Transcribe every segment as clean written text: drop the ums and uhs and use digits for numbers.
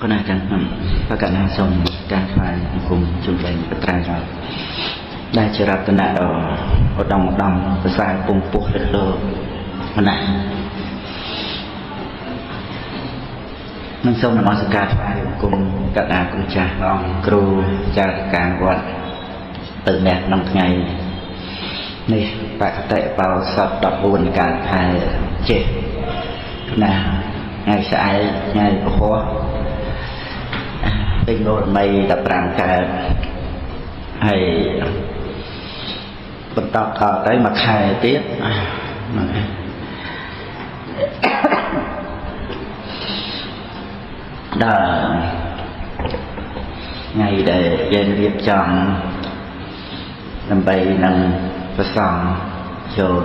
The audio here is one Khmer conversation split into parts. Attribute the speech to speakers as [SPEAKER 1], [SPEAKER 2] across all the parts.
[SPEAKER 1] ប៉ុន្តែចឹងខ្ញុំបកណាសូមការថ្វាយបង្គំជុំវិញបត្រៃដល់ដែលជារតនៈដ៏ឧត្តមឧត្តមប្រសើរពងពោះលើលោកណានឹងសូមនមស្ការថ្វាយបង្គំកណ្ដាគ្រូចាស់អង្គគ្រូចារិកាវត្តទៅអ្នកក្នុងថ្ងៃនេះបកតិបោសត14កាលខែចេះណាថ្ងៃស្អែកថ្ងៃពហុពេញបូរមី15កើតហើយបន្តតទៅមួយខែទៀតហ្នឹងដល់ថ្ងៃដែលយើងរៀបចំដើម្បីនឹងប្រសង់ចូល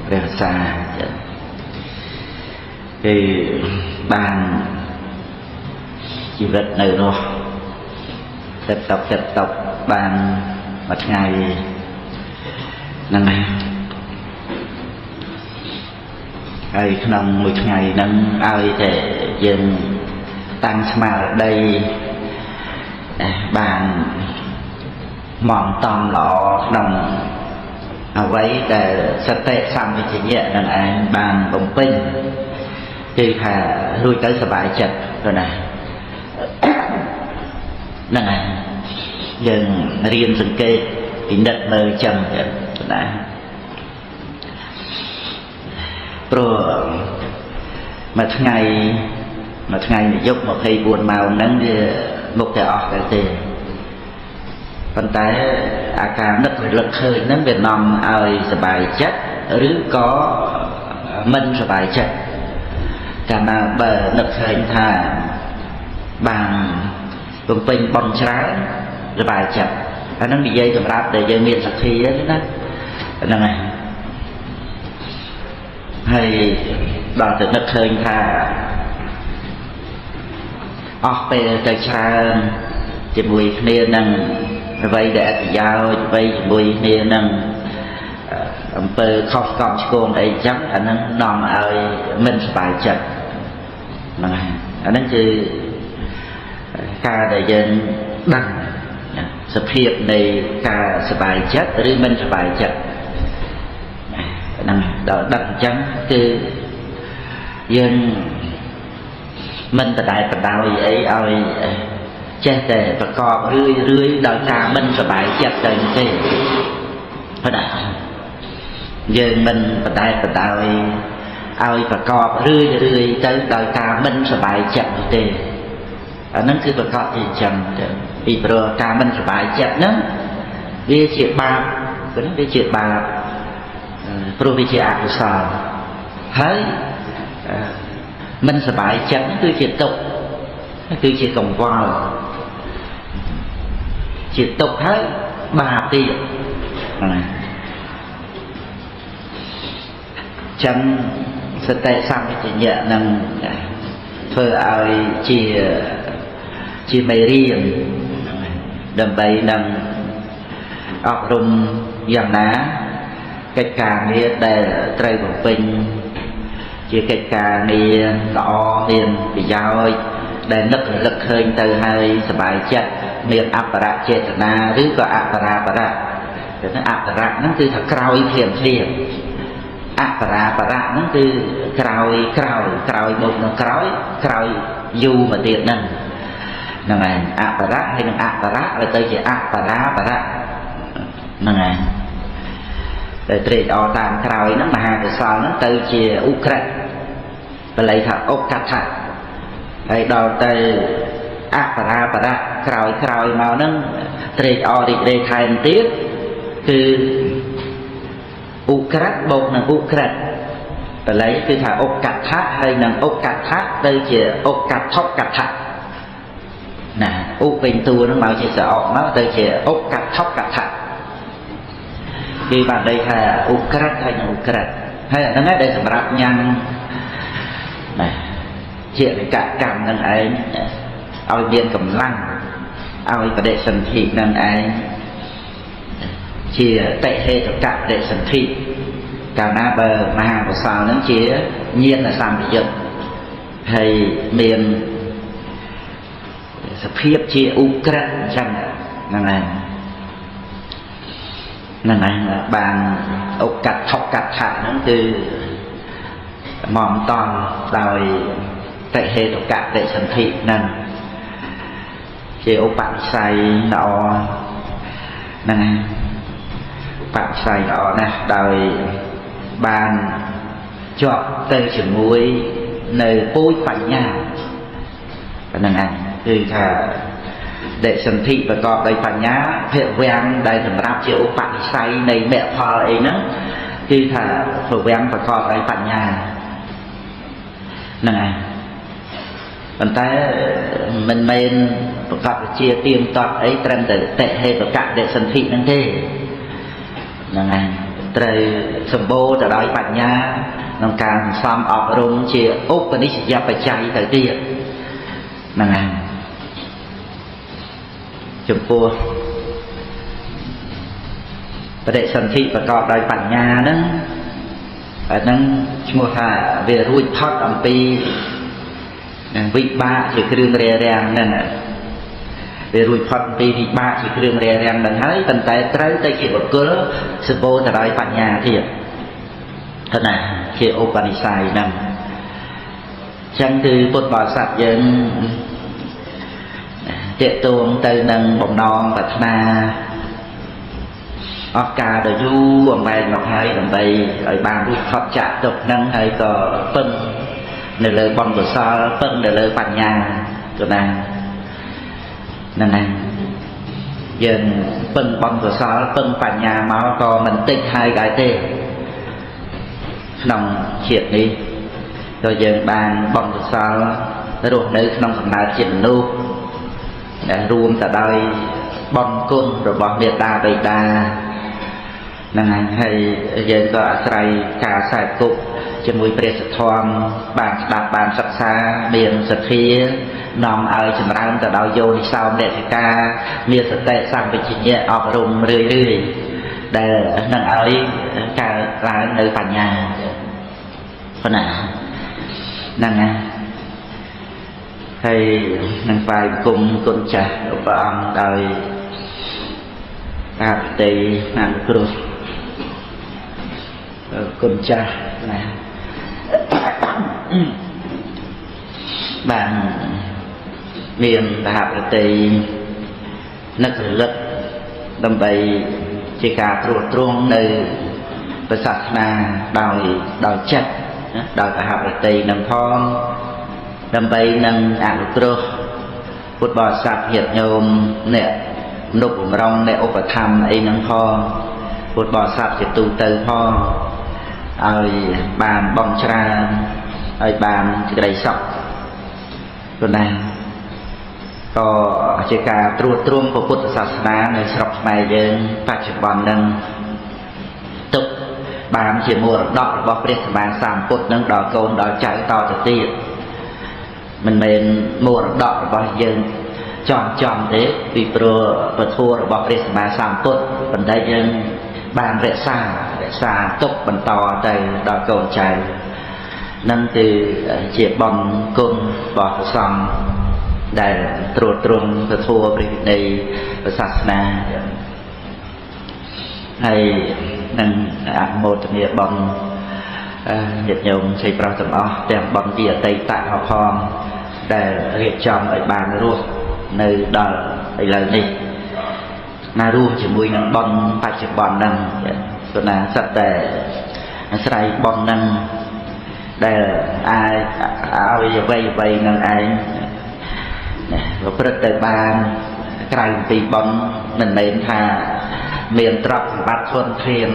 [SPEAKER 1] ព្រះសាគឺបានជីវិតនៅរស់សិបតបបានមួយថ្ងៃហ្នឹងហើយក្នុងមួយថ្ងៃហ្នឹងឲ្យតែយើងតាំងស្មារតីបានមកតំល្អក្នុងអ្វីដែលសតិសម្បជញ្ញៈនឹងឯងបានបំពេញគឺថារួចទៅសប្បាយចិត្តទៅណាហ្នឹងហើយយើងរៀនសង្កេតពិនិត្យមើលចឹងទៅណាព្រោះមួយថ្ងៃមួយថ្ងៃមួយយប់24ម៉ោងហ្នឹងវាមុខតែអស់ទៅទេប៉ុន្តែអាការនឹករលឹកឃើញហ្នឹងវានាំឲ្យសប្បាយចិត្តឬក៏មិនសប្បាយចិត្តកាលណាបើនឹកឃើញថាបានបំពេញបុណ្យច្រើនសប្បាយចិត្តអាហ្នឹងនិយាយសម្រាប់តែយើងមានសទ្ធាណាហ្នឹងហើយហើយដល់ទៅនឹកឃើញថាអស់ពេលទៅច្រើនជាមួយគ្នានឹងអ្វីដែលអត្ថប្រយោជន៍អ្វីជាមួយគ្នានឹងអំពើខុសកំឆ្គងអីចឹងអាហ្នឹងនាំឲ្យមិនសប្បាយចិត្តហ្នឹងហើយអាហ្នឹងគឺការដែលយើងដឹងសភាពនៃការសប្បាយចិត្តឬមិនសប្បាយចិត្តហ្នឹងដល់ដឹងអញ្ចឹងគឺយើងមិនដដែលបដោយអីឲ្យចេះតែប្រកបរឿយរឿយដោយការមិនសប្បាយចិត្តទៅទេប៉ុន្តែយើងមិនបដែលបដោយឲ្យប្រកបរឿយរឿយទៅដោយការមិនសប្បាយចិត្តនោះទេអាហ្នឹងគឺប្រកបជាអញ្ចឹងទៅពីព្រោះការមិនសប្បាយចិត្តហ្នឹងវាជាបាបព្រោះវាជាបាបព្រោះវាជាអកុសលហើយមិនសប្បាយចិត្តគឺជាទុក្ខគឺជាកង្វល់ជាទុក្ខហើយបាបទៀតហ្នឹងចឹងសតិសម្បជញ្ញៈនឹងធ្វើឲ្យជាមេរៀនដើម្បីនឹងអប់រំយ៉ាងណាកិច្ចការងារដែលត្រូវបំពេញជាកិច្ចការងារល្អមានប្រយោជន៍ដែលនឹករលឹកឃើញទៅហើយសប្បាយចិត្តមានអបរចេតនាឬក៏អបរាបរៈតែអបរៈហ្នឹងគឺថាក្រោយភ្លាមភ្លាមអបរាបរៈហ្នឹងគឺក្រោយក្រោយក្រោយមកនឹងក្រោយក្រោយយូរមកទៀតហ្នឹងហ្នឹងឯងអបរៈហើយនឹងអបរៈវាទៅជាអបរាបរៈហ្នឹងឯងតែត្រេកអរតាមក្រោយហ្នឹងមហាកុសលហ្នឹងទៅជាឧក្រិដ្ឋបល័យថាឧកដ្ឋៈហើយដល់ទៅអបរាបរៈក្រោយក្រោយមកហ្នឹងត្រេកអររីករាយថែមទៀតគឺឧក្រិដ្ឋបូកនឹងឧក្រិដ្ឋបល័យគឺថាឧកដ្ឋៈហើយនឹងឧកដ្ឋៈទៅជាឧកដ្ឋុកដ្ឋៈណាឧពេញតួហ្នឹងមកជាសអកមកទៅជាឧកដ្ឋុកដ្ឋៈគឺបានន័យថាឧក្រិដ្ឋហើយនឹងឧក្រិដ្ឋហើយអាហ្នឹងឯងដែលសម្រាប់ញ៉ាំណាជានិកកម្មនឹងឯងឲ្យមានកម្លាំងឲ្យបដិសន្ធិនឹងឯងជាតិហេតុកបដិសន្ធិកាលណាបើមហាកុសលនឹងជាញាណសម្បយុទ្ធហើយមាន សភាពជាឧក្រិដ្ឋអញ្ចឹងហ្នឹងឯងហ្នឹងឯងបានឧកត្ថកដ្ឋៈហ្នឹងគឺមកតង់ដោយតិហេតុកតិសន្ធិហ្នឹងជាឧបនិស្ស័យល្អហ្នឹងឯងឧបនិស្ស័យល្អណាស់ដោយបានជាប់ទៅជាមួយនៅពូជបញ្ញាហ្នឹងឯងគឺថាដេសន្ធិប្រកបដោយបញ្ញាភវាំងដែលសម្រាប់ជាឧបនិស្ស័យនៃមគ្គផលអីហ្នឹងគឺថាភវាំងប្រកបដោយបញ្ញាហ្នឹងឯងប៉ុន្តែមិនមែនប្រកបវិជាទៀងទាត់អីត្រឹមតែតិហេតុកដេសន្ធិហ្នឹងទេហ្នឹងឯងត្រូវសម្បូរទៅដោយបញ្ញាក្នុងការសន្សំអប់រំជាឧបនិស្សយបច្ច័យទៅទៀតហ្នឹងឯងចំពោះបដិសន្ធិប្រកបដោយបញ្ញាហ្នឹងអាហ្នឹងឈ្មោះថាវារួចផុតអំពីវិបាកជាគ្រឿងរារាំងហ្នឹងវារួចផុតអំពីវិបាកជាគ្រឿងរារាំងហ្នឹងហើយប៉ុន្តែត្រូវទៅជាបុគ្គលសម្បូរទៅដោយបញ្ញាទៀតណាជាឧបនិស្ស័យហ្នឹងអញ្ចឹងគឺពុទ្ធបរិស័ទយើងទាក់ទងទៅនឹងបំណងប្រាថ្នាអស់កាលដ៏យូរអង្វែងមកហើយដើម្បីឲ្យបានរួចផុតចាកទុក្ខហ្នឹងហើយក៏ពឹងនៅលើបុណ្យកុសលពឹងនៅលើបញ្ញាក៏ណាហ្នឹងហើយយើងពឹងបុណ្យកុសលពឹងបញ្ញាមកក៏មិនតិចហើយដែរទេក្នុងជាតិនេះក៏យើងបានបុណ្យកុសលរស់នៅក្នុងកំណើតជាមនុស្សដែលរួមទៅដោយបុណ្យគុណរបស់មេត្តាបិតាហ្នឹងហើយយើងក៏អាស្រ័យការខ្សែគប់ជាមួយព្រះសទ្ធំបានស្ដាប់បានសិក្សាមានសទ្ធានាំឲ្យចម្រើនទៅដោយយោនិសោមនសិការមានសតិសម្បជញ្ញៈអប់រំរឿយរឿយដែលនឹងឲ្យកើតឡើងនៅបញ្ញាប៉ុណ្ណាហ្នឹងណាហើយនឹងថ្វាយបង្គំគុណចាស់ព្រះអង្គដោយអបិយអនុគ្រោះគុណចាស់ណាបានមានសហប្រតិនឹករលឹកដើម្បីជាការត្រួតត្រងនៅព្រះសាសនាដោយចិត្តដោយសហប្រតិនឹងផងដើម្បីនឹងអនុគ្រោះពុទ្ធបរិស័ទញាតិញោមអ្នកមនុស្សបំរុងអ្នកឧបត្ថម្ភអីនឹងផងពុទ្ធបរិស័ទជាទូទៅផងឲ្យបានបងច្រើនឲ្យបានសេចក្តីសុខប៉ុណ្ណាក៏ជាការត្រួតត្រងពុទ្ធសាសនានៅស្រុកខ្មែរយើងបច្ចុប្បន្ននឹងទុកបានជាមរតករបស់ព្រះសម្មាសម្ពុទ្ធនឹងដល់កូនដល់ចៅតទៅទៀតមិនមែនមរតករបស់យើងចំទេពីព្រោះពធរបស់ព្រះសម្មាសម្ពុទ្ធប៉ុន្តែយើងបានរក្សាទុកបន្តទៅដល់កូនចៅនឹងគឺជាបុណ្យគុណរបស់ព្រះសង្ឃដែលត្រួតត្រងពធព្រះវិន័យព្រះសាសនាហើយនឹងអនុមោទនាបុណ្យញាតិញោមស្រីប្រុសទាំងអស់ទាំងបុណ្យជាអតីតផងដែលរៀបចំឲ្យបានរស់នៅដល់ឥឡូវនេះណារួមជាមួយនឹងបុណ្យបច្ចុប្បន្នហ្នឹងព្រោះណាសិតតែអាស្រ័យបុណ្យហ្នឹងដែលអាចឲ្យអ្វីៗនឹងឯងប្រព្រឹត្តទៅបានក្រៅពីបុណ្យមិនមែនថាមានទ្រព្យសម្បត្តិធនធាន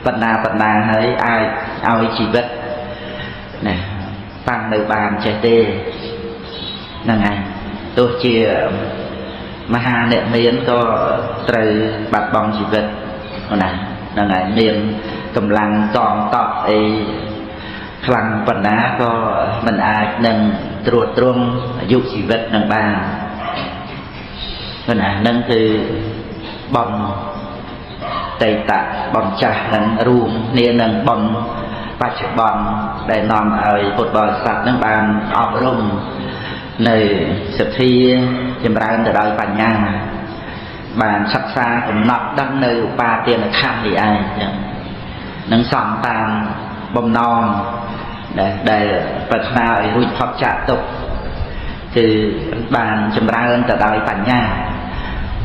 [SPEAKER 1] បណ្ណាហើយអាចឲ្យជីវិតណាតាំងនៅបានចេះទេហ្នឹងឯងទោះជាមហាអ្នកមានក៏ត្រូវបាត់បង់ជីវិតណាហ្នឹងឯងមានកម្លាំងកងតបអីខ្លាំងប៉ុណ្ណាក៏មិនអាចនឹងត្រួតត្រងអាយុជីវិតនឹងបានណាហ្នឹងគឺបុណ្យតេតៈបុណ្យចាស់នឹងរួមគ្នានឹងបុណ្យបច្ចុប្បន្នដែលនាំឲ្យពុទ្ធបរិស័ទនឹងបានអប់រំ នៅសទ្ធាចម្រើនទៅដោយបញ្ញាបានសិក្សាកំណត់ដឹងនៅឧបាទានខណ្ឌនេះឯងចឹងនឹងសំតាមបំណងដែលប្រាថ្នាឲ្យរួចផុតចាកទុក្ខគឺបានចម្រើនទៅដោយបញ្ញា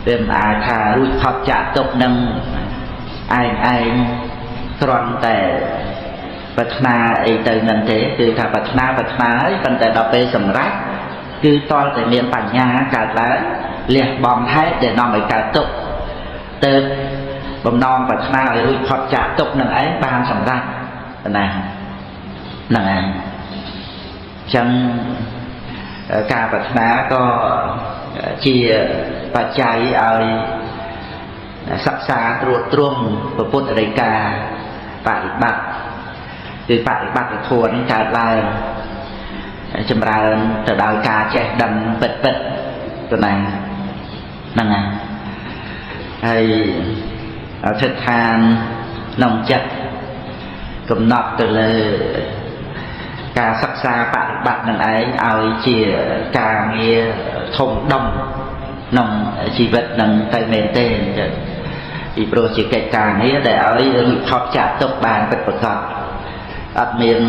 [SPEAKER 1] វាមិនអាចថារួចផុតចាកទុក្ខនឹងឯងឯងគ្រាន់តែប្រាថ្នាអីទៅនឹងទេគឺថាប្រាថ្នាហើយប៉ុន្តែដល់ពេលសម្រេចគឺតល់តែមានបញ្ញាកើតឡើងលះបង់ហេតុដែលនាំឲ្យកើតទុក្ខទៅបំណងប្រាថ្នាឲ្យរួចផុតចាកទុក្ខនឹងឯងបានសម្រេចណាហ្នឹងឯងចឹងការប្រាថ្នាក៏ជាបច្ច័យឲ្យសិក្សាត្រួតត្រងពុទ្ធដីកាបរិបត្តិគឺបរិបត្តិធម៌នឹងកើតឡើងចម្រើនទៅដោយការចេះដឹងពិតពិតទៅណាហ្នឹងហើយអធិដ្ឋានក្នុងចិត្តកំណត់ទៅលើការសិក្សាបរិបត្តិនឹងឯងឲ្យជាការងារធំដុំក្នុងជីវិតនឹងទៅមែនទេពីព្រោះជាកិច្ចការងារដែលឲ្យរួចផុតចាកទុក្ខបានពិតប្រាកដអត់មាន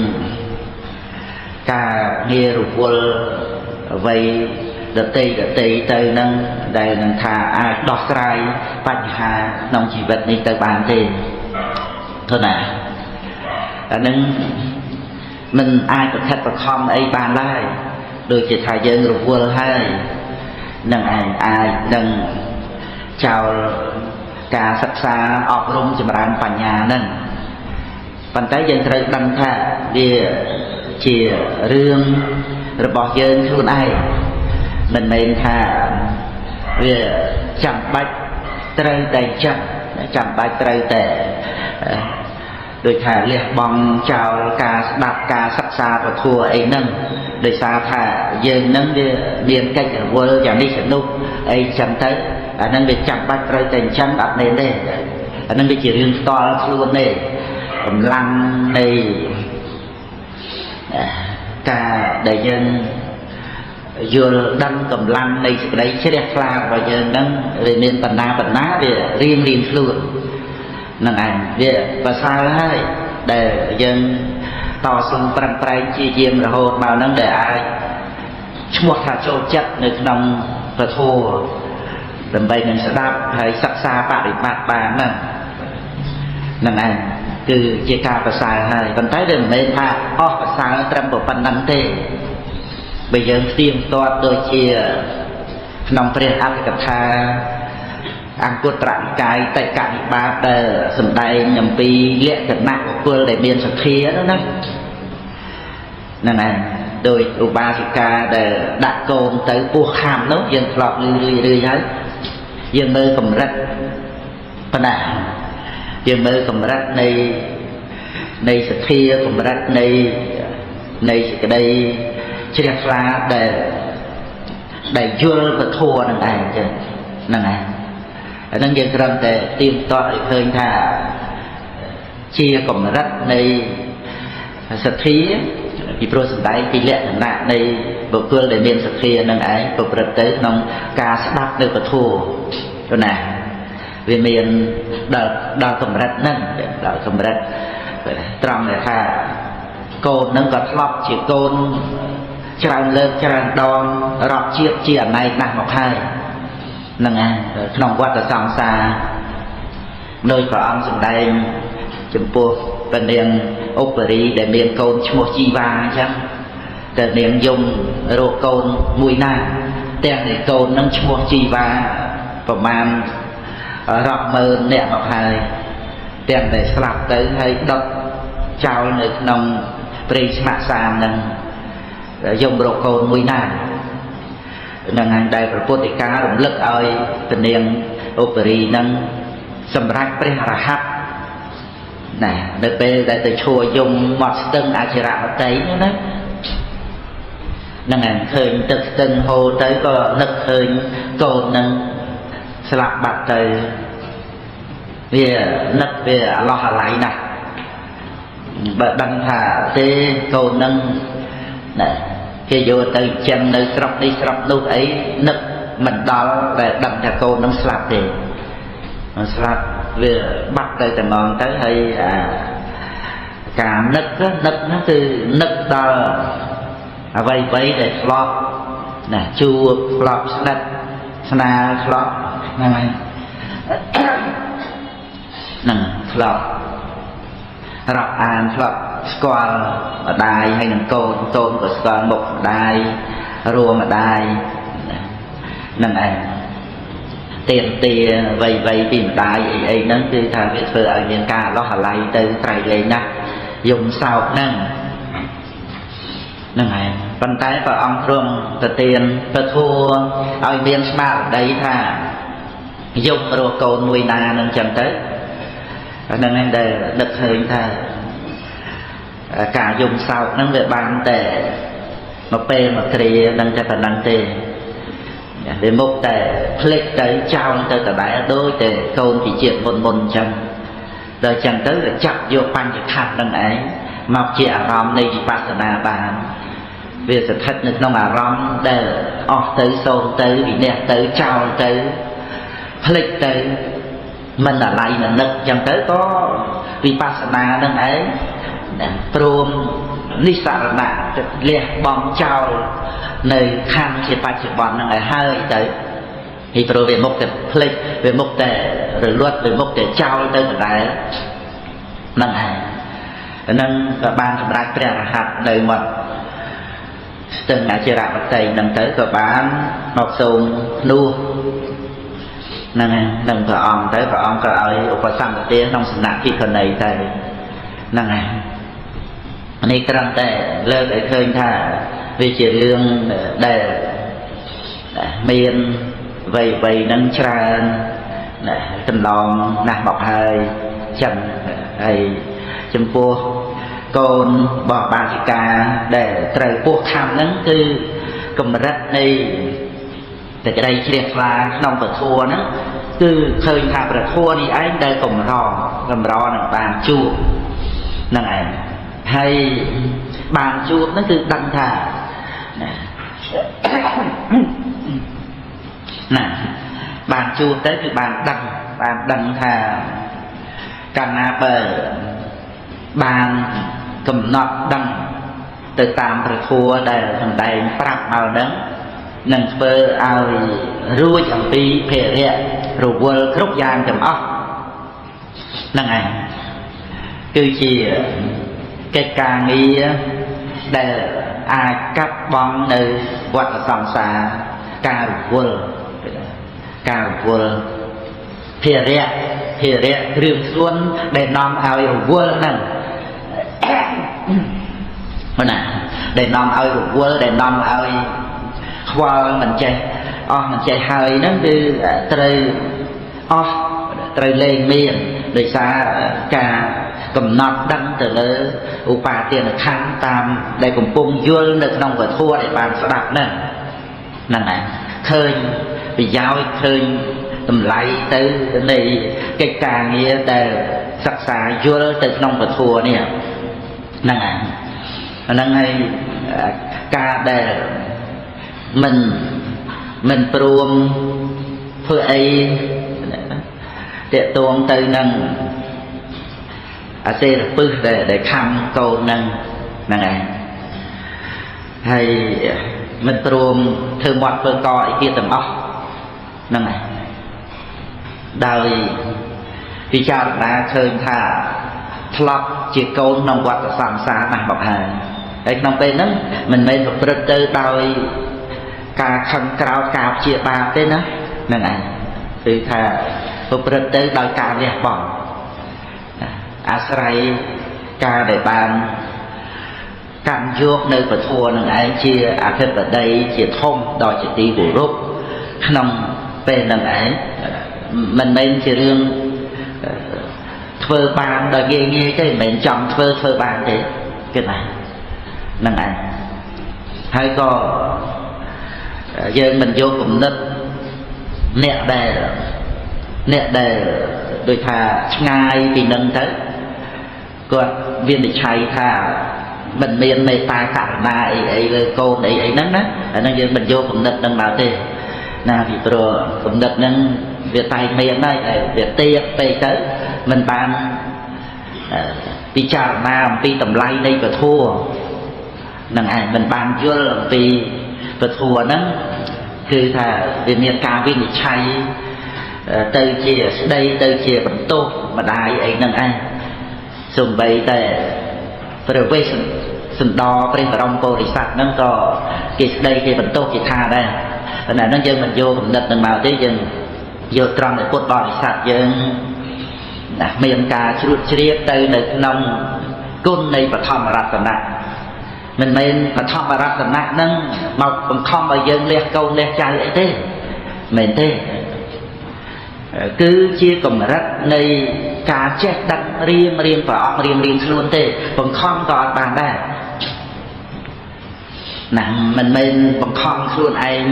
[SPEAKER 1] ការងាររវល់អ្វីដតីទៅនឹងដែលនឹងថាអាចដោះស្រាយបញ្ហាក្នុងជីវិតនេះទៅបានទេធណាអានឹងមិនអាចប្រខិតប្រខំអីបានឡើយដូចជាថាយើងរវល់ហើយនឹងឯងអាចនឹងចោលការសិក្សាអប់រំចម្រើនបញ្ញានឹងប៉ុន្តែយើងត្រូវដឹងថាវាជារឿងរបស់យើងខ្លួនឯងមិនមែនថាវាចាំបាច់ត្រូវតែចឹងចាំបាច់ត្រូវតែដូចថាលះបង់ចោលការស្ដាប់ការសិក្សាពធអីហ្នឹងដោយសារថាយើងហ្នឹងវាមានកិច្ចរវល់យ៉ាងនេះយ៉ាងនោះអីចឹងទៅអាហ្នឹងវាចាំបាច់ត្រូវតែអញ្ចឹងអត់មែនទេអាហ្នឹងវាជារឿងផ្ទាល់ខ្លួនទេកម្លាំងនៃការដែលយើងយល់ដឹងកម្លាំងនៃសេចក្តីជ្រះថ្លារបស់យើងហ្នឹងវាមានបណ្ណាវារៀងខ្លួននឹងឯងវាប្រសើរហើយដែលយើងតស៊ូប្រឹងប្រែងជាយាមរហូតមកហ្នឹងដែលអាចឈ្មោះថាចូលចិត្តនៅក្នុងពធដើម្បីនឹងស្ដាប់ហើយសិក្សាបរិបត្តិបានហ្នឹងឯងគឺជាការប្រសើរហើយប៉ុន្តែវាមិនមែនថាអស់ប្រសើរត្រឹមប៉ុណ្្នឹងទេបើយើងផ្ទៀងផ្ទាត់ដូចជាក្នុងព្រះអត្ថកថាអង្គត្រនិកាយតិកនិបាតដែលសម្ដែងអំពីលក្ខណៈបុគ្គលដែលមានសទ្ធានោះណាហ្នឹងឯងដោយឧបាសិកាដែលដាក់កូនទៅពោះខាំនោះយើងធ្លាប់ឮរឿយៗហើយយើងមើលកម្រិតប៉ុណ្ណាយើងមើលកម្រិតនៃសទ្ធាកម្រិតនៃសេចក្តីជ្រះថ្លាដែលយល់ពធនឹងឯងចឹងហ្នឹងឯងអាហ្នឹងយើងគ្រាន់តែទៀងទាត់ឲ្យឃើញថាជាកម្រិតនៃសទ្ធាពីព្រោះសម្ដែងពីលក្ខណៈនៃបុគ្គលដែលមានសទ្ធានឹងឯងប្រព្រឹត្តទៅក្នុងការស្ដាប់នៅពធទៅណាវាមានដល់កម្រិតហ្នឹងដល់កម្រិតត្រង់ដែលថាកូនហ្នឹងក៏ធ្លាប់ជាកូនច្រើនលើកច្រើនដងរាប់ជាតិជាអនេកណាស់មកហើយហ្នឹងឯងក្នុងវដ្តសង្សារដោយព្រះអង្គសម្ដែងចំពោះព្រះនាងឧបរីដែលមានកូនឈ្មោះជីវ៉ាអញ្ចឹងតែនាងយំរកកូនមួយណាទាំងនៃកូននឹងឈ្មោះជីវ៉ាប្រមាណរាប់ម៉ឺនអ្នកមកហើយទាំងដែលស្លាប់ទៅហើយដុតចោលនៅក្នុងព្រៃស្មសាននឹងយំរកកូនមួយណានឹងឯងដែលព្រះពុទ្ធដីការំលឹកឲ្យព្រះនាងឧបរីនឹងសម្រាប់ព្រះរហ័តណានៅពេលដែលទៅឈួរយំមាត់ស្ទឹងអចិរមតីនោះណាហ្នឹងឯងឃើញទឹកស្ទឹងហូរទៅក៏នឹកឃើញកូននឹងស្លាប់បាត់ទៅវានឹកវាអាឡោះអាល័យណាស់បើដឹងថាទេកូននឹងណា គេយកទៅចិញ្ចឹមនៅស្រុកនេះស្រុកនោះអីនឹកមិនដល់តែដឹងថាកូននឹងស្លាប់ទេស្លាប់វាបាត់ទៅតែហ្មងទៅហើយអាការនឹកហ្នឹងគឺនឹកដល់អ្វីៗដែលធ្លាប់ណាជួបធ្លាប់ស្និទ្ធស្នាលធ្លាប់ហ្នឹងហើយហ្នឹងធ្លាប់រាប់អានធ្លាប់ស្គាល់ម្ដាយហើយនឹងកូនកូនក៏ស្គាល់មុខម្ដាយរួមម្ដាយហ្នឹងឯងទៀមទាអ្វីៗពីម្ដាយអីហ្នឹងគឺថាវាធ្វើឲ្យមានការលោះអាល័យទៅត្រៃលែងណាស់យំសោកហ្នឹងហ្នឹងឯងប៉ុន្តែព្រះអង្គទ្រង់ទៅទានពធឲ្យមានស្មារតីថាយំរកកូនមួយណានឹងចឹងទៅហ្នឹងឯងដែលដឹកឃើញថាការយំសោកហ្នឹងវាបានតែមួយពេលមួយគ្រានឹងតែប៉ុណ្ណឹងទេវាមុខតែភ្លេចទៅចោលទៅដដែលដូចតែកូនពីជាតិមុនអញ្ចឹងដល់ចឹងទៅវាចាប់យកបញ្ញខណ្ឌនឹងឯងមកជាអារម្មណ៍នៃវិបស្សនាបានវាស្ថិតនៅក្នុងអារម្មណ៍ដែលអស់ទៅសូន្យទៅវិន័យទៅចោលទៅភ្លេចទៅមិនអាល័យមិននឹកចឹងទៅក៏វិបស្សនានឹងឯងព្រមនិស្សរណៈលះបង់ចោលនៅខណ្ឌជាបច្ចុប្បន្នហ្នឹងឲ្យហើយទៅពីព្រោះវាមុខតែភ្លេចវាមុខតែរលត់វាមុខតែចោលទៅដដែលហ្នឹងឯងហ្នឹងក៏បានសម្រេចព្រះរហ័តនៅមាត់ស្ទឹងអចិរវតីហ្នឹងទៅក៏បានមកសូមភ្នោះហ្នឹងឯងនឹងព្រះអង្គទៅព្រះអង្គក៏ឲ្យឧបសម្បទាក្នុងសំណាក់ភិក្ខុនីទៅហ្នឹងឯងនេះគ្រាន់តែលើកឲ្យឃើញថាវាជារឿងដែលមានអ្វីៗហ្នឹងច្រើនណាកន្លងណាស់មកហើយចឹងហើយចំពោះកូនរបស់បាសិកាដែលត្រូវពោះខំហ្នឹងគឺកម្រិតនៃសេចក្តីជ្រះថ្លាក្នុងពធហ្នឹងគឺឃើញថាព្រះធម៌នេះឯងដែលកម្រនឹងបានជួបហ្នឹងឯងហើយបានជួបហ្នឹងគឺដឹងថាណាបានជួបទៅគឺបានដឹងថាកាលណាបើបានកំណត់ដឹងទៅតាមព្រះធម៌ដែលសម្ដែងប្រាប់មកហ្នឹងនឹងធ្វើឲ្យរួចអំពីភារៈរវល់គ្រប់យ៉ាងទាំងអស់ហ្នឹងឯងគឺជាកិច្ចការងារដែលអាចកាត់បង់នៅវដ្តសង្សារការរវល់ភារៈគ្រឿងស្ងួនដែលនាំឲ្យរវល់ហ្នឹងណាដែលនាំឲ្យរវល់ដែលនាំឲ្យខ្វល់មិនចេះអស់មិនចេះហើយហ្នឹងគឺត្រូវអស់ត្រូវលែងមានដោយសារការកំណត់ដឹងទៅលើឧបាទានខណ្ឌតាមដែលកំពុងយល់នៅក្នុងពធដែលបានស្ដាប់ហ្នឹងហ្នឹងឯងឃើញប្រយោជន៍ឃើញតម្លៃទៅនៃកិច្ចការងារដែលសិក្សាយល់ទៅក្នុងពធនេះហ្នឹងឯងហ្នឹងហើយការដែលមិនព្រមធ្វើអីទាក់ទងទៅនឹងអសេរពឹសដែលខំកូនហ្នឹងហ្នឹងឯងហើយមិនព្រមធ្វើមាត់ធ្វើកអីទៀតទាំងអស់ហ្នឹងឯងដោយពិចារណាឃើញថាធ្លាប់ជាកូនក្នុងវដ្តសង្សារណាស់មកហើយហើយក្នុងពេលហ្នឹងមិនមែនប្រព្រឹត្តទៅដោយការខឹងក្រោធការព្យាបាទទេណាហ្នឹងឯងគឺថាប្រព្រឹត្តទៅដោយការលះបង់អាស្រ័យការដែលបានកាន់យកនៅពធនឹងឯងជាអធិបតីជាធំដល់ជាទីគោរពក្នុងពេលនឹងឯងមិនមែនជារឿងធ្វើបានដោយងាយងាយទេមិនមែនចង់ធ្វើបានទេគឺណាហ្នឹងឯងហើយក៏យើងមិនយកគំនិតអ្នកដែលដូចថាឆ្ងាយពីនឹងទៅគាត់វិនិច្ឆ័យថា មិនមានមេត្តាករុណាអីអីលើកូនអីអីហ្នឹងណាអាហ្នឹងយើងមិនយកគំនិតហ្នឹងមកទេណាពីព្រោះគំនិតហ្នឹងវាតែងមានហើយតែវាទៀបពេកទៅមិនបានពិចារណាអំពីតម្លៃនៃពធនឹងឯងមិនបានយល់អំពីពធហ្នឹងគឺថាវាមានការវិនិច្ឆ័យទៅជាស្ដីទៅជាបន្ទោសម្ដាយអីហ្នឹងឯងសំបីតែព្រះវេស្សន្តរព្រះបរមពុរិស័ទហ្នឹងក៏គេស្ដីគេបន្ទោសគេថាដែរប៉ុន្តែហ្នឹងយើងមិនយកគំនិតហ្នឹងមកទេយើងយកត្រង់នៃពុទ្ធបរិស័ទយើងណាមានការជ្រួតជ្រាបទៅនៅក្នុងគុណនៃបឋមរតនៈមិនមែនបឋមរតនៈហ្នឹងមកបង្ខំឲ្យយើងលះកូនលះចៅអីទេមែនទេគឺជាកម្រិតនៃការចេះដឹងរៀងរៀងព្រះអង្គរៀងរៀងខ្លួនទេបង្ខំក៏អត់បានដែរណាមិនមែនបង្ខំខ្លួនឯង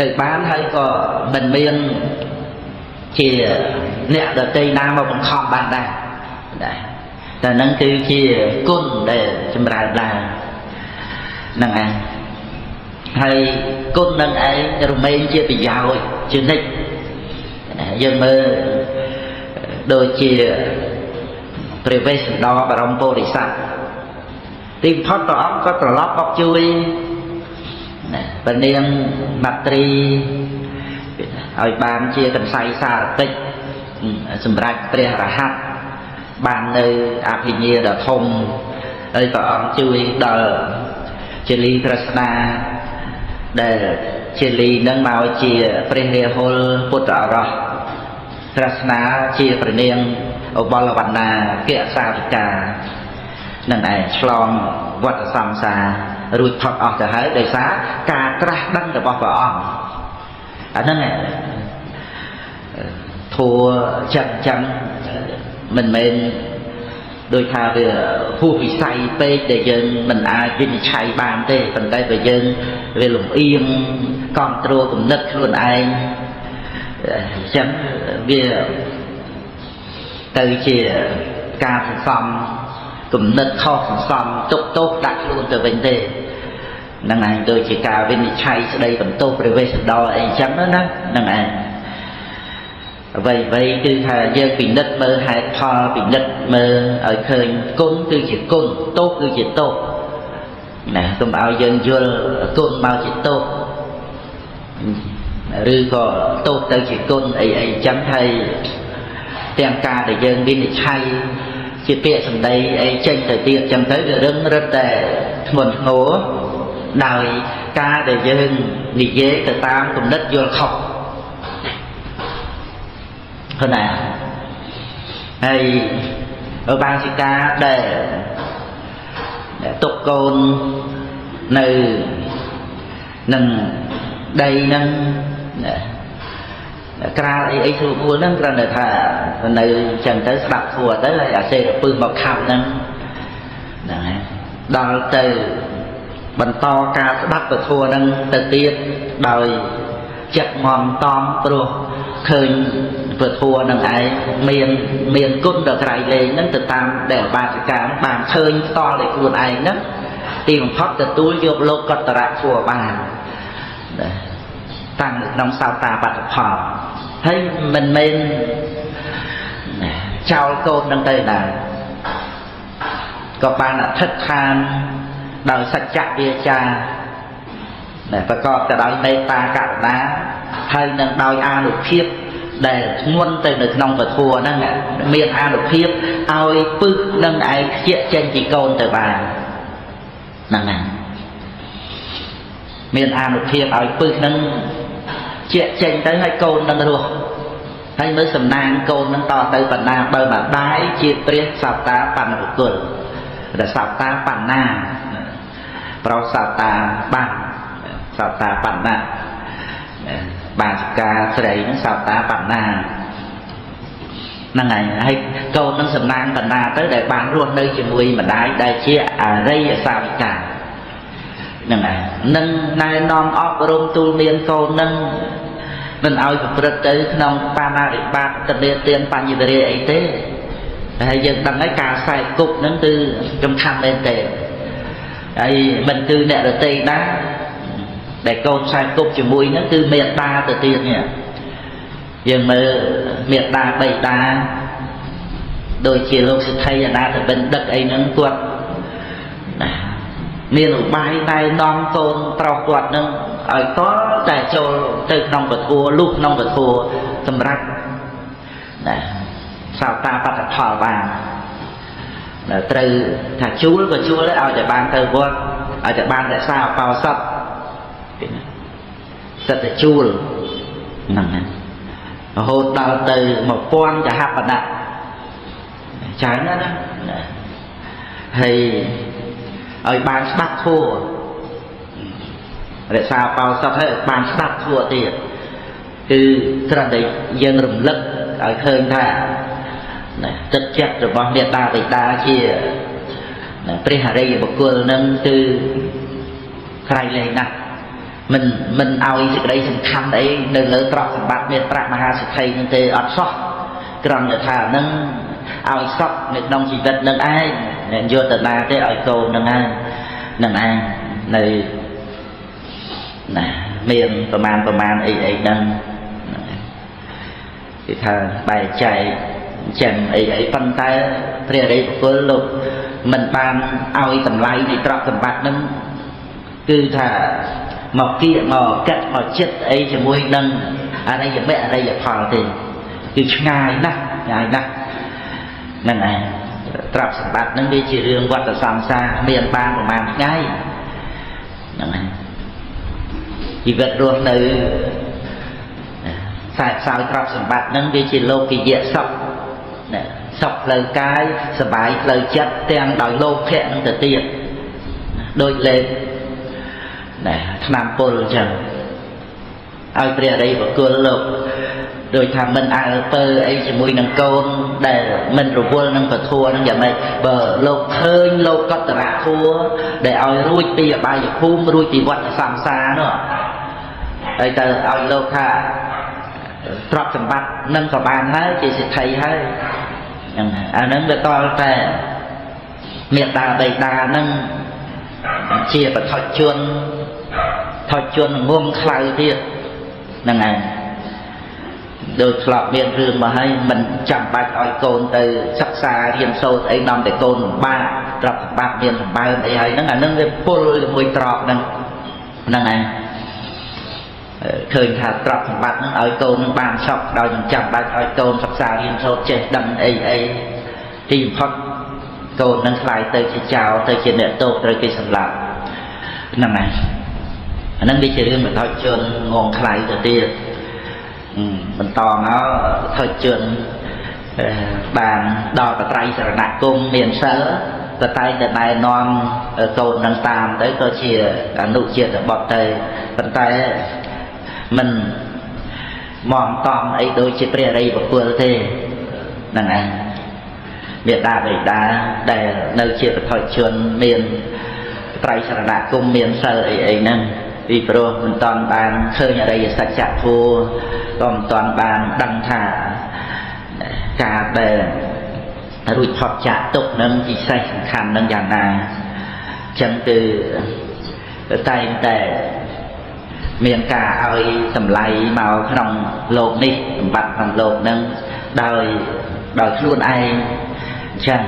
[SPEAKER 1] ទៅបានហើយក៏មិនមានជាអ្នកដទៃណាមកបង្ខំបានដែរតែហ្នឹងគឺជាគុណដែលចម្រើនឡើងហ្នឹងឯងហើយគុណនឹងឯងរមែងជាប្រយោជន៍ជានិច្ចយើងមើលដូចជាព្រះវេស្សន្តរបរមពុរិស័ទទីបំផុតព្រះអង្គក៏ត្រឡប់មកជួយព្រះនាងមត្រីឲ្យបានជាកន្សៃសារតិចសម្រាប់ព្រះរហ័តបាននៅអភិញ្ញាដ៏ធំហើយព្រះអង្គជួយដល់ជាលីក្រស្នាដែលជាលីនឹងមកជាព្រះរាហុលពុទ្ធអរោះក្រស្នាជាព្រះនាងឧបលវណ្ណាគៈសាវិកានឹងឯងឆ្លងវដ្តសង្សាររួចផុតអស់ទៅហើយដោយសារការត្រាស់ដឹងរបស់ព្រះអង្គអាហ្នឹងឯងធัวចឹងចឹងមិនមែនដូចថាវាហួសវិស័យពេកដែលយើងមិនអាចវិនិច្ឆ័យបានទេប៉ុន្តែបើយើងវាលំអៀងគ្រប់គ្រងគំនិតខ្លួនឯងអញ្ចឹងវាទៅជាការសន្សំគំនិតខុសសន្សំទុកទោសដាក់ខ្លួនទៅវិញទេហ្នឹងឯងដូចជាការវិនិច្ឆ័យស្ដីបន្ទោសព្រះវេស្សន្តរអីអញ្ចឹងណាហ្នឹងឯងអ្វីអ្វីគឺថាយើងពិនិត្យមើលហេតុផលពិនិត្យមើលឲ្យឃើញគុណគឺជាគុណទោសគឺជាទោសណាកុំឲ្យយើងយល់គុណមកជាទោសឬក៏ទោសទៅជាគុណអីអីអញ្ចឹងហើយទាំងការដែលយើងវិនិច្ឆ័យជាពាក្យសម្ដីអីចេញទៅទៀតអញ្ចឹងទៅវារឹងរឹតតែធ្ងន់ធ្ងរដោយការដែលយើងនិយាយទៅតាមគំនិតយល់ខុសប៉ុណ្ណាហើយឧបាសិកាដែលទុកកូននៅនឹងដីនឹងក្រាលអីអីស្រួលបួលហ្នឹងគ្រាន់តែថានៅចឹងទៅស្ដាប់ធัวទៅហើយអាសេរពឹសមកខំហ្នឹងហ្នឹងហើយដល់ទៅបន្តការស្ដាប់ពធហ្នឹងទៅទៀតដោយចិត្តមមតំព្រោះឃើញពធនឹងឯងមានគុណដ៏ក្រៃលែងហ្នឹងទៅតាមដែលឧបាសិកាបានឃើញផ្ទាល់ដោយខ្លួនឯងហ្នឹងទីបំផុតទទួលយកលោកកតរៈធัวបានតាំងនៅក្នុងសោតាបត្តផលហើយមិនមែនចោលកូននឹងទៅណាក៏បានអធិដ្ឋានដោយសច្ចវាចាដែលប្រកបទៅដោយមេត្តាករុណាហើយនឹងដោយអានុភាពដែលធ្ងន់ទៅនៅក្នុងពធហ្នឹងមានអានុភាពឲ្យពឹសនឹងឯងខ្ជាក់ចេញពីកូនទៅបានហ្នឹងហើយមានអានុភាពឲ្យពឹសនឹងជាក់ចេញទៅឲ្យកូននឹងរស់ហើយមើលសំណាងកូននឹងតទៅបណ្ណាបើម្ដាយជាព្រះសោតាបណ្ណបុគ្គលដែលសោតាបណ្ណាប្រោសោតាបានសោតាបណ្ណាបាសិកាស្រីនឹងសោតាបណ្ណាហ្នឹងហើយហើយកូននឹងសំណាងបណ្ណាទៅដែលបានរស់នៅជាមួយម្ដាយដែលជាអរិយសាវិកាហ្នឹងឯងនឹងណែនាំអប់រំទូលមានកូននឹងមិនឲ្យប្រព្រឹត្តទៅក្នុងបាណារិបាតតនេទានបញ្ញវិរិយអីទេ ហើយយើងដឹងហើយការខ្សែគប់ហ្នឹងគឺសំខាន់មែនទេហើយមិនគឺអ្នករតីដែរដែលកូនខ្សែគប់ជាមួយហ្នឹងគឺមេត្តាទៅទៀតនេះយើងមើលមេត្តាបិតាដូចជាលោកសិទ្ធិអនាថបិណ្ឌិតអីហ្នឹងគាត់ណាមានឧបាយណែនាំកូនប្រុសគាត់នឹងឲ្យតតែចូលទៅក្នុងពធលុះក្នុងពធសម្រាប់ណាសោតាបត្តផលបានត្រូវថាជួលក៏ជួលដែរឲ្យតែបានទៅវត្តឲ្យតែបានរក្សាអបោសុតសិតតែជួលហ្នឹងណារហូតដល់ទៅ1000កហបណៈច្រើនណាស់ណាហើយឲ្យបានស្ដាប់ធម៌រក្សាបោសុតហើយបានស្ដាប់ធម៌ទៀតគឺគ្រាន់តែយើងរំលឹកឲ្យឃើញថាទឹកចិត្តរបស់មេត្តាបិតាជាព្រះអរិយបុគ្គលនឹងគឺក្រៃលែងណាស់មិនឲ្យសេចក្តីសំខាន់អីនៅលើទ្រព្យសម្បត្តិមានប្រាក់មហាសេដ្ឋីនឹងទេអត់សោះគ្រាន់តែថានឹងឲ្យសក់នៅក្នុងជីវិតនឹងឯងអ្នកយកទៅណាទេឲ្យកូននឹងឯងនឹងឯងនៅណាមានប្រមាណអីអីហ្នឹងគេថាបែកចែកចិនអីអីប៉ុន្តែព្រះអរិយបុគ្គលលោកមិនបានឲ្យតម្លៃនៃទ្រព្យសម្បត្តិហ្នឹងគឺថាមកគៀកមកកាត់មកចិត្តអីជាមួយនឹងអរិយមគ្គអរិយផលទេគឺឆ្ងាយណាស់ឆ្ងាយណាស់ហ្នឹងឯងទ្រព្យសម្បត្តិហ្នឹងវាជារឿងវត្តសង្សារមានបានប្រហែលថ្ងៃហ្នឹងឯងជីវិតរស់នៅខ្សែខ្សោយទ្រព្យសម្បត្តិហ្នឹងវាជាលោកិយៈសុខសុខផ្លូវកាយសบายផ្លូវចិត្តទាំងដោយលោភៈហ្នឹងទៅទៀតដូចលេបណាឆ្នាំពុលអញ្ចឹងឲ្យព្រះអរិយបុគ្គលលោកដូចថាមិនអើពើអីជាមួយនឹងកូនដែលមិនរវល់នឹងពធនឹងយ៉ាងម៉េចបើលោកឃើញលោកកតរៈធัวដែលឲ្យរួចពីអបាយភូមិរួចពីវដ្តសង្សារនោះហើយទៅឲ្យលោកថាទ្រព្យសម្បត្តិនឹងក៏បានហើយជាសិទ្ធិហើយហ្នឹងអាហ្នឹងវាតល់តែមេត្តាបិតាហ្នឹងជាបឋជនថុជនងងខ្លៅទៀតហ្នឹងឯងដូចធ្លាប់មានរឿងមកហើយមិនចាំបាច់ឲ្យកូនទៅសិក្សារៀនសូត្រអីនាំតែកូនលំបាកទ្រព្យសម្បត្តិមានសម្បើមអីហើយហ្នឹងអាហ្នឹងវាពុលជាមួយទ្រព្យហ្នឹងហ្នឹងឯងឃើញថាទ្រព្យសម្បត្តិហ្នឹងឲ្យកូននឹងបានសុខដោយមិនចាំបាច់ឲ្យកូនសិក្សារៀនសូត្រចេះដឹងអីអីទីបំផុតកូននឹងខ្លាយទៅជាចោលទៅជាអ្នកទោសត្រូវគេសម្លាប់ហ្នឹងឯងអាហ្នឹងវាជារឿងបឋជនងងខ្លៃទៅទៀតបន្តមកបឋជនបានដល់បត្រៃសរណគមមានសិលក៏តែងតែណែនាំកូននឹងតាមទៅក៏ជាអនុជាតិបុត្រទៅប៉ុន្តែមិនមតំអីដូចជាព្រះអរិយបុគ្គលទេហ្នឹងឯងមេត្តាបិតាដែលនៅជាបឋជនមានត្រៃសរណគមមានសិលអីអីហ្នឹងពីព្រោះមិនតាន់បានឃើញអរិយសច្ចធម៌ក៏មិនតាន់បានដឹងថាការដែលរួចផុតចាកទុក្ខនឹងពិសេសសំខាន់នឹងយ៉ាងណាអញ្ចឹងគឺតែងតែមានការឲ្យតម្លៃមកក្នុងលោកនេះសម្បត្តិក្នុងលោកនឹងដោយខ្លួនឯងអញ្ចឹង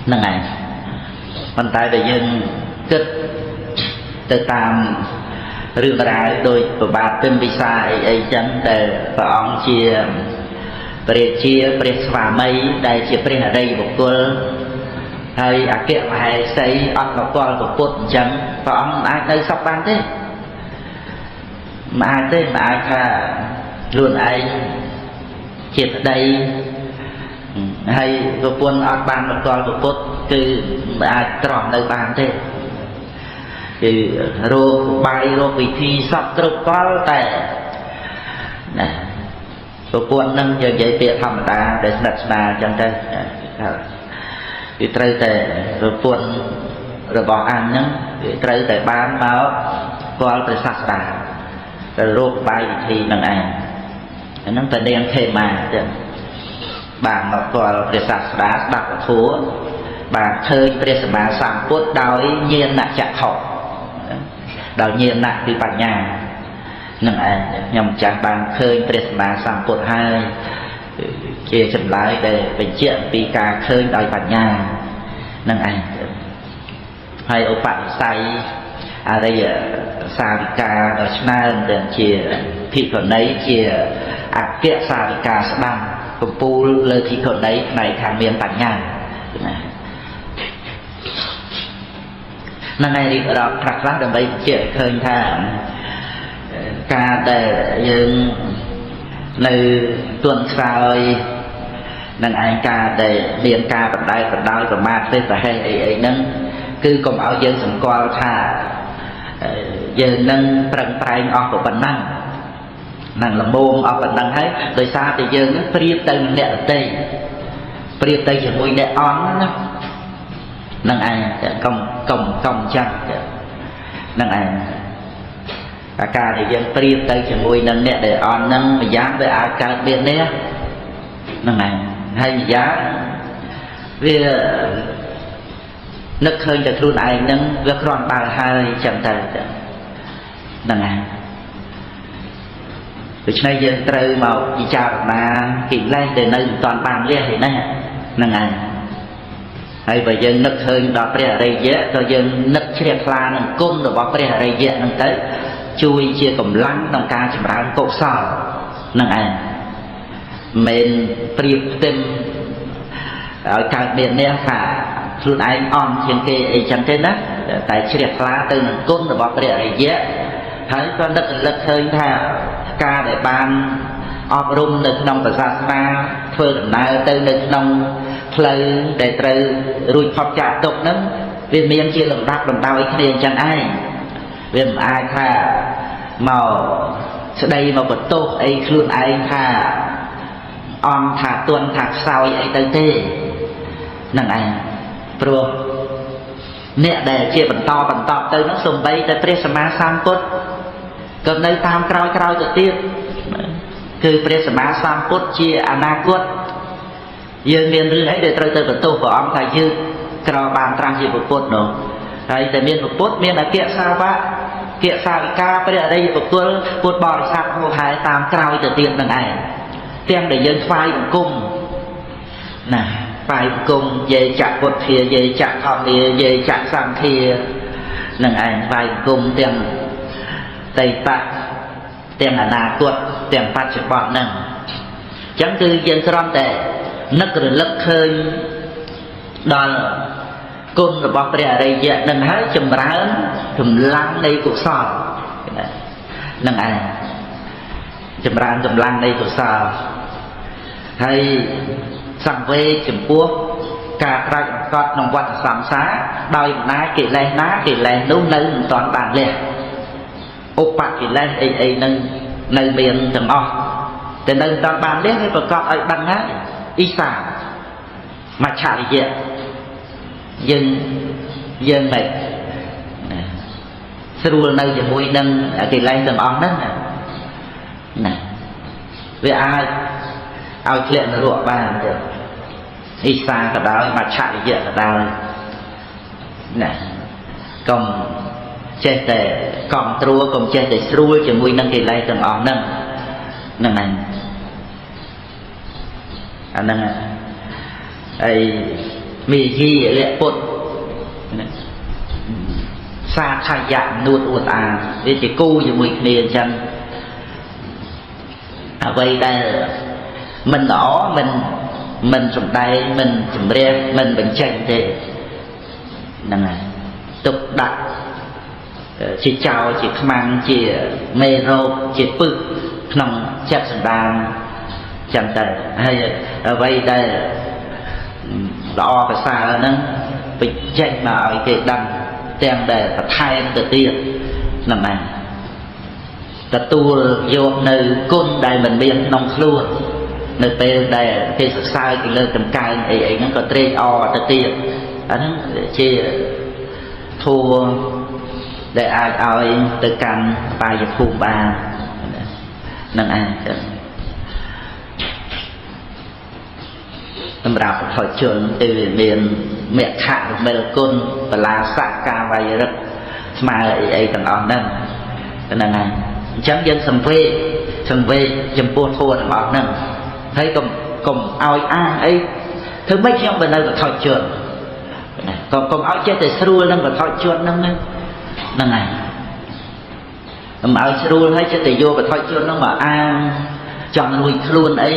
[SPEAKER 1] ហ្នឹងឯងប៉ុន្តែដែលយើងគិតទៅតាមរឿងរ៉ាវដោយប្របាទពិមពិសាអីអីចឹងដែលព្រះអង្គជាព្រះជាព្រះស្វាមីដែលជាព្រះអរិយបុគ្គលហើយអគ្គមហេសីអត់មកគាល់ពុទ្ធអញ្ចឹងព្រះអង្គមិនអាចនៅសុខបានទេមិនអាចទេមិនអាចថាខ្លួនឯងជាប្តីហើយប្រពន្ធអត់បានមកគាល់ពុទ្ធគឺមិនអាចទ្រាំនៅបានទេគឺរោគបាយរោគវិធីសពគ្រប់កលតែណាប្រពន្ធនឹងយើងនិយាយពាក្យធម្មតាដែលស្និទ្ធស្នាលអញ្ចឹងទៅគឺត្រូវតែប្រពន្ធរបស់អញហ្នឹងគឺត្រូវតែបានមកគាល់ព្រះសាស្តាទៅរោគបាយវិធីនឹងឯងអាហ្នឹងតែនាងខេមាចឹង បានមកគាល់ព្រះសាស្តាស្ដាប់ធម៌បានឃើញព្រះសម្មាសម្ពុទ្ធដោយញាណចក្ខុដោយញាណគឺបញ្ញានឹងឯងខ្ញុំម្ចាស់បានឃើញព្រះសម្មាសម្ពុទ្ធហើយជាចម្លើយដែលបញ្ជាក់ពីការឃើញដោយបញ្ញានឹងឯងហើយឧបនិស្ស័យអរិយសាវិកាដ៏ឆ្នើមដែលជាភិក្ខុនីជាអគ្គសាវិកាស្ដាំកំពូលលើភិក្ខុនីផ្នែកខាងមានបញ្ញាណានឹងឯងរៀបរាប់ខ្លះៗដើម្បីបញ្ជាក់ឲ្យឃើញថាការដែលយើងនៅទន់ខ្សោយនឹងឯងការដែលមានការបណ្ដែតបណ្ដោយប្រមាថទេប្រហែសអីអីហ្នឹងគឺកុំឲ្យយើងសម្គាល់ថាយើងនឹងប្រឹងប្រែងអស់ប៉ុណ្ណឹងនឹងល្មមអស់ប៉ុណ្ណឹងហើយដោយសារតែយើងនឹងប្រៀបទៅនឹងអ្នកដទៃប្រៀបទៅជាមួយអ្នកអន់ណានឹងឯងកុំកុំកុំចឹងនឹងឯងអាការដែលយើងប្រៀបទៅជាមួយនឹងអ្នកដែលអន់ហ្នឹងម្យ៉ាងវាអាចកើតមាននេះហ្នឹងឯងហើយម្យ៉ាងវានឹកឃើញតែខ្លួនឯងហ្នឹងវាគ្រាន់បើហើយចឹងទៅហ្នឹងឯងដូច្នេះយើងត្រូវមកពិចារណាកិលេសដែលនៅមិនទាន់បានលះឯណាហ្នឹងឯងហើយបើយើងនឹកឃើញដល់ព្រះអរិយៈក៏យើងនឹកជ្រះថ្លានឹងគុណរបស់ព្រះអរិយៈហ្នឹងទៅជួយជាកម្លាំងក្នុងការចម្រើនកុសលហ្នឹងឯងមិនប្រៀបផ្ទឹមឲ្យកើតមាននេះថាខ្លួនឯងអន់ជាងគេអីចឹងទេណាតែជ្រះថ្លាទៅនឹងគុណរបស់ព្រះអរិយៈហើយក៏នឹករលឹកឃើញថាការដែលបានអប់រំនៅក្នុងសាសនាធ្វើដំណើរទៅនៅក្នុងផ្លូវដែលត្រូវរួចផុតចាកទុក្ខហ្នឹងវាមានជាលំដាប់លំដោយគ្នាអញ្ចឹងឯងវាមិនអាចថាមកស្ដីមកបន្ទោសអីខ្លួនឯងថាអន់ថាទន់ថាខ្សោយអីទៅទេហ្នឹងឯងព្រោះអ្នកដែលជាបន្តបន្តទៅហ្នឹងសំបីតែព្រះសម្មាសម្ពុទ្ធក៏នៅតាមក្រោយក្រោយទៅទៀតគឺព្រះសម្មាសម្ពុទ្ធជាអនាគតយើងមានរឿងអីដែលត្រូវទៅបន្ទោសព្រះអង្គថាយើងក្របានត្រាស់ជាពុទ្ធនោះហើយតែមានពុទ្ធមានអគ្គសាវកគសាវិកាព្រះអរិយបុគ្គលពុទ្ធបរិស័ទហោហែតាមក្រោយទៅទៀតនឹងឯងទាំងដែលយើងថ្វាយបង្គំណាថ្វាយបង្គំយេចពុទ្ធាយេចធម្មាយេចសង្ឃានឹងឯងថ្វាយបង្គំទាំងតៃបៈទាំងអនាគតទាំងបច្ចុប្បន្នហ្នឹងអញ្ចឹងគឺយើងគ្រាន់តែនឹករលឹកឃើញដល់គុណរបស់ព្រះអរិយៈនឹងហើយចម្រើនកម្លាំងនៃកុសលនឹងឯងចម្រើនកម្លាំងនៃកុសលហើយសង្វេគចំពោះការត្រាច់អង្កត់ក្នុងវដ្តសង្សារដោយអំណាចកិលេសណាកិលេសនោះនៅមិនទាន់បានលះឧបកិលេសអីអីនឹងនៅមានទាំងអស់តែនៅមិនទាន់បានលះវាប្រកបឲ្យដឹងហើយអ៊ីសាមច្ឆរិយៈយើងមិនស្រួលនៅជាមួយនឹងកិលេសទាំងអស់ហ្នឹងណាវាអាចឲ្យធ្លាក់នរកបានទេអ៊ីសាក៏ដោយមច្ឆរិយៈក៏ដោយណាកុំចេះតែកំត្រួកុំចេះតែស្រួលជាមួយនឹងកិលេសទាំងអស់ហ្នឹងហ្នឹងឯងអាហ្នឹងហើយមេយីលៈពុទ្ធសាខយៈនួតអួតអាវាជាគូជាមួយគ្នាអញ្ចឹងអ្វីដែលមិនល្អមិនសំដែងមិនជម្រះមិនបញ្ចេញទេហ្នឹងហើយទុកដាក់ជាចោលជាខ្មាំងជាមេរោគជាពឹសក្នុងចិត្តសន្តានចឹងទៅហើយអ្វីដែលល្អប្រសើរហ្នឹងបញ្ចេញមកឲ្យគេដឹងទាំងដែលបន្ថែមទៅទៀតហ្នឹងឯងទទួលយកនៅគុណដែលមិនមានក្នុងខ្លួននៅពេលដែលគេសរសើរគេលើកតម្កើងអីអីហ្នឹងក៏ត្រេកអរទៅទៀតអាហ្នឹងជាធម៌ដែលអាចឲ្យទៅកាន់បាយភូមិបានហ្នឹងឯងចឹង សម្រាប់បុថុជនគឺមានមគ្គរមិលគុណបលាសៈកាវៃរិកស្មើអីអីទាំងអស់ហ្នឹងហ្នឹងហើយអញ្ចឹងយើងសង្វេគចំពោះធម៌ទាំងអស់ហ្នឹងហើយកុំឲ្យអាងអីធ្វើម៉េចខ្ញុំបើនៅបុថុជនក៏កុំឲ្យចេះតែស្រួលនឹងបុថុជនហ្នឹងហ្នឹងហើយកុំឲ្យស្រួលហើយចេះតែយកបុថុជនហ្នឹងមកអាងចង់រួចខ្លួនអី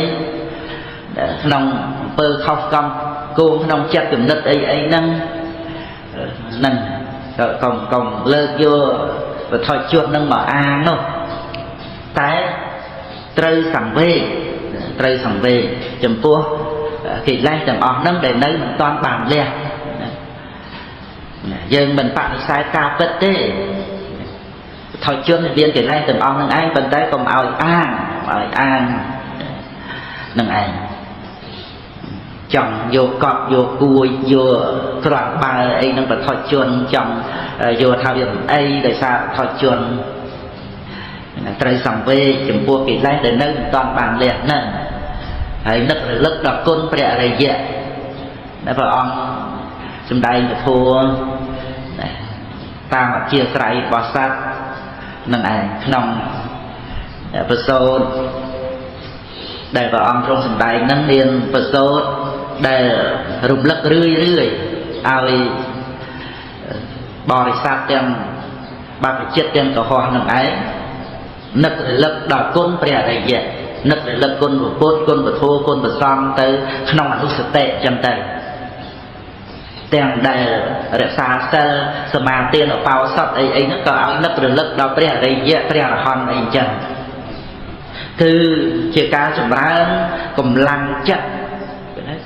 [SPEAKER 1] ក្នុងអំពើខុសកំគោងក្នុងចិត្តគំនិតអីអីហ្នឹងហ្នឹងកុំលើកយកបុថុជនហ្នឹងមកអាងនោះតែត្រូវសង្វេគត្រូវសង្វេគចំពោះកិលេសទាំងអស់ហ្នឹងដែលនៅមិនទាន់បានលះយើងមិនបដិសេធការពិតទេបុថុជនមានកិលេសទាំងអស់ហ្នឹងឯងប៉ុន្តែកុំឲ្យអាងឲ្យអាងនឹងឯងចង់យកកប់យកគួយយកក្រាន់បើអីនឹងបុថុជនចង់យកថាវាមិនអីដោយសារបុថុជនត្រូវសង្វេគចំពោះកិលេសដែលនៅមិនទាន់បានលះហ្នឹងហើយនឹករលឹកដល់គុណព្រះអរិយៈដែលព្រះអង្គសម្ដែងពធតាមអធិស្រ័យរបស់សត្វនឹងឯងក្នុងប្រសូតដែលព្រះអង្គទ្រង់សម្ដែងហ្នឹងមានប្រសូតដែលរំលឹករឿយរឿយឲ្យបរិស័ទទាំងបព្វជិតទាំងកុហកនឹងឯងនឹករលឹកដល់គុណព្រះអរិយៈនឹករលឹកគុណព្រះពុទ្ធគុណព្រះធម៌គុណព្រះសង្ឃទៅក្នុងអនុសតិចឹងទៅទាំងដែលរក្សាសិលសមាទានឧបោសថអីអីហ្នឹងក៏ឲ្យនឹករលឹកដល់ព្រះអរិយៈព្រះអរហន្តអីចឹងគឺជាការចម្រើនកម្លាំងចិត្ត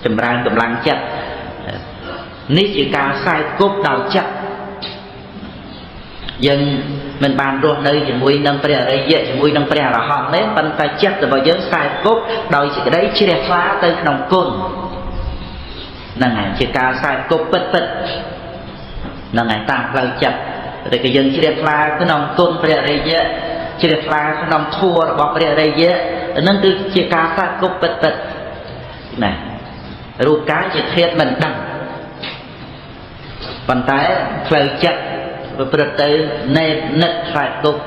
[SPEAKER 1] ចម្រើនកម្លាំងចិត្តនេះជាការខ្សែគប់ដោយចិត្តយើងមិនបានរស់នៅជាមួយនឹងព្រះអរិយៈជាមួយនឹងព្រះអរហន្តទេប៉ុន្តែចិត្តរបស់យើងខ្សែគប់ដោយសេចក្តីជ្រះថ្លាទៅក្នុងគុណហ្នឹងហើយជាការខ្សែគប់ពិតពិតហ្នឹងហើយតាមផ្លូវចិត្តតែក៏យើងជ្រះថ្លាក្នុងគុណព្រះអរិយៈជ្រះថ្លាក្នុងធម៌របស់ព្រះអរិយៈហ្នឹងគឺជាការខ្សែគប់ពិតពិតណារូបកាយជាធាតុមិនដឹងប៉ុន្តែផ្លូវចិត្តប្រព្រឹត្តទៅណែបនិតខ្សែគប់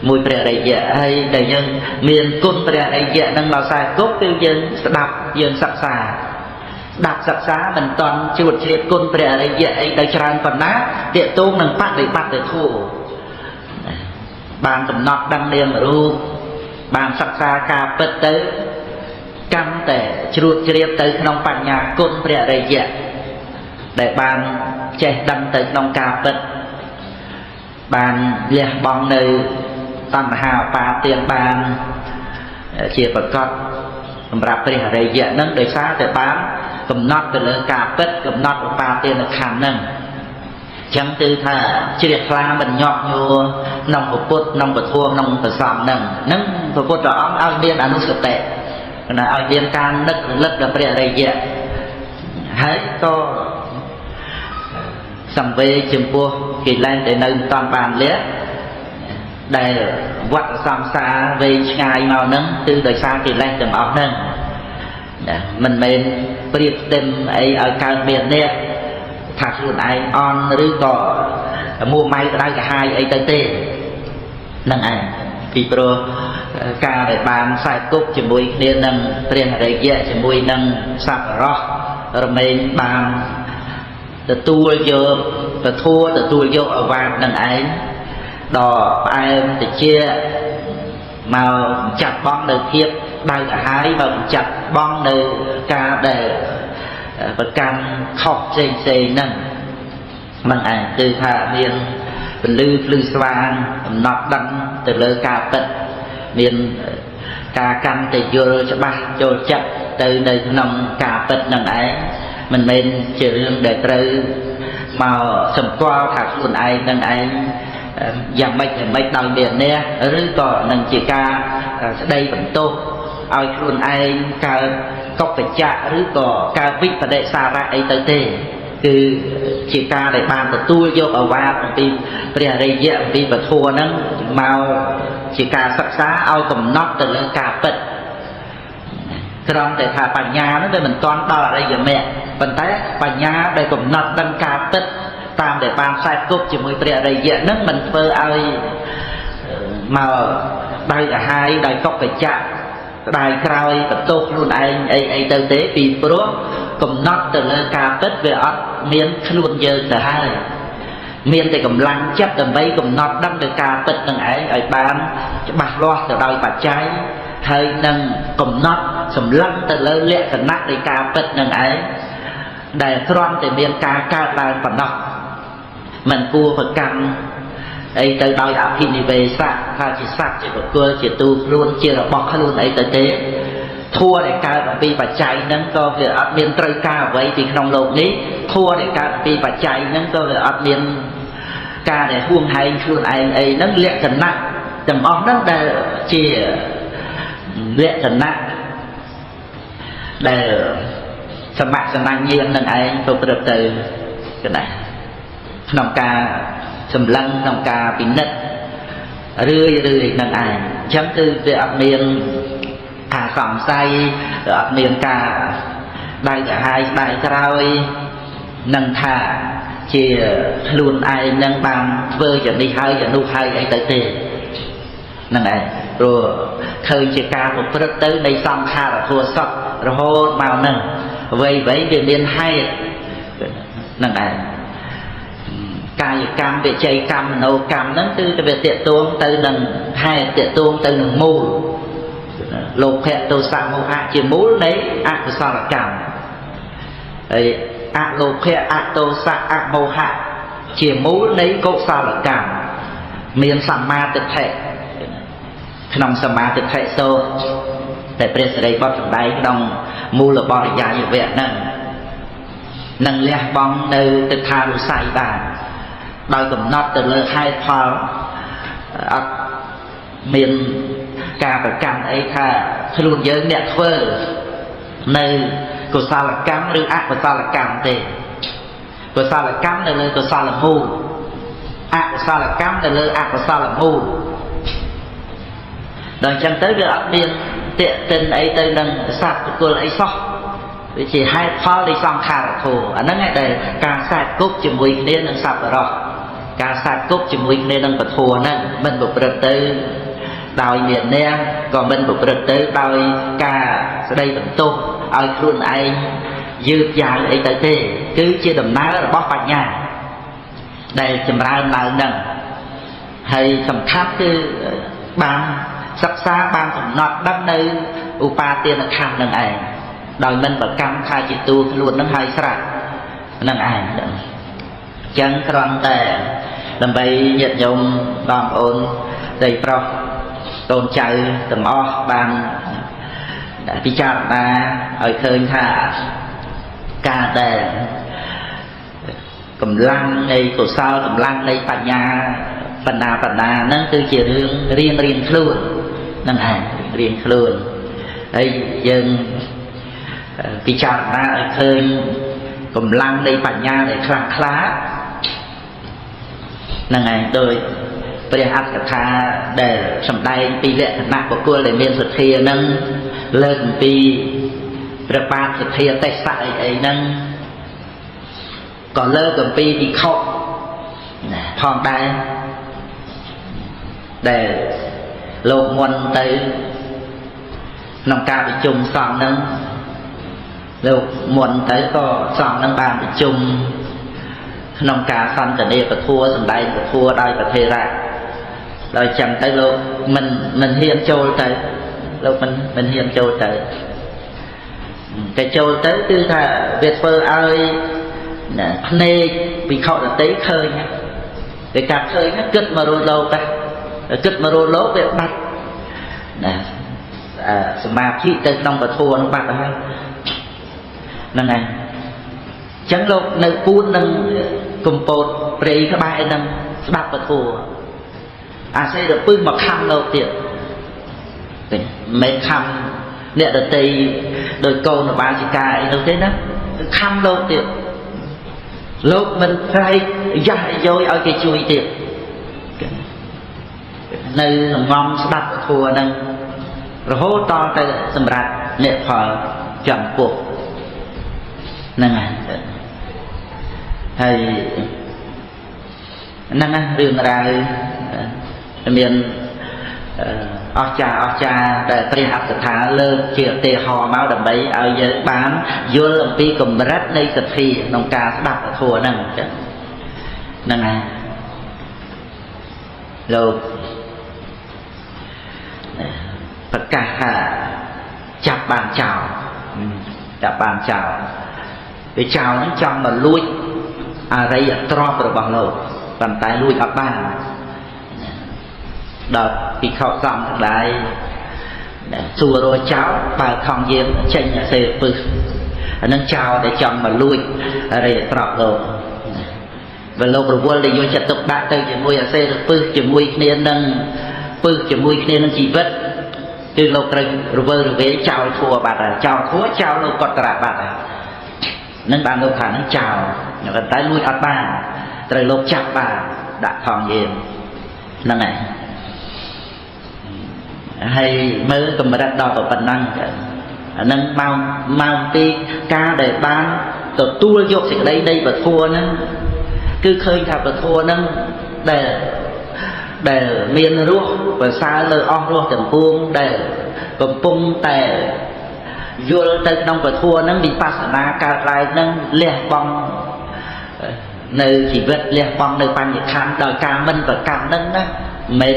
[SPEAKER 1] មួយព្រះអរិយៈហើយដែលយើងមានគុណព្រះអរិយៈនឹងមកខ្សែគប់គឺយើងស្ដាប់យើងសិក្សាស្ដាប់សិក្សាមិនតន់ជ្រួតជ្រាបគុណព្រះអរិយៈអីទៅច្រើនប៉ុណ្ណាទាក់ទងនឹងបដិបត្តិធម៌បានកំណត់ដឹងនាមរូបបានសិក្សាការពិតទៅកាន់តែជ្រួតជ្រាបទៅក្នុងបញ្ញាគុណព្រះអរិយៈដែលបានចេះដឹងទៅក្នុងការពិតបានលះបង់នៅតណ្ហាឧបាទានបានជាប្រកបសម្រាប់ព្រះអរិយៈនឹងដោយសារតែបានកំណត់ទៅលើការពិតកំណត់ឧបាទានខណ្ឌហ្នឹងចឹងគឺថាជ្រះថ្លាមិនញាប់ញួរក្នុងពុទ្ធក្នុងពធក្នុងព្រះសង្ឃហ្នឹងហ្នឹងព្រះពុទ្ធអង្គឲ្យមានអនុសតិណាឲ្យមានការនឹករលឹកដល់ព្រះអរិយៈហើយក៏សង្វេគចំពោះកិលេសដែលនៅមិនទាន់បានលះដែលវត្តសង្សារវែងឆ្ងាយមកហ្នឹងគឺដោយសារកិលេសទាំងអស់ហ្នឹងណាមិនមែនប្រៀបផ្ទឹមអីឲ្យកើតមាននេះថាខ្លួនឯងអន់ឬក៏មួម៉ៅក្តៅក្រហាយអីទៅទេហ្នឹងឯងពីព្រោះការដែលបានខ្សែគប់ជាមួយគ្នានឹងព្រះអរិយៈជាមួយនឹងសប្បុរសរមែងបានទទួលយកពធទទួលយកអវាទនឹងឯងដល់ផ្អែមតិចមកចាត់បងនៅភាពដៅក្រហាយមកចាត់បងនៅការដែលប្រកាន់ខុសផ្សេងផ្សេងហ្នឹងហ្នឹងឯងគឺថាមានពន្លឺភ្លឺស្វាងកំណត់ដឹងទៅលើការពិតមានការកាន់តែយល់ច្បាស់ចូលចិត្តទៅនៅក្នុងការពិតហ្នឹងឯងមិនមែនជារឿងដែលត្រូវមកសម្គាល់ថាខ្លួនឯងនឹងឯងយ៉ាងម៉េចយ៉ាងម៉េចដោយមាននេះឬក៏នឹងជាការស្ដីបន្ទោសឲ្យខ្លួនឯងកើតកុបច្ចៈឬក៏កើតវិបដិសារៈអីទៅទេគឺជាការដែលបានទទួលយកអវាទអំពីព្រះអរិយៈអំពីពធហ្នឹងមកជាការសិក្សាឲ្យកំណត់ទៅលើការពិត គ្រាន់តែថាបញ្ញាហ្នឹងវាមិនទាន់ដល់អរិយមគ្គប៉ុន្តែបញ្ញាដែលកំណត់ដឹងការពិតតាមដែលបានខ្សែគប់ជាមួយព្រះអរិយៈហ្នឹងមិនធ្វើឲ្យមកដៅកាហាយដោយកុកកច្ចៈស្ដាយក្រោយបន្ទោសខ្លួនឯងអីអីទៅទេពីព្រោះកំណត់ទៅលើការពិតវាអត់មានខ្លួនយើងទៅហើយមានតែកម្លាំងចិត្តដើម្បីកំណត់ដឹងទៅការពិតនឹងឯងឲ្យបានច្បាស់លាស់ទៅដោយបច្ច័យហើយនឹងកំណត់សម្លឹងទៅលើលក្ខណៈនៃការពិតនឹងឯងដែលគ្រាន់តែមានការកើតឡើងប៉ុណ្ណោះមិនគួរប្រកាន់អីទៅដោយអភិនិវេសៈថាជាសត្វជាបុគ្គលជាទូខ្លួនជារបស់ខ្លួនអីទៅទេធัวដែលកើតអំពីបច្ច័យហ្នឹងក៏វាអត់មានត្រូវការអ្វីពីក្នុងលោកនេះធัวដែលកើតអំពីបច្ច័យហ្នឹងក៏វាអត់មានការដែលហួងហែងខ្លួនឯងអីហ្នឹងលក្ខណៈទាំងអស់ហ្នឹងដែលជាលក្ខណៈដែលសមសញ្ញាញាណនឹងឯងប្រព្រឹត្តទៅកណាក្នុងការសម្លឹងក្នុងការពិនិត្យរឿយរឿយនឹងឯងអញ្ចឹងគឺវាអត់មានការសង្ស័យអត់មានការដៅកាហាយស្ដាយក្រោយនឹងថាជាខ្លួនឯងនឹងបានធ្វើយ៉ាងនេះហើយយ៉ាងនោះហើយអីទៅទេហ្នឹងឯងព្រោះឃើញជាការប្រព្រឹត្តទៅនៃសង្ខារធម៌សត្វរហូតមកហ្នឹងអ្វីអ្វីវាមានហេតុហ្នឹងឯងកាយកម្មវិច័យកម្មមโนកម្មហ្នឹងគឺវាទាក់ទងទៅនឹងហេតុទាក់ទងទៅនឹងមូលលោភៈទោសៈមោហៈជាមូលនៃអកុសលកម្មហើយអលោភៈអទោសៈអមោហៈជាមូលនៃកុសលកម្មមានសម្មាទិដ្ឋិក្នុងសម្មាទិដ្ឋិសូត្រតែព្រះសិរីបុត្រសម្ដែងក្នុងមូលបរិយាយវៈហ្នឹងនឹងលះបង់នៅទិដ្ឋានុស័យបានដោយកំណត់ទៅលើហេតុផលអត់មានការប្រកាន់អីថាខ្លួនយើងអ្នកធ្វើនៅកុសលកម្មឬអកុសលកម្មទេកុសលកម្មនៅលើកុសលមូលអកុសលកម្មនៅលើអកុសលមូលដល់អញ្ចឹងទៅវាអត់មានទាក់ទិនអីទៅនឹងសត្វបុគ្គលអីសោះវាជាហេតុផលនៃសង្ខារធម៌អាហ្នឹងឯងដែលការខ្សែគប់ជាមួយគ្នានឹងសប្បុរសការខ្សែគប់ជាមួយគ្នានឹងពធហ្នឹងមិនប្រព្រឹត្តទៅដោយមានអ្នកក៏មិនប្រព្រឹត្តទៅដោយការស្ដីបន្ទោសឲ្យខ្លួនឯងយឺតយ៉ាវអីទៅទេគឺជាដំណើររបស់បញ្ញាដែលចម្រើនឡើងហ្នឹងហើយសំខាន់គឺបានសិក្សាបានកំណត់ដឹងនៅឧបាទានខណ្ឌនឹងឯងដោយមិនប្រកាន់ថាជាតួខ្លួននឹងហើយស្រេចនឹងឯងអញ្ចឹងគ្រាន់តែដើម្បីញាតិញោមបងប្អូនស្រីប្រុសកូនចៅទាំងអស់បានពិចារណាឲ្យឃើញថាការដែលកម្លាំងនៃកុសលកម្លាំងនៃបញ្ញាបណ្ណាបណ្ណាហ្នឹងគឺជារឿងរៀងរៀងខ្លួនហ្នឹងឯងរៀងខ្លួនហើយយើងពិចារណាឲ្យឃើញកម្លាំងនៃបញ្ញាដែលខ្លាំងក្លាហ្នឹងឯងដោយព្រះអត្ថកថាដែលសម្ដែងពីលក្ខណៈបុគ្គលដែលមានសទ្ធាហ្នឹងលើកអំពីព្រះបាទសទ្ធាទេសៈអីអីហ្នឹងក៏លើកអំពីភិក្ខុផងដែរដែលលោកមុនទៅក្នុងការប្រជុំសង្ឃហ្នឹងលោកមុនទៅក៏សង្ឃហ្នឹងបានប្រជុំក្នុងការសន្ទនាពធសម្ដែងពធដោយប្រធេរៈដោយចឹងទៅលោកមិនហ៊ានចូលទៅលោកមិនហ៊ានចូលទៅតែចូលទៅគឺថាវាធ្វើឲ្យភ្នែកភិក្ខុដទៃឃើញតែការឃើញគិតមករស់លោកដែរគិតមករស់លោកវាបាត់ណាសមាធិទៅក្នុងពធនោះបាត់ទៅហើយហ្នឹងឯងអញ្ចឹងលោកនៅពួននឹងកំពតព្រៃក្បែរនឹងស្ដាប់ពធអាស័យរពឹសមកខំលោកទៀតមិនមែនខំអ្នកដទៃដោយកូនបាសិកាអីនោះទេណាខំលោកទៀតលោកមិនស្រែកយ៉ាស់យោយឲ្យគេជួយទៀតនៅងំស្ដាប់ពធហ្នឹង រហូតតទៅសម្រាប់អ្នកផលចំពោះហ្នឹងហើយហ្នឹងរឿងរ៉ាវមានអស្ចារ្យដែលព្រះអត្តថាលើកជាឧទាហរណ៍មកដើម្បីឲ្យយើងបានយល់អំពីកម្រិតនៃសទ្ធាក្នុងការស្ដាប់ធម៌ហ្នឹងចឹងហ្នឹងហើយលោកប្រកាសថាចាប់បានចោលចាប់បានចោលវាចោលហ្នឹងចង់មកលួចអរិយទ្រព្យរបស់លោកប៉ុន្តែលួចអត់បានដល់ភិក្ខុសង្ឃទាំងឡាយសួររកចោលបើខំយាមចេញអាសេពឹសអានឹងចោលដែលចង់មកលួចអរិយទ្រព្យលោកបើលោករវល់ដែលយកចិត្តទុកដាក់ទៅជាមួយអាសេពឹសជាមួយគ្នានឹងពឹសជាមួយគ្នានឹងជីវិតគឺលោកត្រូវរវើរវាយចោលធัวបាត់ហើយចោលធัวចោលលោកកតរៈបាត់ហើយនឹងបានលោកថានឹងចោលប៉ុន្តែលួចអត់បានត្រូវលោកចាប់បានដាក់ថងយាមហ្នឹងហើយហើយមើលកម្រិតដល់ប៉ុណ្ណឹងអានឹងមកពីការដែលបានទទួលយកសេចក្តីនៃពធហ្នឹងគឺឃើញថាពធហ្នឹងដែលមានរសប្រសើរលើអស់រសទាំងពួងដែលកំពុងតែយល់ទៅក្នុងពធហ្នឹងវិបស្សនាកើតឡើងហ្នឹងលះបង់នៅជីវិតលះបង់នៅបញ្ញខណ្ឌដោយការមិនប្រកាន់ហ្នឹងណាមិន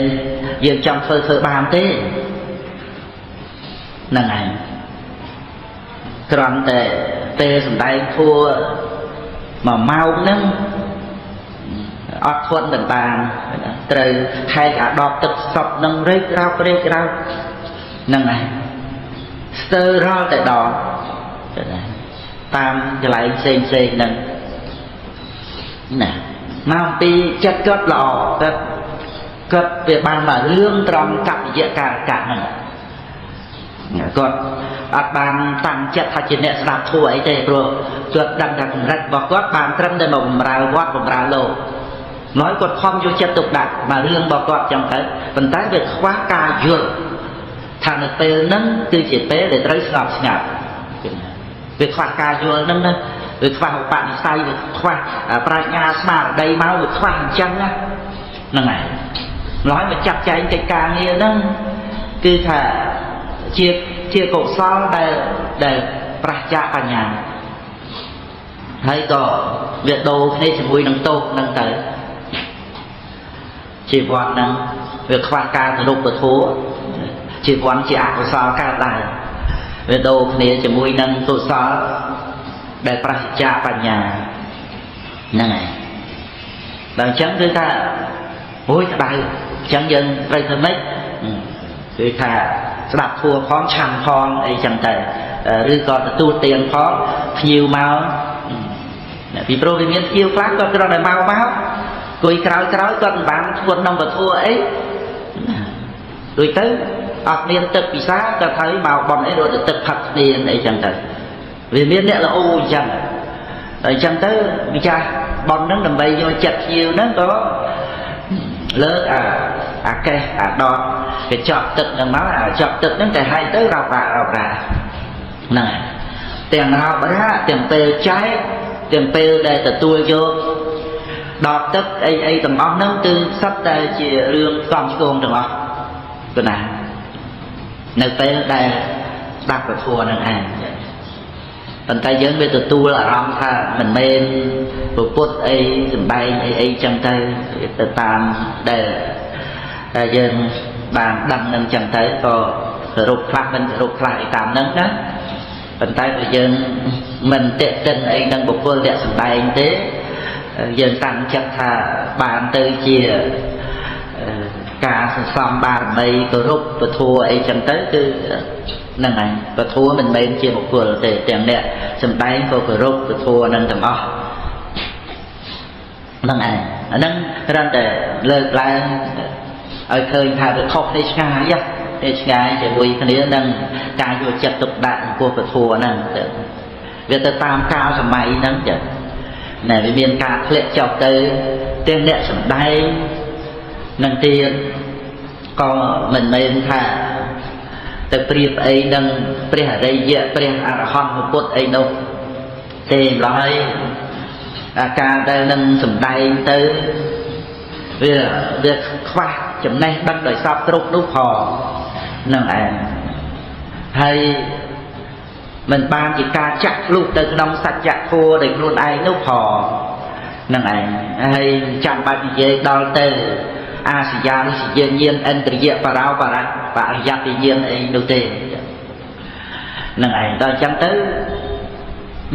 [SPEAKER 1] យើងចង់ធ្វើបានទេហ្នឹងឯងគ្រាន់តែពេលសំដែងធัวមួយម៉ោងហ្នឹងអត់ធន់មិនបានត្រូវហែកអាដបទឹកសពនឹងរេករោករេករោកហ្នឹងឯងស្ទើររាល់តែដល់តាមកន្លែងផ្សេងផ្សេងហ្នឹងណាមកពីចិត្តគាត់ល្អគាត់វាបានមករឿងត្រង់កព្យការកៈហ្នឹងគាត់អត់បានតាំងចិត្តថាជាអ្នកស្ដាប់ធម៌អីទេព្រោះគាត់ដឹងថាកម្រិតរបស់គាត់បានត្រឹមតែមកបំរើវត្តបំរើលោកហើយគាត់ខំយកចិត្តទុកដាក់មករឿងរបស់គាត់ចឹងទៅប៉ុន្តែវាខ្វះការយល់ថានៅពេលហ្នឹងគឺជាពេលដែលត្រូវស្ងប់ស្ងាត់វាខ្វះការយល់ហ្នឹងណាវាខ្វះឧបនិស្ស័យវាខ្វះប្រាជ្ញាស្មារតីមកវាខ្វះអញ្ចឹងណាហ្នឹងហើយម្ល៉េះមកចាត់ចែងកិច្ចការងារហ្នឹងគឺថាជាកុសលដែលប្រឆាចបញ្ញាហើយក៏វាដូរគ្នាជាមួយនឹងទោសហ្នឹងទៅជីវ័នហ្នឹងវាខ្វះការគោរពធម៌ជីវ័នជាអកុសលកើតឡើងវាដូរគ្នាជាមួយនឹងកុសលដែលប្រឆាចបញ្ញាហ្នឹងហើយដល់អញ្ចឹងគឺថាអូយក្តៅអញ្ចឹងយើងត្រូវធ្វើម៉េចគឺថាស្ដាប់ធัวផងឆាំផងអីចឹងទៅឬក៏ទទួលទានផងភ្ញៀវមកពីព្រោះវាមានភ្ញៀវខ្លះគាត់គ្រាន់តែមកគួយក្រោយគាត់មិនបានធ្វើក្នុងពធអីដូចទៅអត់មានទឹកពិសាគាត់ហើយមកបន់អីរត់ទៅទឹកផឹកគ្នាអីចឹងទៅវាមានអ្នកល្អអញ្ចឹងតែអញ្ចឹងទៅម្ចាស់បន់ហ្នឹងដើម្បីយកចិត្តភ្ញៀវហ្នឹងក៏លើកអាកេះអាដតកញ្ចក់ទឹកហ្នឹងមកអាចក់ទឹកហ្នឹងតែហែកទៅរោបរ៉ាហ្នឹងទាំងរោបរ៉ាទាំងពេលចែកទាំងពេលដែលទទួលយកដបទឹកអីទាំងអស់ហ្នឹងគឺសុទ្ធតែជារឿងសំឆ្គងទាំងអស់ប៉ុណ្ណានៅពេលដែលស្ដាប់ពធហ្នឹងឯងប៉ុន្តែយើងវាទទួលអារម្មណ៍ថាមិនមែនពុទ្ធអីសំដែងអីចឹងទៅទៅតាមដែលយើងបានដឹងនឹងចឹងទៅក៏គោរពខ្លះមិនគោរពខ្លះអីតាមហ្នឹងណាប៉ុន្តែបើយើងមិនតេតិនអីនឹងបុគ្គលអ្នកសំដែងទេយើងតាំងចិត្តថាបានទៅជាការសន្សំបារមីគោរពពធអីចឹងទៅគឺហ្នឹងហើយពធមិនមែនជាបុគ្គលទេទាំងអ្នកសំដែងក៏គោរពពធនឹងទាំងអស់ហ្នឹងឯងអាហ្នឹងគ្រាន់តែលើកឡើងឲ្យឃើញថាវាខុសគ្នាឆ្ងាយទេឆ្ងាយជាមួយគ្នានឹងការយកចិត្តទុកដាក់ចំពោះពធហ្នឹងវាទៅតាមកាលសម័យហ្នឹងចឹងណែវាមានការធ្លាក់ចុះទៅទាំងអ្នកសំដែងនឹងទៀតក៏មិនមែនថា ទៅប្រៀបអីនឹងព្រះអរិយៈព្រះអរហន្តពុទ្ធអីនោះទេម្ល៉េះហើយអាការដែលនឹងសំដែងទៅវាខ្វះចំណេះដឹងដោយសពគ្រប់នោះផងនឹងឯងហើយមិនបានជាការចាក់លុះទៅក្នុងសច្ចធម៌ដោយខ្លួនឯងនោះផងនឹងឯងហើយចាំបាច់និយាយដល់ទៅអាសយានុសយាញាណឥន្ទ្រិយបរោបរៈបរិយត្តិញាណអីនោះទេនឹងឯងដល់អញ្ចឹងទៅ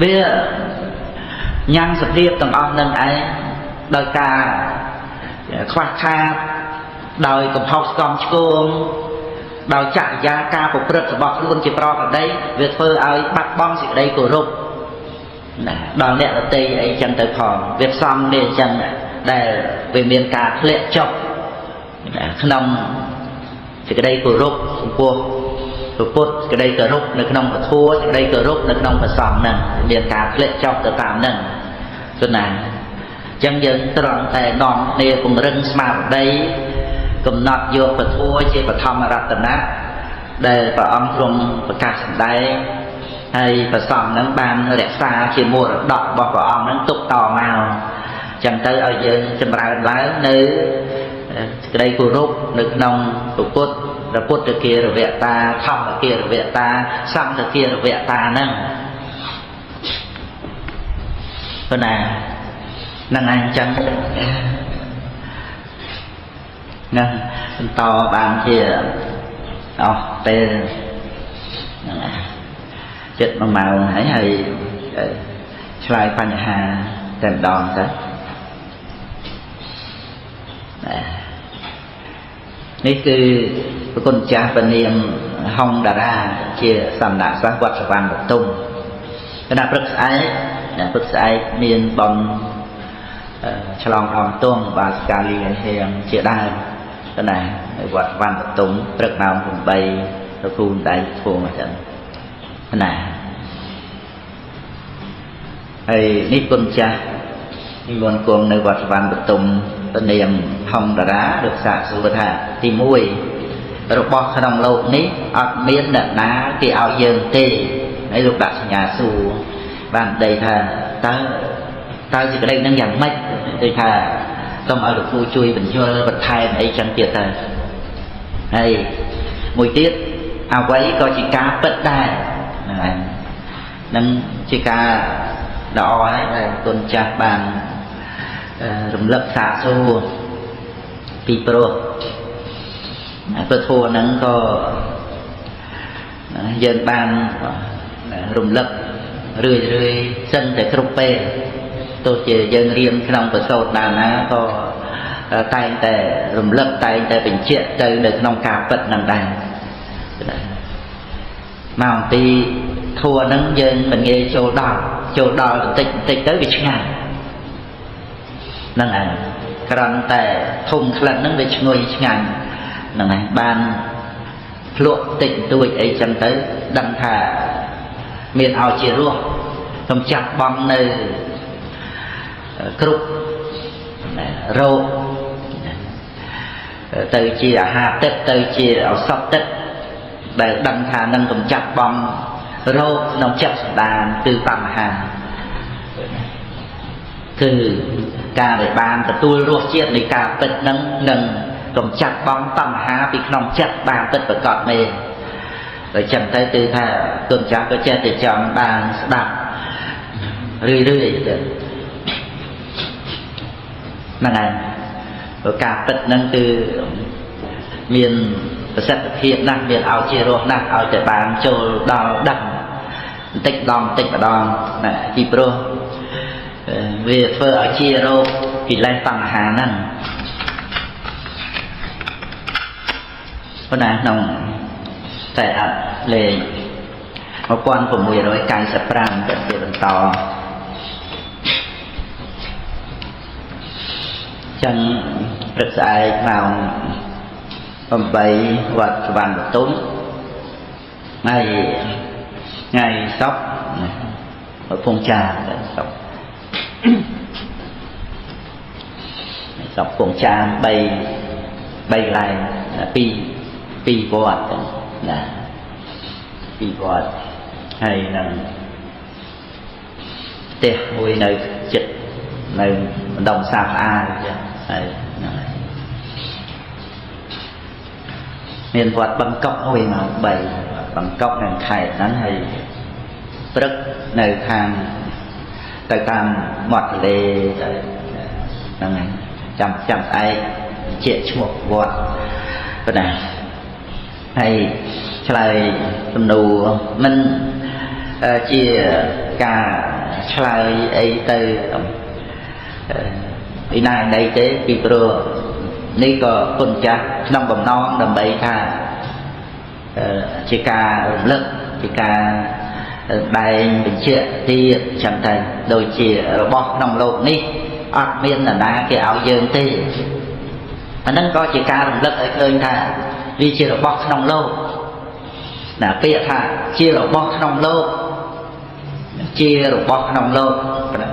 [SPEAKER 1] វាញ៉ាំងសភាពទាំងអស់នឹងឯងដោយការខ្វះខាតដោយកំហុសស្គមឆ្គងដោយចរិយាការប្រព្រឹត្តរបស់ខ្លួនជាប្រក្រតីវាធ្វើឲ្យបាត់បង់សេចក្តីគោរពណាដល់អ្នកដទៃអីចឹងទៅផងវាផ្សំនេះអញ្ចឹងដែលវាមានការធ្លាក់ចុះក្នុងសេចក្តីគោរពចំពោះព្រះពុទ្ធសេចក្តីគោរពនៅក្នុងពធសេចក្តីគោរពនៅក្នុងព្រះសង្ឃហ្នឹងមានការធ្លាក់ចុះទៅតាមហ្នឹងគឺណាអញ្ចឹងយើងត្រង់តែនាំគ្នាពង្រឹងស្មារតីកំណត់យកពធជាបឋមរតនៈដែលព្រះអង្គទ្រង់ប្រកាសសម្ដែងហើយព្រះសង្ឃហ្នឹងបានរក្សាជាមរតករបស់ព្រះអង្គហ្នឹងទុកតមកចឹងទៅឲ្យយើងចម្រើនឡើងនៅសេចក្តីគោរពនៅក្នុងព្រះពុទ្ធព្រះពុទ្ធគារវតាធម្មគារវតាសង្ឃគារវតាហ្នឹងប៉ុណ្ណាហ្នឹងឯងចឹងហ្នឹងបន្តបានជាអស់ពេលហ្នឹងចិត្ត1ម៉ោងហើយហើយឆ្លើយបញ្ហាតែម្ដងទៅនេះគឺប្រគុណចាស់ពនាមហុងតារាជាសំណាក់សិស្សវត្តសវណ្ណបទុមគណៈព្រឹកស្អែកព្រឹកស្អែកមានបន់ឆ្លងអងទងបាសកាលីហៀងជាដើមគណៈវត្តសវណ្ណបទុមព្រឹកម៉ោង8ទៅគូនដៃធួងអញ្ចឹងណាហើយនេះគុណចាស់និមន្តគង់នៅវត្តសវណ្ណបទុមពនាមហុងតារាលោកសាកសួរថាទី1របស់ក្នុងលោកនេះអត់មានអ្នកណាគេឲ្យយើងទេហើយលោកដាក់សញ្ញាសួរបានដីថាតើសេចក្តីនឹងយ៉ាងម៉េចដូចថាសូមឲ្យលោកគ្រូជួយបញ្យល់បន្ថែមអីចឹងទៀតទៅហើយមួយទៀតអ្វីក៏ជាការពិតដែរហ្នឹងឯងនឹងជាការល្អហើយដែលគុណចាស់បានរំលឹកសាកសួរពីព្រោះពធហ្នឹងក៏យើងបានរំលឹករឿយរឿយសឹងតែគ្រប់ពេលទោះជាយើងរៀនក្នុងប្រសូតណាណាក៏តែងតែរំលឹកតែងតែបញ្ជាក់ទៅនៅក្នុងការពិតហ្នឹងដែរមកអំពីធัวហ្នឹងយើងមិនងាយចូលដល់បន្តិចបន្តិចទៅវាឆ្ងាយហ្នឹងឯងគ្រាន់តែធំក្លិនហ្នឹងវាឈ្ងុយឆ្ងាញ់ហ្នឹងឯងបានភ្លក់តិចតួចអីចឹងទៅដឹងថាមានឲ្យជារសខ្ញុំចាក់បងនៅគ្រប់រោគទៅជាអាហារទឹកទៅជាឱសថទឹកដែលដឹងថានឹងកំចាត់បងរោគក្នុងចិត្តសន្តានគឺបញ្ហាគឺការដែលបានទទួលរសជាតិនៃការពិតនឹងនឹងកំចាត់បងបញ្ហាពីក្នុងចិត្តបានពិតប្រាកដមែនតែចឹងទៅគឺថាគុណចាស់ក៏ចេះតែចង់បានស្ដាប់រឿយរឿយទៅហ្នឹងឯងព្រោះការពិតហ្នឹងគឺមានប្រសិទ្ធភាពណាស់មានឲ្យជារសណាស់ឲ្យតែបានចូលដល់ដឹងបន្តិចម្ដងបន្តិចម្ដងណាពីព្រោះវាធ្វើឲ្យជារោគកិលេសបញ្ហាហ្នឹងប៉ុន្តែក្នុងតែអត់លេខ1695ទៅជាបន្តចឹងព្រឹកស្អែកម៉ោង8វត្តសវណ្ណបទុមហើយថ្ងៃសុក្រពងចាសុក្រសុក្រពងចា3កន្លែង2វត្តណា ពីវត្តហើយនឹងផ្ទះមួយនៅចិត្តនៅម្ដុំសាផ្អាអញ្ចឹងហើយហ្នឹងហើយមានវត្តបឹងកុកមួយម៉ោង3បឹងកុកនៅខេត្តហ្នឹងហើយព្រឹកនៅខាងទៅតាមមាត់ទន្លេទៅហ្នឹងហើយចាំស្អែកជាឈ្មោះវត្តប៉ុណ្ណាហើយឆ្លើយសំណួរមិនជាការឆ្លើយអីទៅឯណាណីទេពីព្រោះនេះក៏គុណចាស់ក្នុងបំណងដើម្បីថាជាការរំលឹកជាការដែងបញ្ជាក់ទៀតចឹងទៅដូចជារបស់ក្នុងលោកនេះអត់មាននរណាគេឲ្យយើងទេអាហ្នឹងក៏ជាការរំលឹកឲ្យឃើញថាវាជារបស់ក្នុងលោកណាពាក្យថាជារបស់ក្នុងលោកជារបស់ក្នុងលោក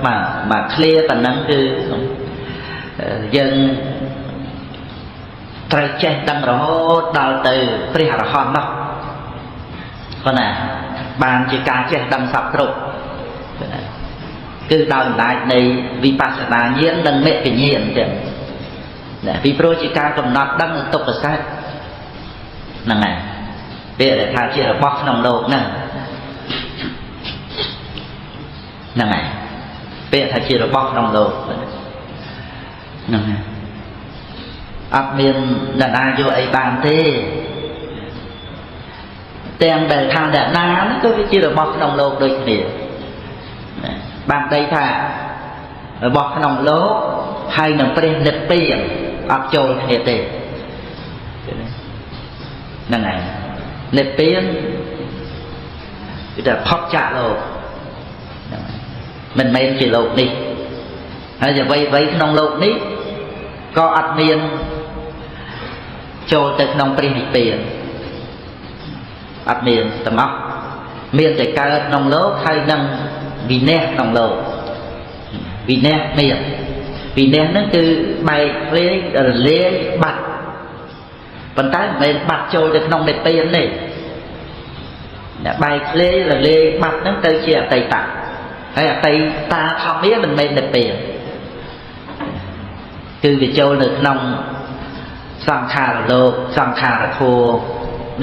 [SPEAKER 1] បាទបាទឃ្លាប៉ុណ្ណឹងគឺយើងត្រូវចេះដឹងរហូតដល់ទៅព្រះអរហន្តនោះប៉ុណ្ណាបានជាការចេះដឹងសពគ្រប់គឺដោយអំណាចនៃវិបស្សនាញាណនិងមគ្គញាណចឹងណាពីព្រោះជាការកំណត់ដឹងទុក្ខសត្វហ្នឹងហើយពាក្យដែលថាជារបស់ក្នុងលោកហ្នឹងហ្នឹងហើយពាក្យថាជារបស់ក្នុងលោកហ្នឹងហើយអត់មានអ្នកណាយកអីបានទេទាំងដែលថាអ្នកណាហ្នឹងក៏វាជារបស់ក្នុងលោកដូចគ្នាបានដីថារបស់ក្នុងលោកហើយនឹងព្រះនិព្វានអត់ចូលគ្នាទេហ្នឹងហើយនិព្វានគឺតែផុតចាកលោកមិនមែនជាលោកនេះហើយអ្វីៗក្នុងលោកនេះក៏អត់មានចូលទៅក្នុងព្រះនិព្វានអត់មានទាំងអស់មានតែកើតក្នុងលោកហើយនឹងវិន័យក្នុងលោកវិន័យមានវិន័យហ្នឹងគឺបែកធ្លាយរលាយបាត់ប៉ុន្តែមិនមែនបាត់ចូលទៅក្នុងនិព្វានទេអ្នកបែកធ្លាយរលាយបាត់ហ្នឹងទៅជាអតីតហើយអតីតាធម្មាមិនមែននិព្វានគឺវាចូលនៅក្នុងសង្ខារលោកសង្ខារធម៌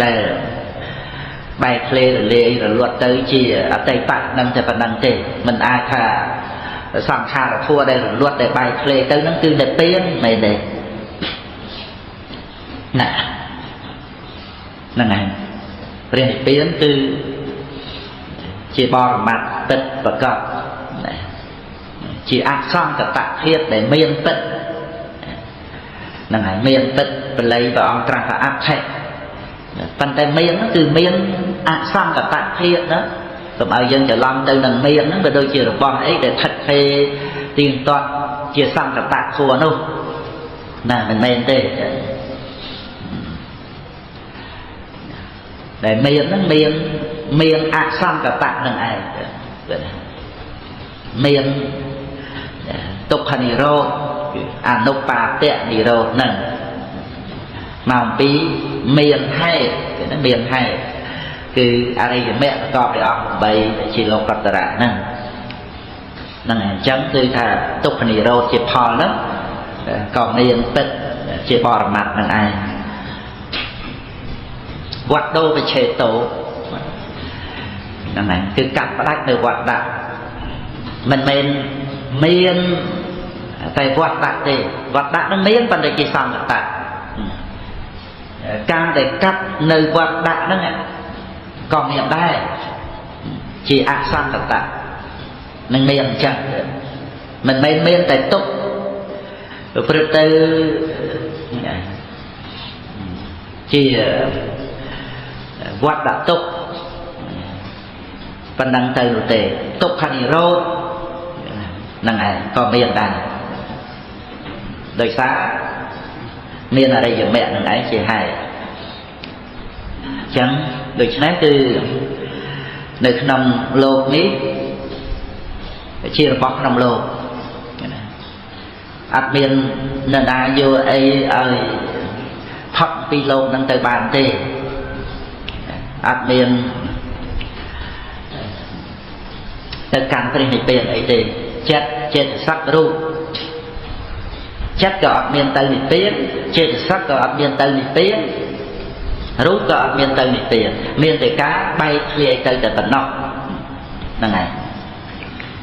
[SPEAKER 1] ដែលបែកធ្លាយរលាយរលត់ទៅជាអតីតនឹងតែប៉ុណ្្នឹងទេមិនអាចថាសង្ខារធម៌ដែលរលត់ដែលបែកធ្លាយទៅហ្នឹងគឺនិព្វានមែនទេណាហ្នឹងហើយព្រះនិព្វានគឺជាបរមត្តពិតប្រកបណាជាអសង្កតធាតុដែលមានពិតហ្នឹងហើយមានពិតបល័យព្រះអង្គត្រាស់ថាអដ្ឋិប៉ុន្តែមានហ្នឹងគឺមានអសង្កតធាតុណាកុំឲ្យយើងច្រឡំទៅនឹងមានហ្នឹងវាដូចជារបស់អីដែលថិតថេរទៀងទាត់ជាសង្កតធម៌នោះណាមិនមែនទេដែលមានហ្នឹងមានអសង្កតនឹងឯងមានទុក្ខនិរោធអនុបាទៈនិរោធហ្នឹងមកអំពីមានហេតុមានហេតុគឺអរិយមគ្គប្រកបដោយអង្គ8ជាលោកតរៈហ្នឹងហ្នឹងអញ្ចឹងគឺថាទុក្ខនិរោធជាផលហ្នឹងក៏មានពិតជាបរមត្តហ្នឹងឯងវត្តដូវិឆេតោហ្នឹងឯងគឺកាត់ផ្ដាច់នៅវត្តដាក់មិនមែនមានតែវត្តដាក់ទេវត្តដាក់នឹងមានប៉ុន្តែជាសង្កតៈការដែលកាត់នៅវត្តដាក់ហ្នឹងក៏មានដែរជាអសង្កតៈនឹងមានអញ្ចឹងមិនមែនមានតែទុក្ខប្រព្រឹត្តទៅជាវត្តដាក់ទុក្ខប៉ុណ្ណឹងទៅនោះទេទុក្ខនិរោធហ្នឹងឯងក៏មានដែរដោយសារមានអរិយមគ្គនឹងឯងជាហេតុអញ្ចឹងដូច្នេះគឺនៅក្នុងលោកនេះជារបស់ក្នុងលោកអត់មាននរណាយកអីឲ្យផុតពីលោកនឹងទៅបានទេអត់មាន ទៅកាន់ព្រះនិព្វានអីទេចិត្តចេតសិករូបចិត្តក៏អត់មានទៅនិព្វានចេតសិកក៏អត់មានទៅនិព្វានរូបក៏អត់មានទៅនិព្វានមានតែការបែកធ្លាយទៅតែប៉ុណ្ណោះហ្នឹងហើយ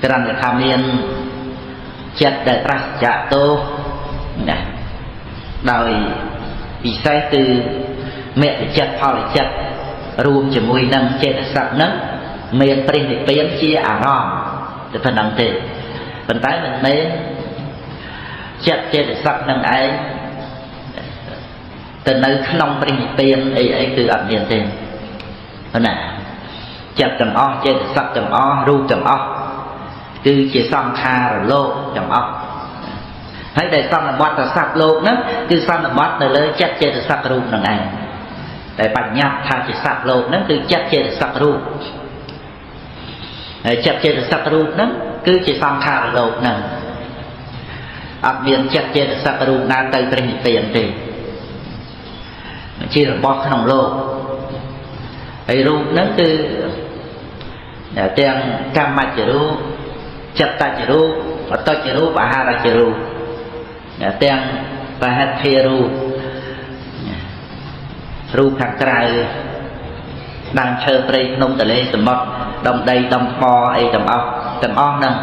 [SPEAKER 1] គ្រាន់តែថាមានចិត្តដែលប្រសចាកទោសណាដោយពិសេសគឺមគ្គចិត្តផលចិត្តរួមជាមួយនឹងចេតសិកហ្នឹងមានព្រះនិព្វានជាអារម្មណ៍តែប៉ុណ្ណឹងទេប៉ុន្តែមិនមែនចិត្តចេតសិកនឹងឯងទៅនៅក្នុងព្រះនិព្វានអីអីគឺអត់មានទេណាចិត្តទាំងអស់ចេតសិកទាំងអស់រូបទាំងអស់គឺជាសង្ខារលោកទាំងអស់ហើយដែលសន្មតសត្វលោកហ្នឹងគឺសន្មតនៅលើចិត្តចេតសិករូបហ្នឹងឯងតែបញ្ញត្តិថាជាសត្វលោកហ្នឹងគឺចិត្តចេតសិករូបហើយចិត្តចេតសិករូបហ្នឹងគឺជាសង្ខារលោកហ្នឹងអត់មានចិត្តចេតសិករូបណាទៅព្រះនិព្វានទេជារបស់ក្នុងលោកហើយរូបហ្នឹងគឺទាំងកម្មច្ចរូបចិត្តច្ចរូបអតច្ចរូបអាហារច្ចរូបទាំងបហិទ្ធារូបរូបខាងក្រៅដើមឈើព្រៃភ្នំទន្លេសមុទ្រដុំដីដុំថ្មអីទាំងអស់ទាំងអស់ហ្នឹង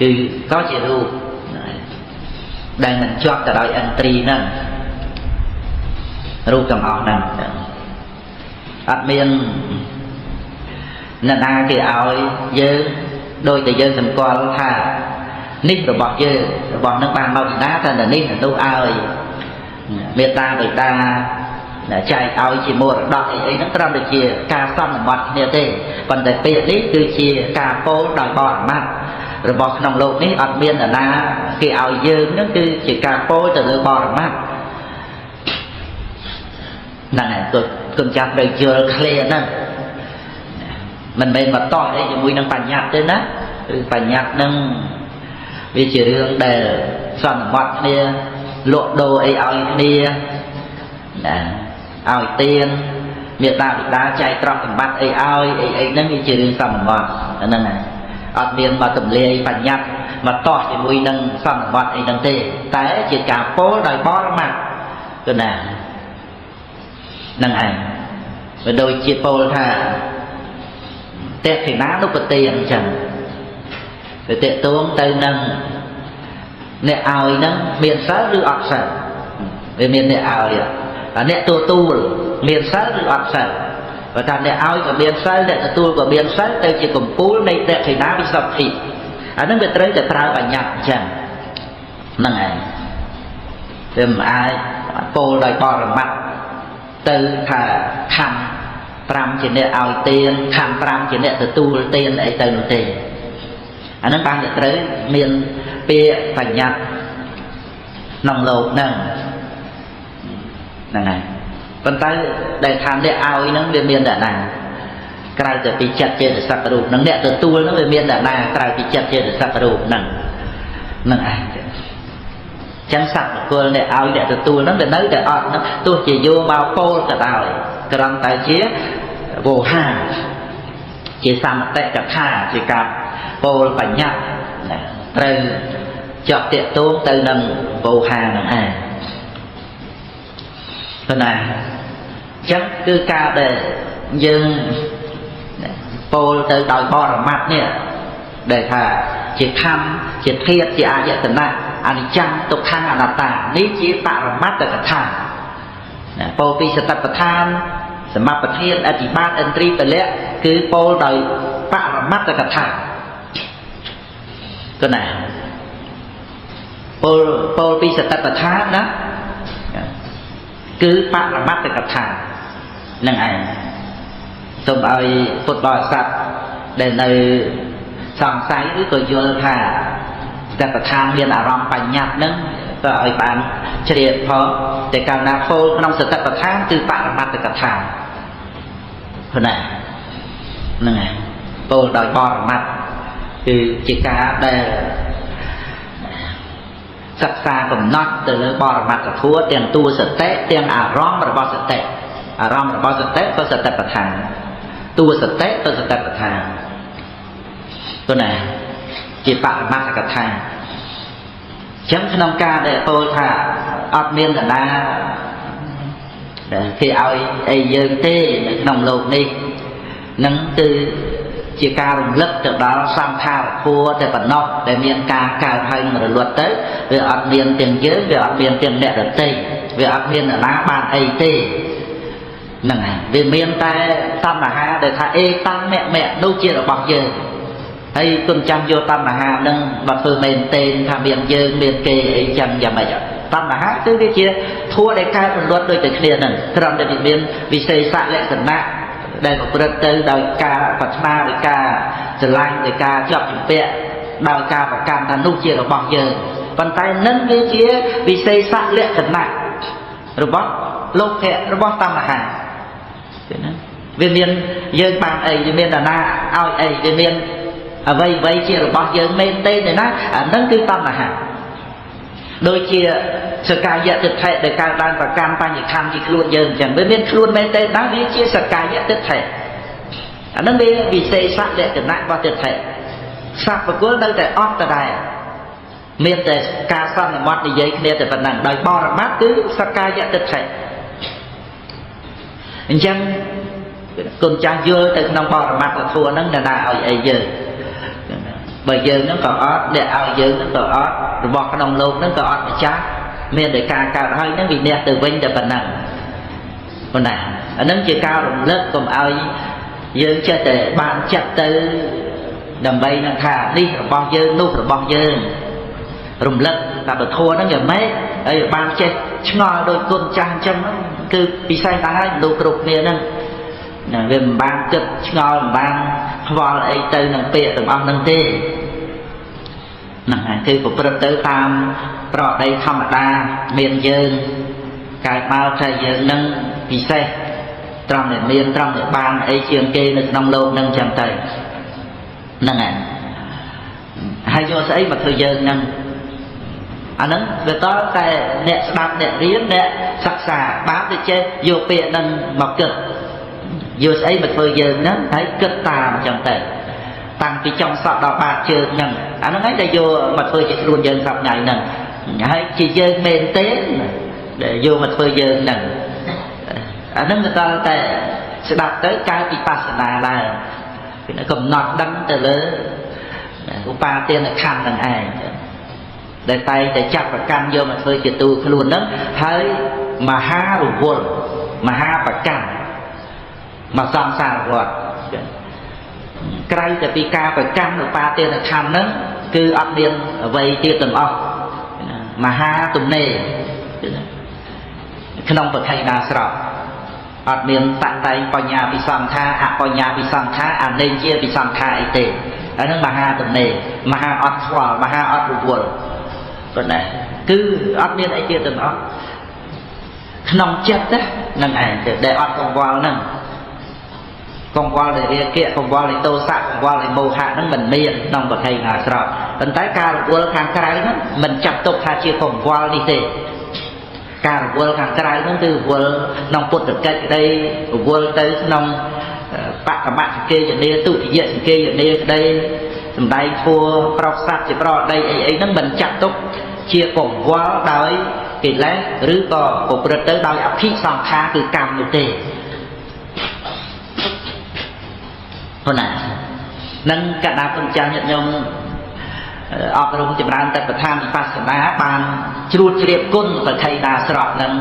[SPEAKER 1] គឺក៏ជារូបដែលមិនជាប់ទៅដោយឥន្ទ្រីហ្នឹងរូបទាំងអស់ហ្នឹងអត់មានអ្នកណាគេឲ្យយើងដោយតែយើងសម្គាល់ថានេះរបស់យើងរបស់នឹងបានមកពីណាថានេះនោះឲ្យមេត្តាបិតាចែកឲ្យជាមរតកអីអីហ្នឹងត្រឹមតែជាការសន្មត់គ្នាទេប៉ុន្តែពាក្យនេះគឺជាការពោលដោយបរមត្ថរបស់ក្នុងលោកនេះអត់មាននរណាគេឲ្យយើងហ្នឹងគឺជាការពោលទៅលើបរមត្ថហ្នឹងហើយគុណចាស់ត្រូវយល់ឃ្លាហ្នឹងមិនមែនមកតោះអីជាមួយនឹងបញ្ញត្តិទេណាឬបញ្ញត្តិហ្នឹងវាជារឿងដែលសន្មត់គ្នាលក់ដូរអីឲ្យគ្នាណាឲ្យទានមេត្តាបិតាចែកទ្រព្យសម្បត្តិអីឲ្យអីអីហ្នឹងវាជារឿងសន្មត់ហ្នឹងហើយអត់មានមកទម្លាយបញ្ញត្តិមកតោះជាមួយនឹងសន្មត់អីហ្នឹងទេតែជាការពោលដោយបរមត្ថគឺណាហ្នឹងឯងវាដូចជាពោលថាតេខិណានុបទាអញ្ចឹងវាតេតួងទៅនឹងអ្នកឲ្យហ្នឹងមានសិលឬអត់សិលវាមានអ្នកឲ្យអ្នកទទួលមានសិលឬអត់សិលបើថាអ្នកឲ្យក៏មានសិលអ្នកទទួលក៏មានសិលទៅជាកម្ពូលនៃតេខិណាវិសុទ្ធិអាហ្នឹងវាត្រូវតែប្រើបញ្ញត្តិអញ្ចឹងហ្នឹងឯងវាមិនអាចពោលដោយបរមត្ថទៅថាខណ្ឌ5ជាអ្នកឲ្យទានខណ្ឌ5ជាអ្នកទទួលទានអីទៅនោះទេអាហ្នឹងបានតែត្រូវមានពាក្យបញ្ញត្តិក្នុងលោកហ្នឹងហ្នឹងហើយប៉ុន្តែដែលថាអ្នកឲ្យហ្នឹងវាមានតែណាក្រៅតែពីចិត្តចេតសិករូបហ្នឹងអ្នកទទួលហ្នឹងវាមានតែណាក្រៅពីចិត្តចេតសិករូបហ្នឹងហ្នឹងឯងចឹងសត្វបុគ្គលអ្នកឲ្យអ្នកទទួលហ្នឹងវានៅតែអត់ហ្នឹងទោះជាយកមកពោលក៏ដោយគ្រាន់តែជាវោហាជាសមតិកថាជាការពោលបញ្ញត្តិណាត្រូវជាប់តាក់ទងទៅនឹងវោហាហ្នឹងឯងប៉ុណ្ណាអញ្ចឹងគឺការដែលយើងពោលទៅដោយបរមត្ថនេះដែលថាជាខណ្ឌជាធាតុជាអាយតនៈអនិច្ចំទុក្ខំអនត្តានេះជាបរមត្ថកថាណាពោលពីសតិប្បដ្ឋានសមបធានអធិបាតឥន្ទ្រីពលៈគឺពោលដោយបរមត្ថកថាគណាពោលពីសតិប្បដ្ឋានណាគឺបរមត្ថកថានឹងឯងសូមឲ្យពុទ្ធបរិស័ទដែលនៅសង្ស័យឬក៏យល់ថាសតិប្បដ្ឋានមានអារម្មណ៍បញ្ញត្តិហ្នឹងក៏ឲ្យបានជ្រាបផងតែកាលណាពោលក្នុងសតិប្បដ្ឋានគឺបរមត្ថកថាព្រោះណាហ្នឹងហើយពោលដោយបរមត្ថគឺជាការដែលសិក្សាកំណត់ទៅលើបរមត្ថធម៌ទាំងតួសតិទាំងអារម្មណ៍របស់សតិអារម្មណ៍របស់សតិក៏សតិប្បដ្ឋានតួសតិក៏សតិប្បដ្ឋាន គណាជាបរមត្ថកថាចឹងក្នុងការដែលពោលថាអត់មាននរណាដែលគេឲ្យអីយើងទេនៅក្នុងលោកនេះនឹងគឺជាការរំលឹកទៅដល់សង្ខារធម៌តែប៉ុណ្ណោះដែលមានការកើតហើយនឹងរលត់ទៅវាអត់មានទាំងយើងវាអត់មានទាំងអ្នកដទៃវាអត់មាននរណាបានអីទេហ្នឹងហើយវាមានតែតណ្ហាដែលថាអេតាំងមៈមៈនោះជារបស់យើងហើយគុណចាំយកតណ្ហានឹងមកធ្វើមែនទេថាមានយើងមានគេអីចឹងយ៉ាងម៉េចតណ្ហាគឺវាជាធัวដែលកើតរលត់ដូចតែគ្នាហ្នឹងត្រឹមតែវាមានវិសេសលក្ខណៈដែលប្រព្រឹត្តទៅដោយការប្រាថ្នាដោយការស្រឡាញ់ដោយការជាប់ជំពាក់ដោយការប្រកាន់ថានោះជារបស់យើងប៉ុន្តែនឹងវាជាវិសេសលក្ខណៈរបស់លោភៈរបស់តណ្ហាទេណាវាមានយើងបានអីវាមានតាណាឲ្យអីវាមានអ្វីអ្វីជារបស់យើងមែនទេណាអានឹងគឺតណ្ហាដូចជាសកាយទិដ្ឋិដែលកើតឡើងប្រកាន់បញ្ញខណ្ឌជាខ្លួនយើងអញ្ចឹងវាមានខ្លួនមែនទេណាវាជាសកាយទិដ្ឋិអានឹងវាវិសេសលក្ខណៈរបស់ទិដ្ឋិសត្វបុគ្គលនៅតែអត់ដដែលមានតែការសន្មត់និយាយគ្នាតែប៉ុណ្ណឹងដោយបរមត្ថគឺសកាយទិដ្ឋិអញ្ចឹងគុណចាស់យល់ទៅក្នុងបរមត្ថធម៌ហ្នឹងណាឲ្យអីយើងបើយើងហ្នឹងក៏អត់អ្នកឲ្យយើងហ្នឹងក៏អត់របស់ក្នុងលោកហ្នឹងក៏អត់ម្ចាស់មានតែការកើតហើយហ្នឹងវិន័យទៅវិញតែប៉ុណ្ណឹងប៉ុណ្ណាអាហ្នឹងជាការរំលឹកកុំឲ្យយើងចេះតែបានចិត្តទៅដើម្បីនឹងថានេះរបស់យើងនោះរបស់យើងរំលឹកតែពធហ្នឹងយ៉ាងម៉េចហើយបានចេះឆ្ងល់ដោយគុណចាស់អញ្ចឹងគឺពិសេសដែរហើយមនុស្សគ្រប់គ្នាហ្នឹងណាវាមិនបានគិតឆ្ងល់មិនបានខ្វល់អីទៅនឹងពាក្យទាំងអស់ហ្នឹងទេហ្នឹងហើយគឺប្រព្រឹត្តទៅតាមប្រដីធម្មតាមានយើងកើតមកថាយើងនឹងពិសេសត្រង់ដែលមានត្រង់ដែលបានអីជាងគេនៅក្នុងលោកហ្នឹងចឹងទៅហ្នឹងហើយហើយយកស្អីមកធ្វើយើងហ្នឹងអាហ្នឹងវាតតែអ្នកស្ដាប់អ្នករៀនអ្នកសិក្សាបានទៅចេះយកពាក្យហ្នឹងមកគិតយកស្អីមកធ្វើយើងហ្នឹងហើយគិតតាមចឹងទៅតាំងពីចុងសក់ដល់បាតជើងហ្នឹងអាហ្នឹងឯងដែលយកមកធ្វើជាខ្លួនយើងសប្តាហ៍ថ្ងៃហ្នឹងហើយជាយើងមែនទេដែលយកមកធ្វើយើងហ្នឹងអាហ្នឹងក៏តែស្ដាប់ទៅកើតវិបស្សនាឡើងគឺកំណត់ដឹងទៅលើឧបាទានខណ្ឌហ្នឹងឯងដែលតែងតែចាប់ប្រកាន់យកមកធ្វើជាទូខ្លួនហ្នឹងហើយមហារវល់មហាប្រកាន់មកសង្សារវត្តក្រៅតែពីការប្រកាន់ឧបាទានខណ្ឌហ្នឹងគឺអត់មានអ្វីទៀតទាំងអស់មហាទំនេរក្នុងប្រថៃណាស្រោអត់មានតតែងបញ្ញាពិសង្ខាអបញ្ញាពិសង្ខាអនេជាពិសង្ខាអីទេអាហ្នឹងមហាទំនេរមហាអត់ខ្វល់មហាអត់រវល់ប៉ុណ្ណាគឺអត់មានអីទៀតទាំងអស់ក្នុងចិត្តណានឹងឯងទេដែលអត់កង្វល់ហ្នឹងកង្វល់នៃរាគៈកង្វល់នៃទោសៈកង្វល់នៃមោហៈហ្នឹងមិនមានក្នុងប្រថៃណាស្រោប៉ុន្តែការរវល់ខាងក្រៅហ្នឹងមិនចាត់ទុកថាជាកង្វល់នេះទេការរវល់ខាងក្រៅហ្នឹងគឺរវល់ក្នុងពុទ្ធកិច្ចក្តីរវល់ទៅក្នុងបកមសង្កេយនាទុតិយសង្កេយនាក្តីសំដែងធัวប្រោសសត្វជាប្រដីអីអីហ្នឹងមិនចាត់ទុកជាកង្វល់ដោយកិលេសឬក៏ប្រព្រឹត្តទៅដោយអភិសង្ខារគឺកម្មនោះទេប៉ុណ្ណានឹងកណ្ដាលគុណចាស់ញាតិញោមអប់រំចម្រើនតែប្រធានវិបស្សនាបានជ្រួតជ្រាបគុណប្រថៃដាស្រកនឹង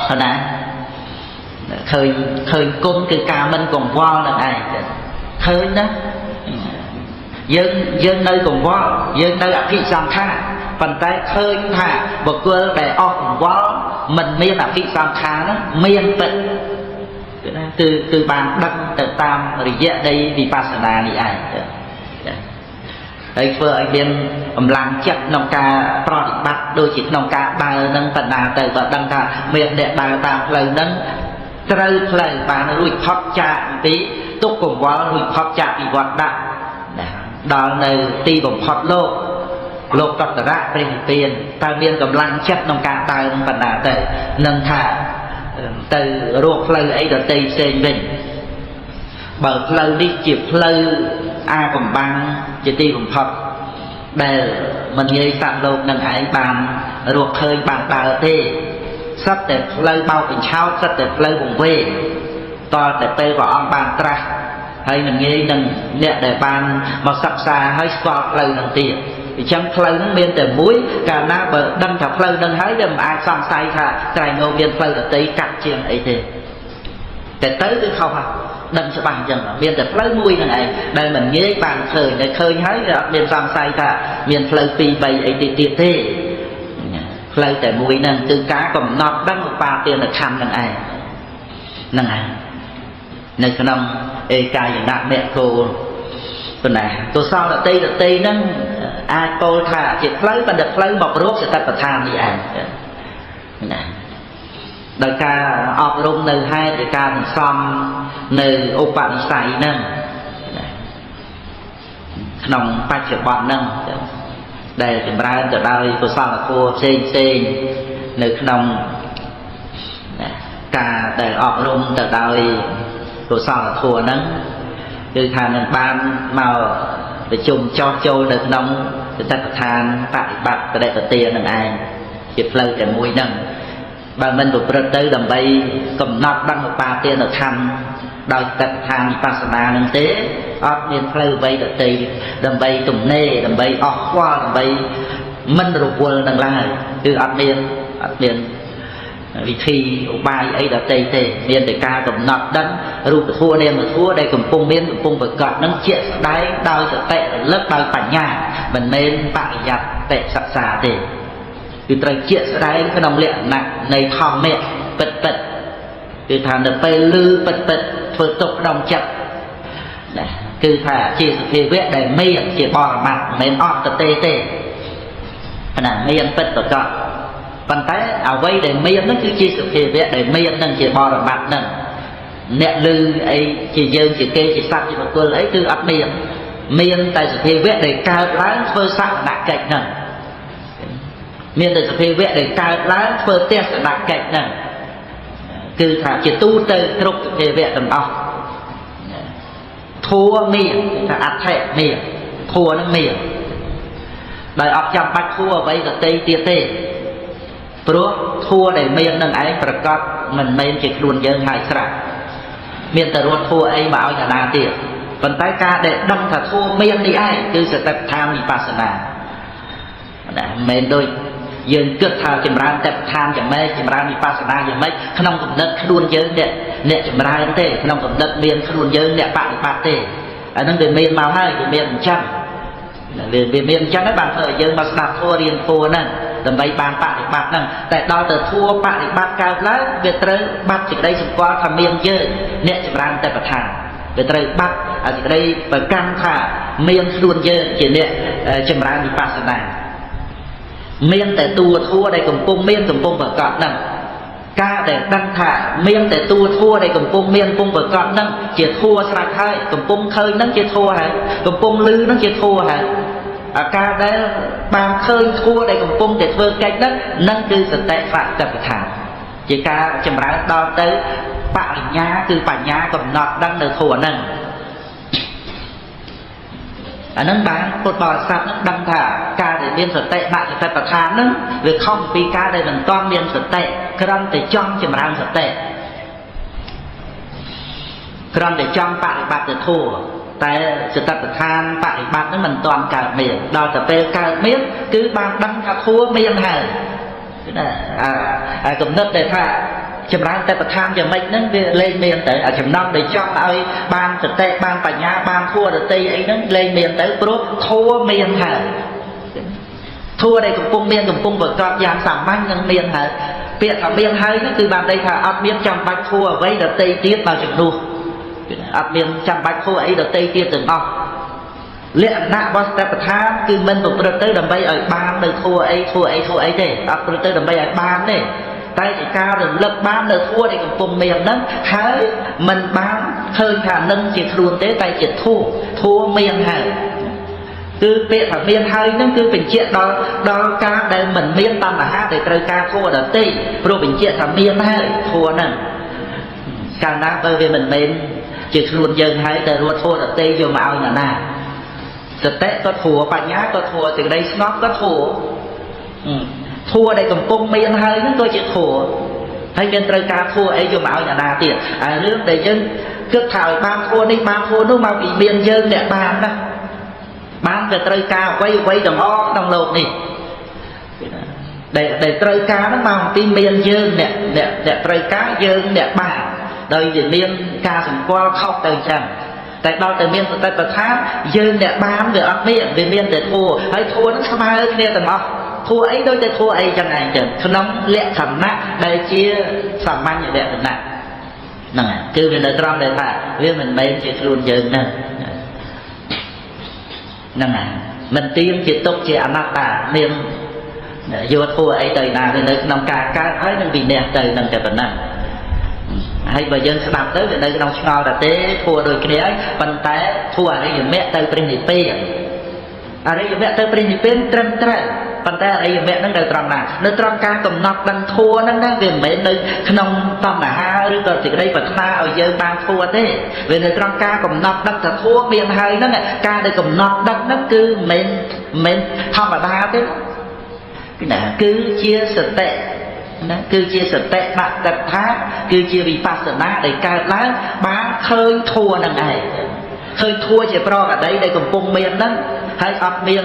[SPEAKER 1] ប៉ុណ្ណាឃើញគុណគឺការមិនកង្វល់នឹងឯងឃើញណាយើងនៅកង្វល់យើងនៅអភិសង្ខារប៉ុន្តែឃើញថាបុគ្គលដែលអស់កង្វល់មិនមានអភិសង្ខារហ្នឹងមានពិតគឺបានដឹងទៅតាមរយៈនៃវិបស្សនានេះឯងហើយធ្វើឲ្យមានកម្លាំងចិត្តក្នុងការប្រតិបត្តិដូចជាក្នុងការដើរនឹងបណ្ដាទៅបើដឹងថាមានអ្នកដើរតាមផ្លូវហ្នឹងត្រូវផ្លូវបានរួចផុតចាកពីទុក្ខកង្វល់រួចផុតចាកពីវត្តដាក់ដល់នៅទីបំផុតលោកលោកតត្តរៈព្រះនិព្វានតើមានកម្លាំងចិត្តក្នុងការដើរនឹងបណ្ដាទៅនឹងថាទៅរកផ្លូវអីដទៃផ្សេងវិញ បើផ្លូវនេះជាផ្លូវអាកំបាំងជាទីបំផុតដែលមិនងាយសត្វលោកនឹងឯងបានរកឃើញបានដើរទេសុទ្ធតែផ្លូវបោកបញ្ឆោតសុទ្ធតែផ្លូវវង្វេងតតែពេលព្រះអង្គបានត្រាស់ហើយមិនងាយនឹងអ្នកដែលបានមកសិក្សាហើយស្គាល់ផ្លូវនឹងទៀតអញ្ចឹងផ្លូវនឹងមានតែមួយកាលណាបើដឹងថាផ្លូវនឹងហើយវាមិនអាចសង្ស័យថាក្រែងមានផ្លូវដទៃកាត់ជាងអីទេតែទៅគឺខុសហើយដឹងច្បាស់អញ្ចឹងមានតែផ្លូវមួយនឹងឯងដែលមិនងាយបានឃើញតែឃើញហើយវាអត់មានសង្ស័យថាមានផ្លូវ2 3អីទៀតទេផ្លូវតែមួយហ្នឹងគឺការកំណត់ដឹងឧបាទានខណ្ឌនឹងឯងហ្នឹងឯងនៅក្នុងឯកាយនៈមគ្គោប៉ុណ្ណាកុសលដតីហ្នឹងអាចពោលថាជាផ្លូវប៉ុន្តែផ្លូវមករកសតិប្បដ្ឋាននេះឯងណាដោយការអប់រំនៅហេតុដោយការសន្សំនៅឧបនិស្ស័យហ្នឹងក្នុងបច្ចុប្បន្នហ្នឹងដែលចម្រើនទៅដោយកុសលធម៌ផ្សេងផ្សេងនៅក្នុងការដែលអប់រំទៅដោយកុសលធម៌ហ្នឹងគឺថានឹងបានមកប្រជុំចោះចូលនៅក្នុងសតិប្បដ្ឋានបប្រតិបត្តិបដិបទានឹងឯងជាផ្លូវតែមួយហ្នឹងបើមិនប្រព្រឹត្តទៅដើម្បីកំណត់ដឹងឧបាទានខណ្ឌដោយសតិប្បដ្ឋានវិបស្សនានឹងទេអត់មានផ្លូវអ្វីដទៃដើម្បីទំនេរដើម្បីអស់ខ្វល់ដើម្បីមិនរវល់នឹងឡើយគឺអត់មានវិធីឧបាយអីដទៃទេមានតែការកំណត់ដឹងរូបធម៌នាមធម៌ដែលកំពុងមានកំពុងប្រកបនឹងជាក់ស្ដែងដោយសតិរលឹកដោយបញ្ញាមិនមែនបរិយត្តិសិក្សាទេគឺត្រូវជាក់ស្ដែងក្នុងលក្ខណៈនៃធម្មៈពិតពិតគឺថានៅពេលលឺពិតពិតធ្វើទុកក្នុងចិត្តណាគឺថាជាសភាវៈដែលមានជាបរមត្តមិនមែនអត់ទៅទេណាមានពិតប្រកបប៉ុន្តែអ្វីដែលមានហ្នឹងគឺជាសភាវៈដែលមានហ្នឹងជាបរមត្តហ្នឹងអ្នកលឺអីជាយើងជាគេជាសត្វជាបុគ្គលអីគឺអត់មានមានតែសភាវៈដែលកើតឡើងធ្វើសក្នកិច្ចហ្នឹងមានតែសភាវៈដែលកើតឡើងធ្វើទស្សនកិច្ចហ្នឹងគឺថាជាទូទៅគ្រប់សភាវៈទាំងអស់ធัวមានថាអដ្ឋិមានធัวហ្នឹងមានដោយអត់ចាំបាច់ធัวអ្វីដទៃទៀតទេព្រោះធัวដែលមាននឹងឯងប្រកបមិនមែនជាខ្លួនយើងហើយស្រាប់មានតែរត់ធัวអីមកឲ្យតាណាទៀតប៉ុន្តែការដែលដឹងថាធัวមាននេះឯងគឺសតិប្បដ្ឋានវិបស្សនាណាមិនមែនដូចយើងគិតថាចម្រើនតបដ្ឋានយ៉ាងម៉េចចម្រើនវិបស្សនាយ៉ាងម៉េចក្នុងគំនិតខ្លួនយើងអ្នកចម្រើនទេក្នុងគំនិតមានខ្លួនយើងអ្នកបប្រតិបត្តិទេអាហ្នឹងវាមានមកហើយវាមានអញ្ចឹងវាមានអញ្ចឹងហើយបានធ្វើឲ្យយើងមកស្ដាប់ធម៌រៀនធម៌ហ្នឹងដើម្បីបានបប្រតិបត្តិហ្នឹងតែដល់ទៅធម៌បប្រតិបត្តិកើតឡើងវាត្រូវបាត់សេចក្តីសម្គាល់ថាមានយើងអ្នកចម្រើនតបដ្ឋានវាត្រូវបាត់សេចក្តីប្រកាន់ថាមានខ្លួនយើងជាអ្នកចម្រើនវិបស្សនាមានតែតួធัวដែលកំពុងមានកំពុងប្រកបហ្នឹងការដែលដឹងថាមានតែតួធัวដែលកំពុងមានកំពុងប្រកបហ្នឹងជាធัวស្រេចហើយកំពុងឃើញហ្នឹងជាធัวហើយកំពុងឮហ្នឹងជាធัวហើយអាការដែលបានឃើញធัวដែលកំពុងតែធ្វើកិច្ចហ្នឹងនឹងគឺសតិបត្តិដ្ឋានជាការចម្រើនដល់ទៅបរិញ្ញាគឺបញ្ញាកំណត់ដឹងនៅធัวហ្នឹងអានឹងបានពុទ្ធបរិស័ទនឹងដឹងថាការដែលមានសតិមគ្គសតិប្បដ្ឋានហ្នឹងវាខុសពីការដែលមិនទាន់មានសតិគ្រាន់តែចង់ចម្រើនសតិគ្រាន់តែចង់បប្រតិបត្តិធម៌តែសតិប្បដ្ឋានបប្រតិបត្តិហ្នឹងមិនទាន់កើតមានដល់ទៅពេលកើតមានគឺបានដឹងថាធម៌មានហើយណាអាគំនិតដែលថាចម្រើនតែប្រធានយ៉ាងម៉េចហ្នឹងវាលែងមានទៅអាចំណងដែលចង់ឲ្យបានសតិបានបញ្ញាបានធัวរតីអីហ្នឹងលែងមានទៅព្រោះធัวមានហើយធัวដែលកំពុងមានកំពុងប្រកបយ៉ាងសាមញ្ញនឹងមានហើយពាក្យថាមានហើយហ្នឹងគឺបានន័យថាអត់មានចាំបាច់ធัวអ្វីដទៃទៀតមកជំនួសអត់មានចាំបាច់ធัวអីដទៃទៀតទាំងអស់លក្ខណៈរបស់សតិប្បដ្ឋានគឺមិនប្រព្រឹត្តទៅដើម្បីឲ្យបាននៅធัวអីធัวអីធัวអីទេអត់ប្រព្រឹត្តទៅដើម្បីឲ្យបានទេតែជាការរំលឹកបាននៅធัวដែលកំពុងមានហ្នឹងហើយមិនបានឃើញថានឹងជាខ្លួនទេតែជាធัวធัวមានហើយគឺពាក្យថាមានហើយហ្នឹងគឺបញ្ជាក់ដល់ការដែលមិនមានតណ្ហាដែលត្រូវការធัวដទៃព្រោះបញ្ជាក់ថាមានហើយធัวហ្នឹងកាលណាបើវាមិនមែន ជាខ្លួនយើងហើយតែរត់ធัวដទៃយកមកឲ្យណាណាសតិក៏ធัวបញ្ញាក៏ធัวសេចក្តីស្ងប់ក៏ធัวធัวដែលកំពុងមានហើយហ្នឹងក៏ជាធัวហើយមានត្រូវការធัวអីយកមកឲ្យណាណាទៀតហើយរឿងដែលយើងគិតថាឲ្យបានធัวនេះបានធัวនោះមកពីមានយើងអ្នកបានណាបានតែត្រូវការអ្វីអ្វីទាំងអស់ក្នុងលោកនេះដែលត្រូវការហ្នឹងមកពីមានយើងអ្នកអ្នកអ្នកត្រូវការយើងអ្នកបានដោយវាមានការសម្គាល់ខុសទៅអញ្ចឹងតែដល់តែមានសតិប្បដ្ឋានយើងអ្នកបានវាអត់មានវាមានតែធัวហើយធัวហ្នឹងស្មើគ្នាទាំងអស់ធัวអីដូចតែធัวអីចឹងឯងចឹងក្នុងលក្ខណៈដែលជាសាមញ្ញលក្ខណៈហ្នឹងគឺវានៅត្រង់ដែលថាវាមិនមែនជាខ្លួនយើងហ្នឹងហ្នឹងហើយមិនទៀងជាទុកជាអនត្តាមានយកធัวអីទៅណាវានៅក្នុងការកើតហើយនឹងវិន័យទៅនឹងតែប៉ុណ្ណឹងហើយបើយើងស្ដាប់ទៅវានៅក្នុងឆ្ងល់តែទេធัวដូចគ្នាហើយប៉ុន្តែធัวអរិយមគ្គទៅព្រះនិព្វានអរិយមគ្គទៅព្រះនិព្វានត្រឹមត្រូវប៉ុន្តែអរិយមគ្គហ្នឹងនៅត្រង់ណានៅត្រង់ការកំណត់ដឹងធัวហ្នឹងណាវាមិនមែននៅក្នុងតណ្ហាឬក៏សេចក្តីប្រាថ្នាឲ្យយើងបានធัวទេវានៅត្រង់ការកំណត់ដឹងថាធัวមានហើយហ្នឹងការដែលកំណត់ដឹងហ្នឹងគឺមិនមែនធម្មតាទេណាគឺជាសតិណាគឺជាសតិបត្តិថាគឺជាវិបស្សនាដែលកើតឡើងបានឃើញធัวហ្នឹងឯងឃើញធัวជាប្រកដីដែលកំពុងមានហ្នឹងហើយអត់មាន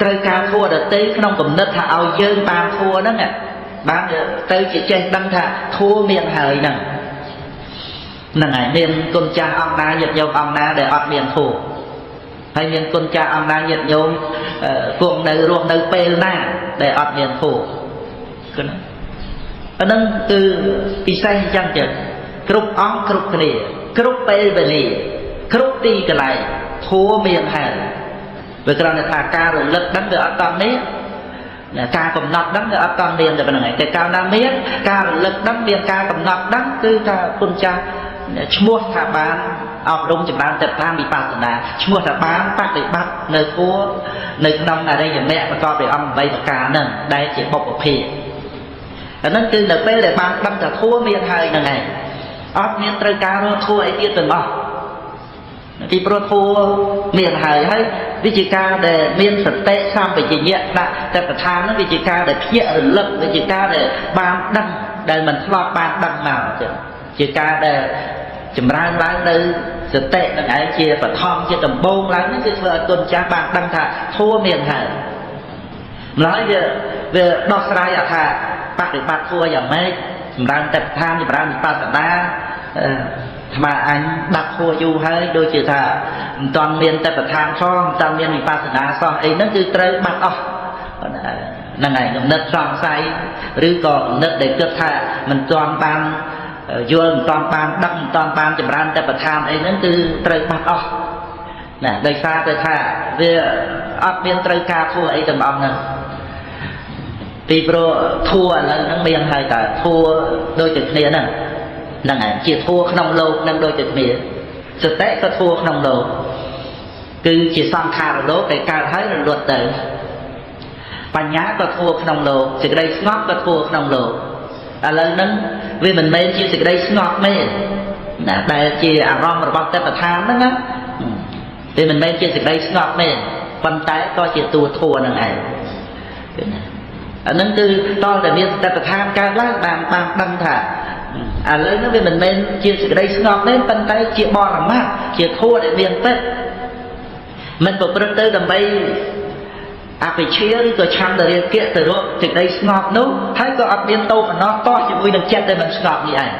[SPEAKER 1] ត្រូវការធัวដទៃក្នុងគំនិតថាឲ្យយើងបានធัวហ្នឹងបានទៅជាចេះដឹងថាធัวមានហើយហ្នឹងហ្នឹងហើយមានគុណចាស់អង្គណាញាតិញោមអង្គណាដែលអត់មានធัวហើយមានគុណចាស់អង្គណាញាតិញោមគង់នៅរស់នៅពេលណាដែលអត់មានធัวគឺណាអាហ្នឹងគឺពិសេសអញ្ចឹងចឹងគ្រប់អង្គគ្រប់គ្នាគ្រប់ពេលវេលាគ្រប់ទីកន្លែងធัวមានហើយវាគ្រាន់តែថាការរលឹកដឹងវាអត់តមានការកំណត់ដឹងវាអត់តមានតែប៉ុណ្្នឹងឯងតែកាលណាមានការរលឹកដឹងមានការកំណត់ដឹងគឺថាគុណចាស់ឈ្មោះថាបានអប់រំចម្រើនទៅតាមវិបស្សនាឈ្មោះថាបានបដិបត្តិនៅធัวនៅក្នុងអរិយមគ្គប្រកបដោយអង្គ8ប្រការហ្នឹងដែលជាបុព្វភាគអាហ្នឹងគឺនៅពេលដែលបានដឹងថាធัวមានហើយហ្នឹងឯងអត់មានត្រូវការរកធัวអីទៀតទាំងអស់ពីព្រោះធัวមានហើយហើយវាជាការដែលមានសតិសម្បជញ្ញៈដាក់តែប្រធានហ្នឹងវាជាការដែលភ្ញាក់រលឹកវាជាការដែលបានដឹងដែលមិនធ្លាប់បានដឹងមកចឹងជាការដែលចម្រើនឡើងនៅសតិនឹងឯងជាបឋមជាដំបូងឡើងហ្នឹងគឺធ្វើឲ្យគុណចាស់បានដឹងថាធัวមានហើយម្ល៉េះវាដោះស្រាយអថាបដិបត្តិធัวយ៉ាងម៉េចចម្រើនតែប្រធានចម្រើនវិបស្សនាអាត្មាអញដាប់ធัวយូរហើយដូចជាថាមិនតាន់មានតែប្រធានផងមិនតាន់មានវិបស្សនាសោះអីហ្នឹងគឺត្រូវបាត់អស់ហ្នឹងហើយគំនិតសង្ស័យឬក៏គំនិតដែលគិតថាមិនតាន់បានយល់មិនតាន់បានដឹងមិនតាន់បានចម្រើនតែប្រធានអីហ្នឹងគឺត្រូវបាត់អស់ណាដោយសារតែថាវាអត់មានត្រូវការធัวអីទាំងអស់ហ្នឹងពីព្រោះធัวឥឡូវហ្នឹងមានហើយតើធัวដូចតែគ្នាហ្នឹងហ្នឹងហើយជាធัวក្នុងលោកនឹងដូចតែគ្នាសតិក៏ធัวក្នុងលោកគឺជាសង្ខារលោកដែលកើតហើយរលត់ទៅបញ្ញាក៏ធัวក្នុងលោកសេចក្តីស្ងប់ក៏ធัวក្នុងលោកឥឡូវហ្នឹងវាមិនមែនជាសេចក្តីស្ងប់ទេណាដែលជាអារម្មណ៍របស់ទេពឋានហ្នឹងណាវាមិនមែនជាសេចក្តីស្ងប់ទេប៉ុន្តែក៏ជាតួធัวហ្នឹងឯងគឺណាអាហ្នឹងគឺតលតែមានសតិប្បដ្ឋានកើតឡើងបានដឹងថាឥឡូវហ្នឹងវាមិនមែនជាសេចក្តីស្ងប់ទេប៉ុន្តែជាបរមត្តជាធัวដែលមានពិតមិនប្រព្រឹត្តទៅដើម្បីអភិជាឬក៏ឆន្ទរាគៈទៅរកសេចក្តីស្ងប់នោះហើយក៏អត់មានតោមណោះតោះជាមួយនឹងចិត្តដែលមិនស្ងប់នេះឯង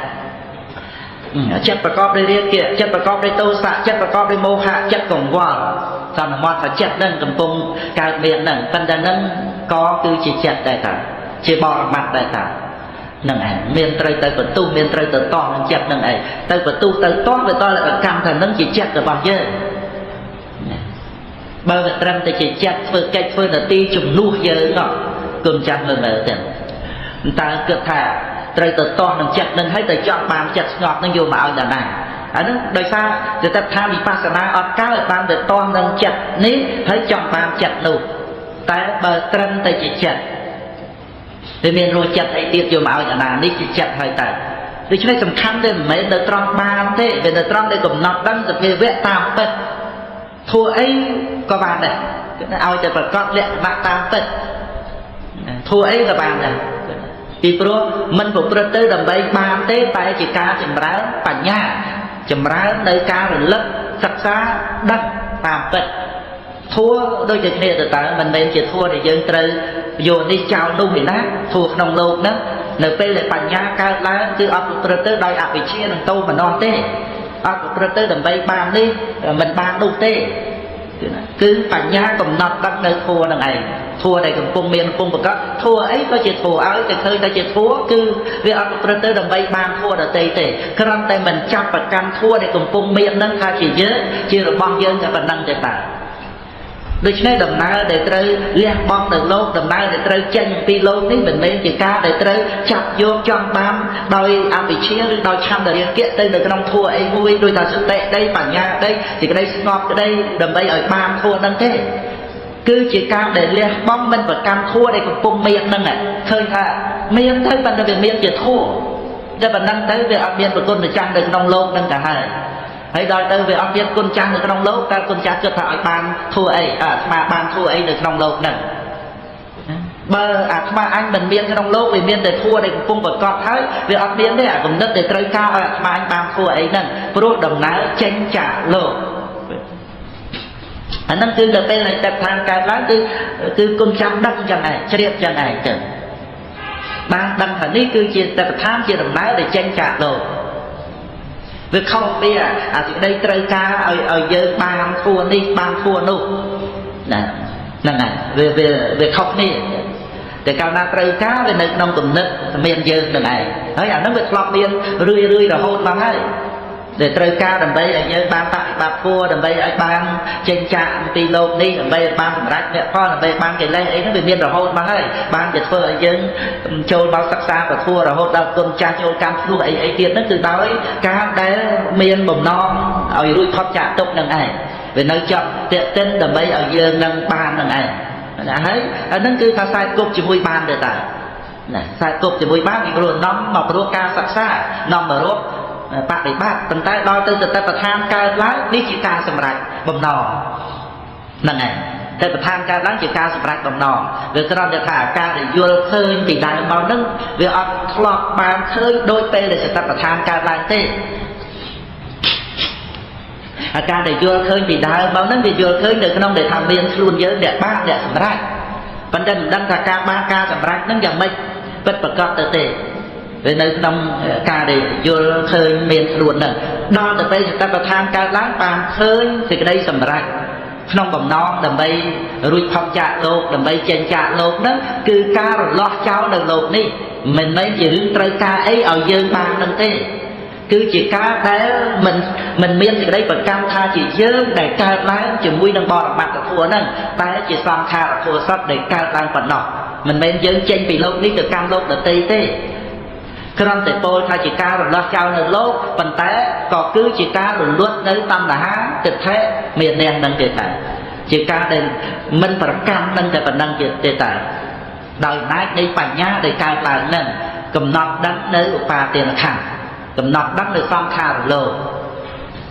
[SPEAKER 1] ចិត្តប្រកបដោយរាគៈចិត្តប្រកបដោយទោសៈចិត្តប្រកបដោយមោហៈចិត្តកង្វល់សន្មតថាចិត្តនឹងកំពុងកើតមាននឹងប៉ុន្តែនឹងក៏គឺជាចិត្តដែរតាជាបរមត្តដែរតាហ្នឹងឯងមានត្រូវទៅបន្ទុះមានត្រូវទៅតោះនឹងចិត្តនឹងឯងទៅបន្ទុះទៅតោះវាតលកម្មថានឹងជាចិត្តរបស់យើងបើវាត្រឹមតែជាចិត្តធ្វើកិច្ចធ្វើនាទីជំនួសយើងនោះគុំចាស់មើលមើលទៅតើគិតថាត្រូវទៅតោះនឹងចិត្តនឹងហើយទៅចង់បានចិត្តស្ងប់នឹងយកមកឲ្យដល់ណាអាហ្នឹងដោយសារសតិប្បដ្ឋានវិបស្សនាអត់កើតបានទៅតោះនឹងចិត្តនេះហើយចង់បានចិត្តនោះតែបើត្រឹមតែជាចិត្តវាមានរសចិត្តអីទៀតយកមកឲ្យអាណានេះជាចិត្តហើយតើ ដូច្នេះសំខាន់ទេមិនមែននៅត្រង់បានទេវានៅត្រង់ដែលកំណត់ដឹងសភាវៈតាមពិតធัวអីក៏បានដែរឲ្យតែប្រកបលក្ខណៈតាមពិតធัวអីក៏បានដែរពីព្រោះមិនប្រព្រឹត្តទៅដើម្បីបានទេតែជាការចម្រើនបញ្ញាចម្រើននៅការរលឹកសិក្សាដឹងតាមពិតធัวដូចតែគ្នាទៅតើមិនមែនជាធัวដែលយើងត្រូវយកនេះចោលនោះឯណាធัวក្នុងលោកហ្នឹងនៅពេលដែលបញ្ញាកើតឡើងគឺអត់ប្រព្រឹត្តទៅដោយអវិជ្ជានិងទោមនស្សទេអត់ប្រព្រឹត្តទៅដើម្បីបាននេះមិនបាននោះទេគឺបញ្ញាកំណត់ដឹងនៅធัวនឹងឯងធัวដែលកំពុងមានកំពុងប្រកបធัวអីក៏ជាធัวឲ្យតែឃើញតែជាធัวគឺវាអត់ប្រព្រឹត្តទៅដើម្បីបានធัวដទៃទេគ្រាន់តែមិនចាប់ប្រកាន់ធัวដែលកំពុងមាននឹងថាជាយើងជារបស់យើងតែប៉ុណ្ណឹងទេតើដូច្នេះដំណើរដែលត្រូវលះបង់នៅលោកដំណើរដែលត្រូវចេញអំពីលោកនេះមិនមែនជាការដែលត្រូវចាប់យកចង់បានដោយអវិជ្ជាឬដោយឆន្ទរាគៈទៅនៅក្នុងធัวអីមួយដូចថាសតិក្តីបញ្ញាក្តីសេចក្តីស្ងប់ក្តីដើម្បីឲ្យបានធัวហ្នឹងទេគឺជាការដែលលះបង់មិនប្រកាន់ធัวដែលកំពុងមានហ្នឹងឃើញថាមានទៅប៉ុន្តែវាមានជាធัวតែប៉ុណ្ណឹងទៅវាអត់មានប្រគុណម្ចាស់នៅក្នុងលោកហ្នឹងទៅហើយហើយដល់ទៅវាអត់មានគុណចាស់នៅក្នុងលោកតើគុណចាស់គិតថាឲ្យបានធัวអីអាត្មាបានធัวអីនៅក្នុងលោកហ្នឹងបើអាត្មាអញមិនមានក្នុងលោកវាមានតែធัวដែលកំពុងប្រកបហើយវាអត់មានទេអាគំនិតដែលត្រូវការឲ្យអាត្មាអញបានធัวអីហ្នឹងព្រោះដំណើរចេញចាកលោកអាហ្នឹងគឺដល់ពេលដែលទឹកឋានកើតឡើងគឺគុណចាំដឹងចឹងឯងជ្រាបចឹងឯងទៅបានដឹងថានេះគឺជាទឹកឋានជាដំណើរដែលចេញចាកលោកវាខុសពីអាសេចក្តីត្រូវការឲ្យយើងបានធัวនេះបានធัวនោះណាហ្នឹងហើយវាខុសគ្នាតែកាលណាត្រូវការវានៅក្នុងគំនិតមានយើងនឹងឯងហើយអាហ្នឹងវាធ្លាប់មានរឿយរឿយរហូតមកហើយដែលត្រូវការដើម្បីឲ្យយើងបានបប្រតិបត្តិធัวដើម្បីឲ្យបានចេញចាកអំពីលោកនេះដើម្បីឲ្យបានសម្រេចមគ្គផលដើម្បីបានកិលេសអីហ្នឹងវាមានរហូតមកហើយបានជាធ្វើឲ្យយើងចូលមកសិក្សាពធัวរហូតដល់គុណចាស់ចូលកម្មឆ្លោះអីអីទៀតហ្នឹងគឺដោយការដែលមានបំណងឲ្យរួចផុតចាកទុក្ខនឹងឯងវានៅជាប់ទាក់ទិនដើម្បីឲ្យយើងនឹងបាននឹងឯងណាហើយអាហ្នឹងគឺថាខ្សែគប់ជាមួយបានទេតើណាខ្សែគប់ជាមួយបានពីព្រោះនាំមកព្រោះការសិក្សានាំមករកបប្រតិបត្តិប៉ុន្តែដល់ទៅសតិប្បដ្ឋានកើតឡើងនេះជាការសម្រេចបំណងហ្នឹងឯងសតិប្បដ្ឋានកើតឡើងជាការសម្រេចបំណងវាគ្រាន់តែថាការដែលយល់ឃើញពីដើមមកហ្នឹងវាអត់ធ្លាប់បានឃើញដូចពេលដែលសតិប្បដ្ឋានកើតឡើងទេអាការដែលយល់ឃើញពីដើមមកហ្នឹងវាយល់ឃើញនៅក្នុងដែលថាមានខ្លួនយើងអ្នកបានអ្នកសម្រេចប៉ុន្តែមិនដឹងថាការបានការសម្រេចហ្នឹងយ៉ាងម៉េចពិតប្រាកដទៅទេវានៅក្នុងការដែលយល់ឃើញមានខ្លួនហ្នឹងដល់ទៅពេលសតិប្បដ្ឋានកើតឡើងបានឃើញសេចក្តីសម្រេចក្នុងបំណងដើម្បីរួចផុតចាកលោកដើម្បីចេញចាកលោកហ្នឹងគឺការរលាស់ចោលនៅលោកនេះមិនមែនជារឿងត្រូវការអីឲ្យយើងបានហ្នឹងទេគឺជាការដែលមិនមានសេចក្តីប្រកាន់ថាជាយើងដែលកើតឡើងជាមួយនឹងបរមត្តធម៌ហ្នឹងតែជាសង្ខារធម៌សុទ្ធដែលកើតឡើងប៉ុណ្ណោះមិនមែនយើងចេញពីលោកនេះទៅកាន់លោកដទៃទេគ្រាន់តែពោលថាជាការរលាស់ចោលនៅលោកប៉ុន្តែក៏គឺជាការរលត់នៅតណ្ហាទិដ្ឋិមានះនឹងទេតាជាការដែលមិនប្រកាន់នឹងតែប៉ុណ្ណឹងទេតាដោយអំណាចនៃបញ្ញាដែលកើតឡើងនឹងកំណត់ដឹងនៅឧបាទានខន្ធកំណត់ដឹងនៅសង្ខារលោក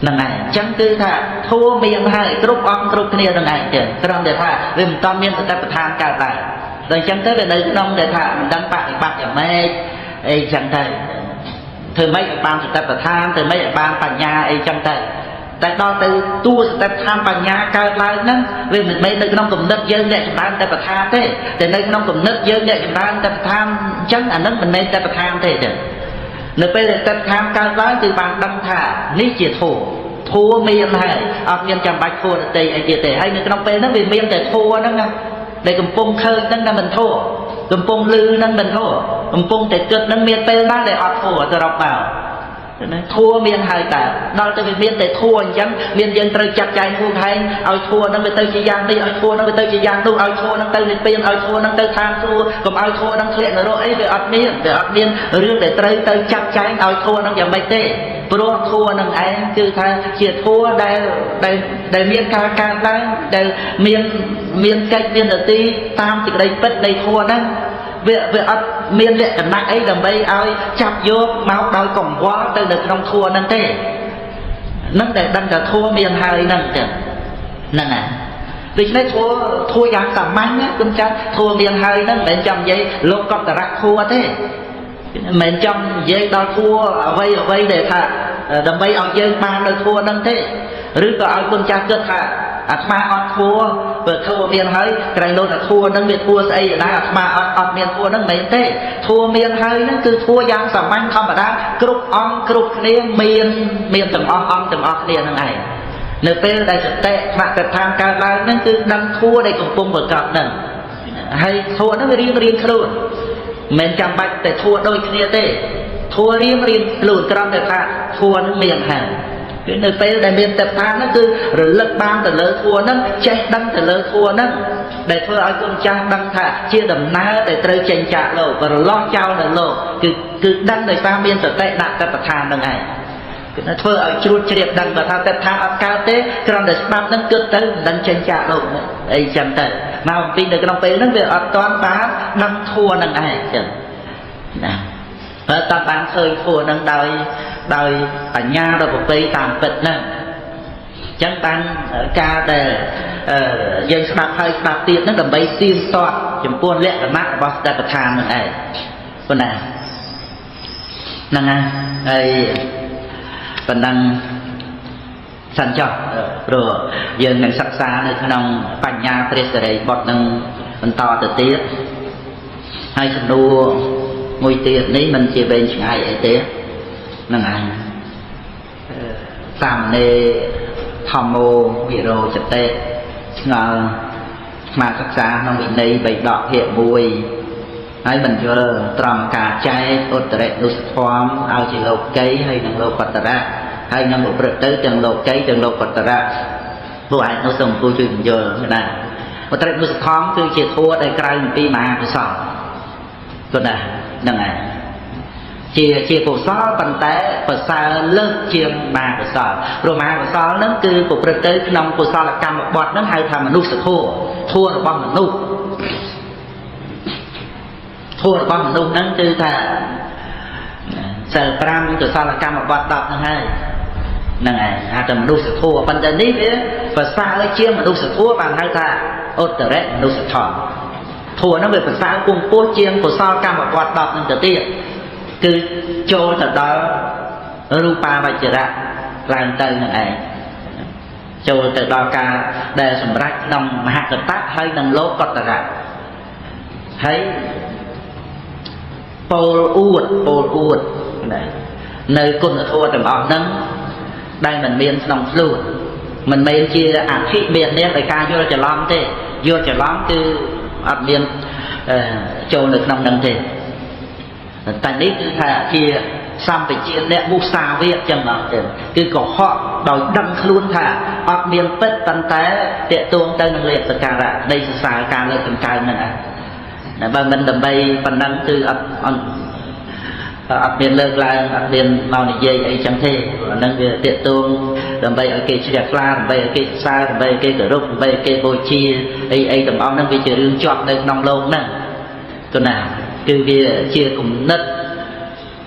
[SPEAKER 1] ហ្នឹងឯងអញ្ចឹងគឺថាធัวមានហើយគ្រប់អង្គគ្រប់គ្នានឹងឯងទេគ្រាន់តែថាវាមិនតាន់មានសតិប្បដ្ឋានកើតឡើងដល់អញ្ចឹងទៅវានៅក្នុងដែលថាមិនដឹងបប្រតិបត្តិយ៉ាងម៉េចអីចឹងទៅធ្វើម៉េចឲ្យបានសតិប្បដ្ឋានធ្វើម៉េចឲ្យបានបញ្ញាអីចឹងទៅតែដល់ទៅតួសតិប្បដ្ឋានបញ្ញាកើតឡើងហ្នឹងវាមិនមែននៅក្នុងគំនិតយើងអ្នកចម្រើនសតិប្បដ្ឋានទេតែនៅក្នុងគំនិតយើងអ្នកចម្រើនសតិប្បដ្ឋានអញ្ចឹងអាហ្នឹងមិនមែនសតិប្បដ្ឋានទេចឹងនៅពេលដែលសតិប្បដ្ឋានកើតឡើងគឺបានដឹងថានេះជាធัวធัวមានហើយអត់មានចាំបាច់ធัวដទៃអីទៀតទេហើយនៅក្នុងពេលហ្នឹងវាមានតែធัวហ្នឹងណាដែលកំពុងឃើញហ្នឹងតែមិនធัวកំពុងលឺហ្នឹងមិនធัวកំពុងតែគិតហ្នឹងមានពេលណាដែលអត់ធัวសរុបមកណាធัวមានហើយតើដល់ទៅវាមានតែធัวអញ្ចឹងមានយើងត្រូវចាត់ចែងខ្លួនឯងឲ្យធัวហ្នឹងវាទៅជាយ៉ាងនេះឲ្យធัวហ្នឹងវាទៅជាយ៉ាងនោះឲ្យធัวហ្នឹងទៅនិព្វានឲ្យធัวហ្នឹងទៅឋានសួគ៌កុំឲ្យធัวហ្នឹងធ្លាក់នរកអីវាអត់មានវាអត់មានរឿងដែលត្រូវទៅចាត់ចែងឲ្យធัวហ្នឹងយ៉ាងម៉េចទេព្រោះធัวហ្នឹងឯងគឺថាជាធัวដែលដែលមានការកើតឡើងដែលមានកិច្ចមាននទីតាមសេចក្តីពិតនៃធัวហ្នឹង វា វាអត់មានលក្ខណៈអីដើម្បីឲ្យចាប់យកមកដោយកង្វល់ទៅនៅក្នុងធัวហ្នឹងទេនឹងតែដឹងថាធัวមានហើយហ្នឹងចឹងហ្នឹងហើយដូច្នេះធัวយ៉ាងសាមញ្ញណាគុណចាស់ធัวមានហើយហ្នឹងមិនមែនចង់និយាយលោកកតរៈធัวទេមិនមែនចង់និយាយដល់ធัวអ្វីអ្វីដែលថាដើម្បីឲ្យយើងបាននៅធัวហ្នឹងទេឬក៏ឲ្យគុណចាស់គិតថាអាត្មាអត់ធัวបើធัวមានហើយក្រែងលោថាធัวហ្នឹងវាធัวស្អីណាអាត្មាអត់មានធัวហ្នឹងមិនមែនទេធัวមានហើយហ្នឹងគឺធัวយ៉ាងសាមញ្ញធម្មតាគ្រប់អង្គគ្រប់គ្នាមានទាំងអស់អង្គទាំងអស់គ្នាហ្នឹងឯងនៅពេលដែលសតិមគ្គដ្ឋានកើតឡើងហ្នឹងគឺដឹងធัวដែលកំពុងប្រកបហ្នឹងហើយធัวហ្នឹងវារៀងរៀងខ្លួនមិនចាំបាច់តែធัวដូចគ្នាទេធัวរៀងរៀងខ្លួនគ្រាន់តែថាធัวហ្នឹងមានហើយគឺនៅពេលដែលមានតដ្ឋានហ្នឹងគឺរលឹកបានទៅលើធัวហ្នឹងចេះដឹងទៅលើធัวហ្នឹងដែលធ្វើឲ្យគុណចាស់ដឹងថាជាដំណើរដែលត្រូវចេញចាកលោករលាស់ចោលនៅលោកគឺដឹងដោយសារមានសតិដាក់តដ្ឋានហ្នឹងឯងគឺធ្វើឲ្យជ្រួតជ្រាបដឹងបើថាតដ្ឋានអត់កើតទេគ្រាន់តែស្ដាប់ហ្នឹងគិតទៅមិនដឹងចេញចាកលោកអីចឹងទៅមកអំពីនៅក្នុងពេលហ្នឹងវាអត់ទាន់បានដឹងធัวហ្នឹងឯងចឹងណាបើតបានឃើញធัวហ្នឹងដោយបញ្ញាដ៏ប្រពៃតាមពិតហ្នឹងចឹងបានការដែលយើងស្ដាប់ហើយស្ដាប់ទៀតហ្នឹងដើម្បីទៀងទាត់ចំពោះលក្ខណៈរបស់សតិប្បដ្ឋានហ្នឹងឯងប៉ុណ្ណាហ្នឹងហើយប៉ុណ្ណឹងសិនចុះព្រោះយើងនឹងសិក្សានៅក្នុងបញ្ញាព្រះសិរីបុត្រនឹងបន្តទៅទៀតហើយសំណួរមួយទៀតនេះមិនជាវែងឆ្ងាយអីទេហ្នឹងឯងសាមណេរធម្មោវិរោចតិឆ្ងល់ស្មាសិក្សាក្នុងវិន័យបីដកភាគ1ហើយមិនយល់ត្រង់ការចែកឧត្តរិនុសធម៌ឲ្យជាលោកីហើយនិងលោកតរៈហើយនឹងប្រព្រឹត្តទៅទាំងលោកីទាំងលោកតរៈពួកឯងនោះសូមពូជួយបញ្យល់ណាឧត្តរិនុសធម៌គឺជាធម៌ដែលក្រៅអំពីមហាកុសលគាត់ណាហ្នឹងឯងជាកុសលប៉ុន្តែប្រសើរលើសជាងមហាកុសលព្រោះមហាកុសលហ្នឹងគឺប្រព្រឹត្តទៅក្នុងកុសលកម្មបត្តិហ្នឹងហៅថាមនុស្សធម៌ធម៌របស់មនុស្សធម៌របស់មនុស្សហ្នឹងគឺថាសិល5កុសលកម្មបត្តិ10ហ្នឹងហើយហ្នឹងឯងហៅថាមនុស្សធម៌ប៉ុន្តែនេះវាប្រសើរជាងមនុស្សធម៌បានហៅថាឧត្តរិមនុស្សធម៌ធម៌ហ្នឹងវាប្រសើរគង់ពោះជាងកុសលកម្មបត្តិ10ហ្នឹងទៅទៀតគឺចូលទៅដល់រូបាវចរៈឡើងទៅនឹងឯងចូលទៅដល់ការដែលសម្រេចក្នុងមហកតៈហើយនឹងលោកតរៈហើយពោលអួតណានៅគុណធម៌ទាំងអស់ហ្នឹងដែលមិនមានក្នុងខ្លួនមិនមែនជាអធិមាននេះដោយការយល់ច្រឡំទេយល់ច្រឡំគឺអត់មានចូលនៅក្នុងហ្នឹងទេតែនេះគឺថាជាសម្បជាអ្នកមុសាវាទចឹងមកទេគឺកុហកដោយដឹងខ្លួនថាអត់មានពិតប៉ុន្តែតេតួងទៅនឹងលៀបសការៈនៃសរសើរការលើកតម្កើងហ្នឹងឯងបើមិនដើម្បីប៉ុណ្ណឹងគឺអត់មានលើកឡើងអត់មានមកនិយាយអីចឹងទេអាហ្នឹងវាតេតួងដើម្បីឲ្យគេជ្រះថ្លាដើម្បីឲ្យគេសរសើរដើម្បីឲ្យគេគោរពដើម្បីឲ្យគេបូជាអីអីទាំងអស់ហ្នឹងវាជារឿងជាប់នៅក្នុងលោកហ្នឹងទៅណាគឺវាជាគំនិត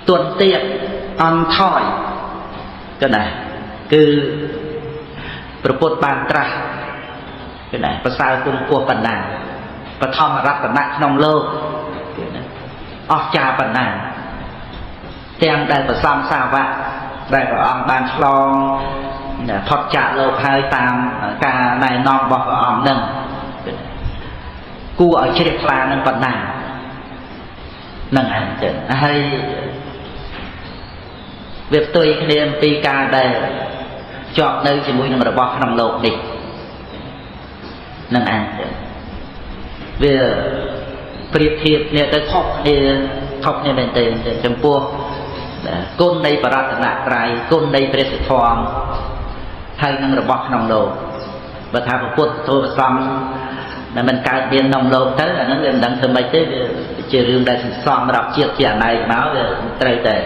[SPEAKER 1] ទន់ទាបអន់ថយក៏ណាគឺព្រះពុទ្ធបានត្រាស់គឺណាប្រសើរគុំពោះប៉ុណ្ណាបឋមរតនៈក្នុងលោកគឺណាអស្ចារ្យប៉ុណ្ណាទាំងដែលប្រសំសាវកដែលព្រះអង្គបានឆ្លងផុតចាកលោកហើយតាមការណែនាំរបស់ព្រះអង្គនឹងគួរឲ្យជ្រះថ្លានឹងប៉ុណ្ណានឹងឯងចឹងហើយវាផ្ទុយគ្នាអំពីការដែលជាប់នៅជាមួយនឹងរបស់ក្នុងលោកនេះនឹងឯងចឹងវាប្រៀបធៀបគ្នាទៅខុសគ្នាមែនទេចំពោះគុណនៃបរតនត្រ័យគុណនៃព្រះសទ្ធមហើយនឹងរបស់ក្នុងលោកបើថាពុទ្ធធម៌ប្រសង្ឃដែលមិនកើតមានក្នុងលោកទៅអាហ្នឹងវាមិនដឹងធ្វើម៉េចទេវាជារឿងដែលសន្សំរាប់ជាតិជាអនេកមកវាត្រូវតែ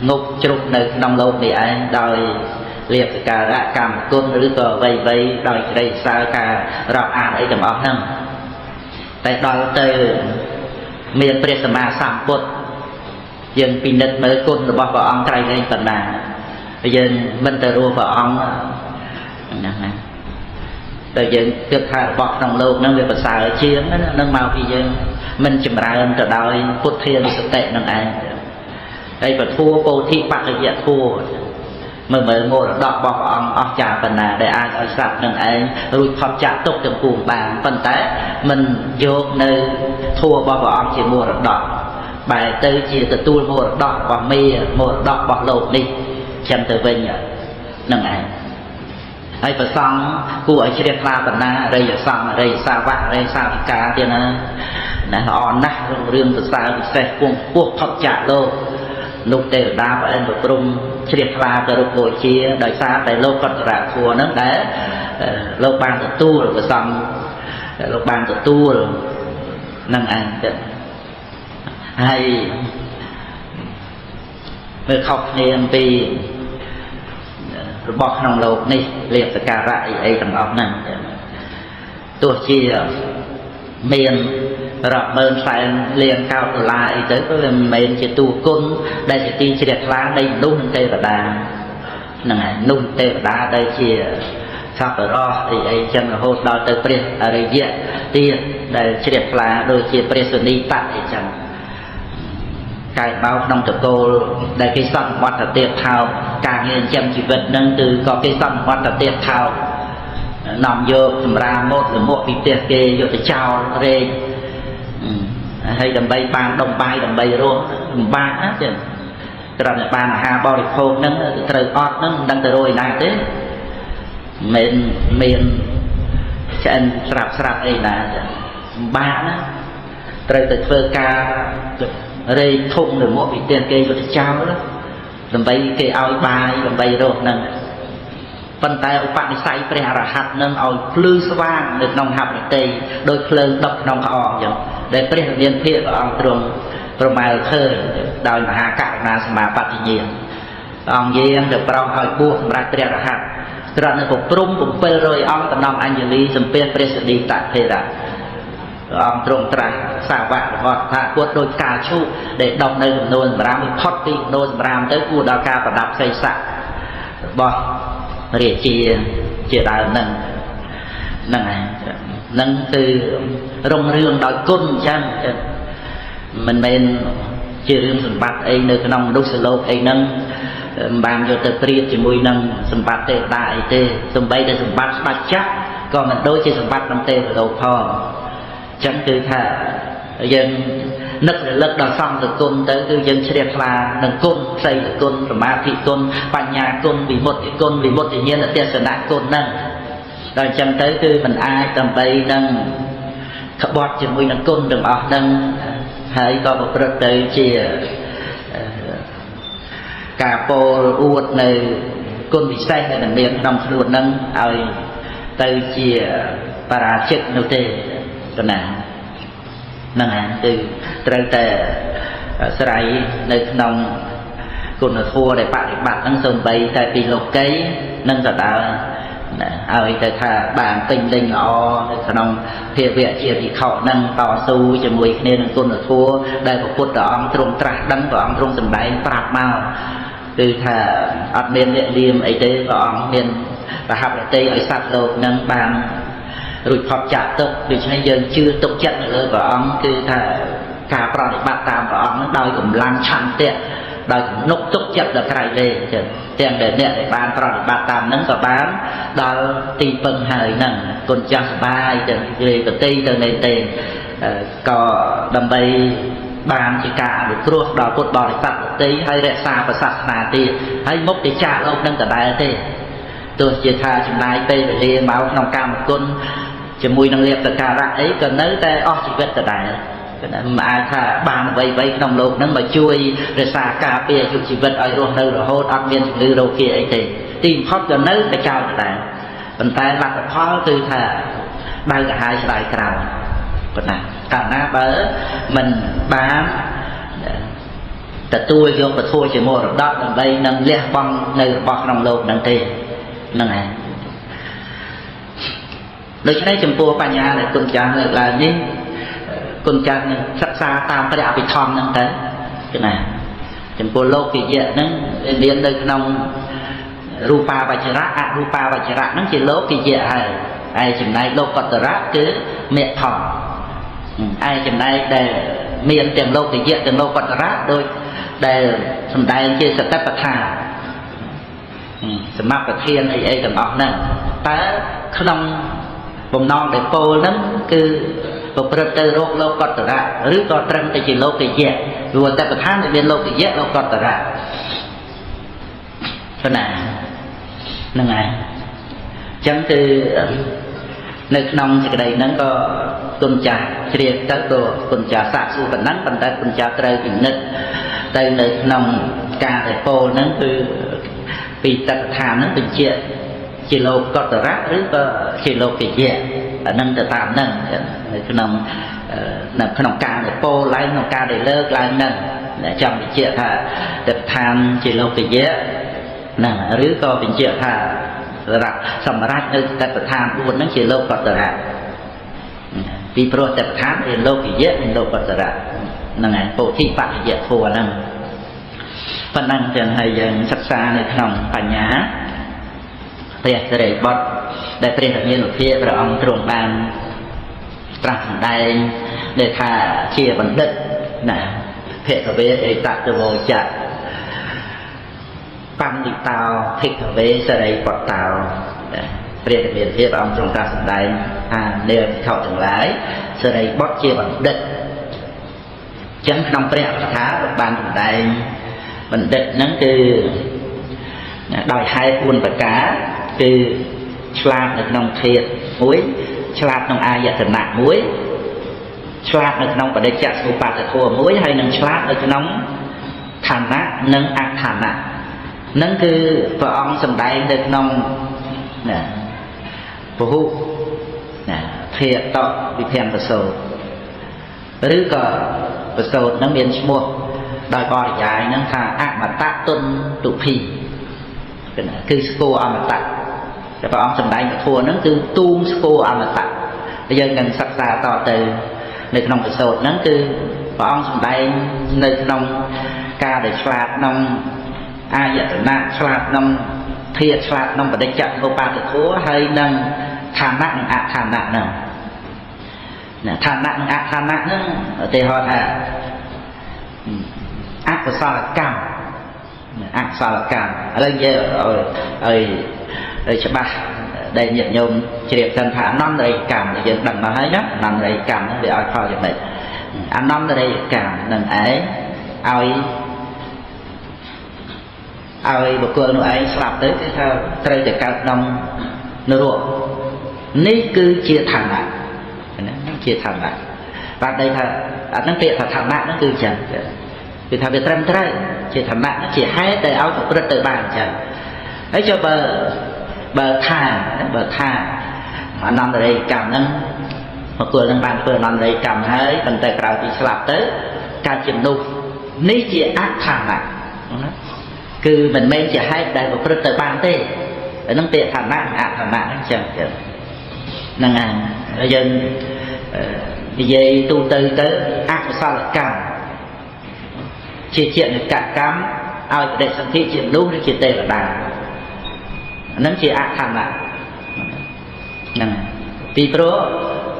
[SPEAKER 1] ងប់ជ្រុកនៅក្នុងលោកនេះឯងដោយលៀបសការៈកម្មគុណឬក៏អ្វីៗដោយក្តីសើការរាប់អានអីទាំងអស់ហ្នឹង តែដល់ទៅមានព្រះសម្មាសម្ពុទ្ធយើងពិនិត្យមើលគុណរបស់ព្រះអង្គក្រៃលែងប៉ុណ្ណាយើងមិនទៅរស់ព្រះអង្គហ្នឹងណាតែយើងគិតថារបស់ក្នុងលោកហ្នឹងវាប្រសើរជាងហ្នឹងមកពីយើងមិនចម្រើនទៅដោយពុទ្ធានុសតិនឹងឯងហើយពធัวពោធិបក្ខយធัวមើលមើលមរតករបស់ព្រះអង្គអស្ចារ្យប៉ុណ្ណាដែលអាចឲ្យសត្វនឹងឯងរួចផុតចាកទុក្ខទាំងពួងបានប៉ុន្តែមិនយកនៅធัวរបស់ព្រះអង្គជាមរតកបែរទៅជាទទួលមរតករបស់មេមរតករបស់លោកនេះចឹងទៅវិញនឹងឯងហើយប្រសង់គួរឲ្យជ្រះថ្លាបណ្ណាអរិយសង្ឃអរិយសាវកអរិយសាវិកាទៀតណាណាល្អណាស់រឿងសរសើរពិសេសពងពោះផុតចាកលោកលោកទេវតាប្រអិនប្រព្រំជ្រះថ្លាគោរពបូជាដោយសារតែលោកកតរធัวហ្នឹងដែលលោកបានទទួលប្រសង់លោកបានទទួលនឹងឯងទៅហើយមើលខុសគ្នាអំពីរបស់ក្នុងលោកនេះលាភសក្ការៈអីអីទាំងអស់ហ្នឹងទោះជាមានរាប់ម៉ឺនសែនលានកោតដុល្លារអីទៅក៏វាមិនមែនជាទូគុណដែលជាទីជ្រះថ្លានៃមនុស្សនិងទេវតាហ្នឹងហើយមនុស្សទេវតាដែលជាសប្បុរសអីអីចឹងរហូតដល់ទៅព្រះអរិយៈទៀតដែលជ្រះថ្លាដូចជាព្រះសុនីតៈអីចឹងកើតមកក្នុងតកូលដែលគេសន្មតទៀតថោកការងារចិញ្ចឹមជីវិតហ្នឹងគឺក៏គេសន្មតទៀតថោកនាំយកសម្រាមម៉ូតលមួកពីផ្ទះគេយកទៅចោលរែកហើយដើម្បីបានដុំបាយដើម្បីរស់លំបាកណាចឹងគ្រាន់តែបានអាហារបរិភោគហ្នឹងត្រូវអត់ហ្នឹងមិនដឹងទៅរយណាទេមិនមានឆ្អិនស្រាប់ស្រាប់អីណាចឹងលំបាកណាត្រូវទៅធ្វើការរែកធុងលមួកពីផ្ទះគេយកទៅចោលដើម្បីគេឲ្យបាយដើម្បីរស់ហ្នឹងប៉ុន្តែឧបនិស្ស័យព្រះអរហន្តនឹងឲ្យភ្លឺស្វាងនៅក្នុងហប្រតិដោយភ្លើងដុតក្នុងក្អកអញ្ចឹងដែលព្រះមានភិក្ខព្រះអង្គទ្រង់ប្រមាលឃើញដោយមហាករុណាសមាបត្តិញាណព្រះអង្គយាងទៅប្រោសឲ្យបួសសម្រាប់ព្រះអរហន្តគ្រាន់តែប្រព្រំ700អង្គតំណងអញ្ជលីសំពះព្រះសឌីតថេរៈព្រះអង្គទ្រង់ត្រាស់សាវករបស់ថាគួរដោយការឈូកដែលដុះនៅចំនួនសម្រាមផុតពីចំនួនសម្រាមទៅគួរដល់ការប្រដាប់សីស័ករបស់រាជាជាដើមហ្នឹងហ្នឹងឯងហ្នឹងគឺរុងរឿងដោយគុណអញ្ចឹងមិនមែនជារឿងសម្បត្តិអីនៅក្នុងមនុស្សលោកអីហ្នឹងមិនបានយកទៅប្រៀបជាមួយនឹងសម្បត្តិទេវតាអីទេសំបីតែសម្បត្តិស្ដេចចាស់ក៏មិនដូចជាសម្បត្តិក្នុងទេវលោកផងអញ្ចឹងគឺថាយើងនឹករលឹកដល់សង្ឃគុណទៅគឺយើងជ្រះថ្លានឹងគុណសីលគុណសមាធិគុណបញ្ញាគុណវិមុតតិគុណវិមុតតិញ្ញាណទស្សនៈគុណហ្នឹងដល់អញ្ចឹងទៅគឺមិនអាចដើម្បីនឹងក្បត់ជាមួយនឹងគុណទាំងអស់ហ្នឹងហើយក៏ប្រព្រឹត្តទៅជាការពោលអួតនៅគុណពិសេសដែលមានក្នុងខ្លួនហ្នឹងឲ្យទៅជាបរាជិកនោះទេកណាហ្នឹងហើយគឺត្រូវតែស្រ័យនៅក្នុងគុណធម៌ដែលបរិបត្តិហ្នឹងសូម្បីតែពីលោកីនឹងក៏ដោយឲ្យទៅថាបានពេញលេញល្អនៅក្នុងភាវៈជាភិក្ខុនឹងតស៊ូជាមួយគ្នានឹងគុណធម៌ដែលព្រះពុទ្ធអង្គទ្រង់ត្រាស់ដឹងព្រះអង្គទ្រង់សម្ដែងប្រាប់មកគឺថាអត់មានលាក់លៀមអីទេព្រះអង្គមានប្រហ័បរតីឲ្យសត្វលោកនឹងបានរួចផុតចាកទុក្ខដូច្នេះយើងជឿទុកចិត្តនៅលើព្រះអង្គគឺថាការប្រតិបត្តិតាមព្រះអង្គនឹងដោយកម្លាំងឆន្ទៈដោយទំនុកទុកចិត្តដល់ក្រៃលែងចឹងទាំងដែលអ្នកដែលបានប្រតិបត្តិតាមនឹងក៏បានដល់ទីពឹងហើយហ្នឹងគុណចាស់សបាយទៅលេបតីទៅនៃទេក៏ដើម្បីបានជាការអនុគ្រោះដល់ពុទ្ធបរិស័ទតីហើយរក្សាព្រះសាសនាទៀតហើយមុខទៅចាកលោកនឹងដដែលទេទោះជាថាចំណាយពេលវេលាមកក្នុងកាមគុណជាមួយនឹងលាភសក្ការៈអីក៏នៅតែអស់ជីវិតដដែលមិនអាចថាបានអ្វីៗក្នុងលោកហ្នឹងមកជួយរក្សាការពារអាយុជីវិតឲ្យរស់នៅរហូតអត់មានជំងឺរោគាអីទេទីបំផុតក៏នៅតែចោលដដែលប៉ុន្តែលទ្ធផលគឺថាដៅក្រហាយស្ដាយក្រោយប៉ុណ្ណាកាលណាបើមិនបានទទួលយកពធជាមរតកដើម្បីនឹងលះបង់នៅរបស់ក្នុងលោកហ្នឹងទេហ្នឹងឯងដូច្នេះចំពោះបញ្ហាដែលគុណចាស់លើកឡើងនេះ គុណចាស់នឹងសិក្សាតាមព្រះអភិធម្មហ្នឹងទៅគឺណាចំពោះលោកយៈហ្នឹងមាននៅក្នុងរូបាវចរៈអរូបាវចរៈហ្នឹងជាលោកយៈហើយឯចំណែកលោកតរៈគឺមគ្គផលឯចំណែកដែលមានទាំងលោកយៈទាំងលោកតរៈដូចដែលសំដែងជាសតិប្បដ្ឋានសមប្រធានអីអីទាំងអស់ហ្នឹងតើក្នុងបំណងដែលពោលហ្នឹងគឺប្រព្រឹត្តទៅរកលោកតរៈឬក៏ត្រឹមតែជាលោកយៈព្រោះតែប្រធានមានលោកយៈលោកតរៈប៉ុណ្ណាហ្នឹងហើយអញ្ចឹងគឺនៅក្នុងសេចក្តីហ្នឹងក៏គុណចាស់ជ្រាបទៅក៏គុណចាស់សាកសួរប៉ុណ្ណឹងប៉ុន្តែគុណចាស់ត្រូវពិនិត្យទៅនៅក្នុងការដែលពោលហ្នឹងគឺពីតដ្ឋានហ្នឹងបញ្ជាក់ជាលោកតរៈឬក៏ជាលោកយៈអាហ្នឹងទៅតាមហ្នឹងនៅក្នុងការដែលពោលឡើងក្នុងការដែលលើកឡើងហ្នឹងចង់បញ្ជាក់ថាតដ្ឋានជាលោកយៈហ្នឹងឬក៏បញ្ជាក់ថាសម្រាប់នៅតដ្ឋាន4ហ្នឹងជាលោកតរៈពីព្រោះតដ្ឋានជាលោកយៈនិងលោកតរៈហ្នឹងឯងពោធិបច្ចយធម៌ហ្នឹងប៉ុណ្ណឹងចឹងហើយយើងសិក្សានៅក្នុងបញ្ញាព្រះសិរីបុត្រដែលព្រះរាមានុភាព្រះអង្គទ្រង់បានត្រាស់សម្ដែងដែលថាជាបណ្ឌិតណាភគវេអេតតវោចៈបណ្ឌិតោភិក្ខវេសិរីបុត្រតោព្រះរាមានុភាព្រះអង្គទ្រង់ត្រាស់សម្ដែងថានាភិក្ខុទាំងឡាយសិរីបុត្រជាបណ្ឌិតចឹងក្នុងព្រះកថាបានសម្ដែងបណ្ឌិតហ្នឹងគឺដោយហេតុ4ប្រការគឺឆ្លាតនៅក្នុងធាតុមួយឆ្លាតក្នុងអាយតនៈមួយឆ្លាតនៅក្នុងបដិច្ចសមុបាទធម៌មួយហើយនឹងឆ្លាតនៅក្នុងឋានៈនិងអឋានៈហ្នឹងគឺព្រះអង្គសម្ដែងនៅក្នុងណាពហុណាធាតវិភាំងសោតឬក៏ប្រសូតហ្នឹងមានឈ្មោះដោយបរិយាយហ្នឹងថាអមតៈទុនទុភីគឺស្គរអមតៈតែព្រះអង្គសម្ដែងពធហ្នឹងគឺទូងស្គរអមតៈយើងនឹងសិក្សាតទៅនៅក្នុងប្រសូតហ្នឹងគឺព្រះអង្គសម្ដែងនៅក្នុងការដែលឆ្លាតក្នុងអាយតនៈឆ្លាតក្នុងធាតុឆ្លាតក្នុងបដិច្ចសមុបាទធម៌ហើយនឹងឋានៈនិងអឋានៈហ្នឹងឋានៈនិងអឋានៈហ្នឹងឧទាហរណ៍ថាអកុសលកម្មអកុសលកម្មឥឡូវនិយាយឲ្យច្បាស់ដែលញាតិញោមជ្រាបសិនថាអនន្តរិយកម្មយើងដឹងមកហើយណាអនន្តរិយកម្មហ្នឹងវាឲ្យផលយ៉ាងម៉េចអនន្តរិយកម្មនឹងឯងឲ្យបុគ្គលនោះឯងស្លាប់ទៅគឺថាត្រូវតែកើតក្នុងនរកនេះគឺជាឋានៈណាជាឋានៈបាទន័យថាអាហ្នឹងពាក្យថាឋានៈហ្នឹងគឺចឹងគឺថាវាត្រឹមត្រូវជាឋានៈជាហេតុដែលឲ្យប្រព្រឹត្តទៅបានចឹងហើយចុះបើថាអនន្តរិយកម្មហ្នឹងបុគ្គលហ្នឹងបានធ្វើអនន្តរិយកម្មហើយប៉ុន្តែក្រោយពីស្លាប់ទៅកើតជាមនុស្សនេះជាអឋានៈណាគឺមិនមែនជាហេតុដែលប្រព្រឹត្តទៅបានទេអាហ្នឹងពាក្យឋានៈអឋានៈហ្នឹងចឹងហ្នឹងហើយយើងនិយាយទូទៅទៅអកុសលកម្មជានិកកម្មឲ្យបដិសន្ធិជាមនុស្សឬជាទេវតាហ្នឹងជាអឋានៈហ្នឹងពីព្រោះ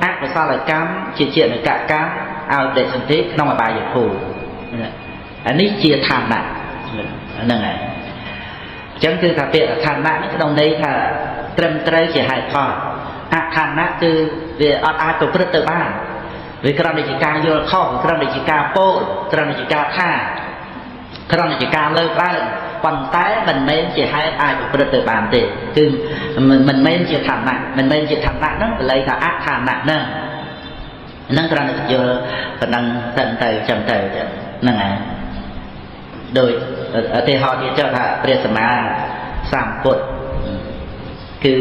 [SPEAKER 1] អកុសលកម្មជានិកកម្មឲ្យបដិសន្ធិក្នុងអបាយភូមិអានេះជាឋានៈហ្នឹងហើយអញ្ចឹងគឺថាពាក្យឋានៈហ្នឹងក្នុងន័យថាត្រឹមត្រូវជាហេតុផលអឋានៈគឺវាអត់អាចប្រព្រឹត្តទៅបានវាគ្រាន់តែជាការយល់ខុសគ្រាន់តែជាការពោលគ្រាន់តែជាការថាគ្រាន់តែជាការលើកឡើងប៉ុន្តែមិនមែនជាហេតុអាចប្រព្រឹត្តទៅបានទេគឺមិនមែនជាឋានៈមិនមែនជាឋានៈហ្នឹងបល័យថាអឋានៈហ្នឹងហ្នឹងគ្រាន់តែយល់ប៉ុណ្ណឹងទៅចឹងទៅហ្នឹងហើយដោយឧទាហរណ៍ទៀតចុះថាព្រះសម្មាសម្ពុទ្ធគឺ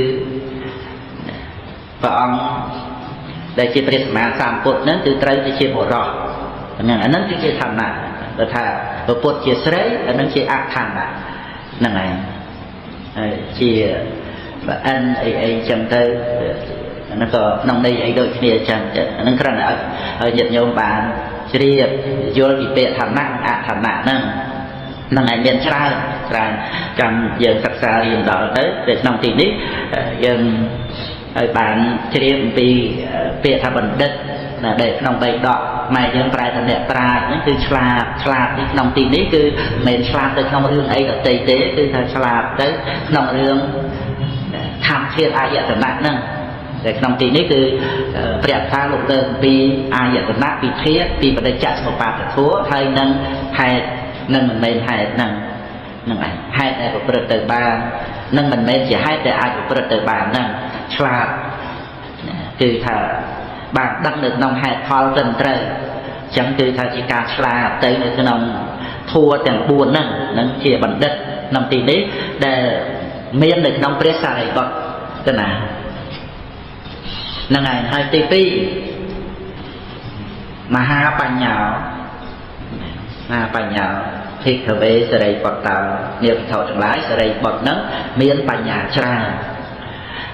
[SPEAKER 1] ព្រះអង្គដែលជាព្រះសម្មាសម្ពុទ្ធហ្នឹងគឺត្រូវទៅជាបុរសហ្នឹងអាហ្នឹងគឺជាឋានៈបើថាព្រះពុទ្ធជាស្រីអាហ្នឹងជាអឋានៈហ្នឹងឯងហើយជាបើអិនអីអីចឹងទៅ ហ្នឹងក៏ក្នុងន័យអីដូចគ្នាចឹងហ្នឹងគ្រាន់តែឲ្យញាតិញោមបានជ្រាបយល់ពីពាក្យឋានៈអឋានៈហ្នឹងហ្នឹងឯងមានច្រើនច្រើនចាំយើងសិក្សារៀនដល់ទៅពេលក្នុងទីនេះយើងឲ្យបានជ្រាបអំពីពាក្យថាបណ្ឌិតណាដែលក្នុងបៃដកម៉ែយើងប្រែថាអ្នកប្រាជ្ញហ្នឹងគឺឆ្លាតឆ្លាតនេះក្នុងទីនេះគឺមិនមែនឆ្លាតទៅក្នុងរឿងអីដទៃទេគឺថាឆ្លាតទៅក្នុងរឿងធម្មធាតុអាយតនៈហ្នឹងតែក្នុងទីនេះគឺព្រះថាលោកលើកអំពីអាយតនៈពីធាតុពីបដិច្ចសមុបាទធម៌ហើយនឹងហេតុនឹងមិនមែនហេតុហ្នឹងហ្នឹងឯងហេតុដែលប្រព្រឹត្តទៅបាននឹងមិនមែនជាហេតុដែលអាចប្រព្រឹត្តទៅបានហ្នឹងឆ្លាតគឺថាបានដឹងនៅក្នុងហេតុផលត្រឹមត្រូវអញ្ចឹងគឺថាជាការឆ្លាតទៅនៅក្នុងធัวទាំង4ហ្នឹងហ្នឹងជាបណ្ឌិតក្នុងទីនេះដែលមាននៅក្នុងព្រះសារីបុត្រទៅណាហ្នឹងហើយហើយទី2មហាបញ្ញាមហាបញ្ញាភិក្ខវេសិរីបុត្រតោនាភិក្ខុទាំងឡាយសិរីបុត្រហ្នឹងមានបញ្ញាច្រើន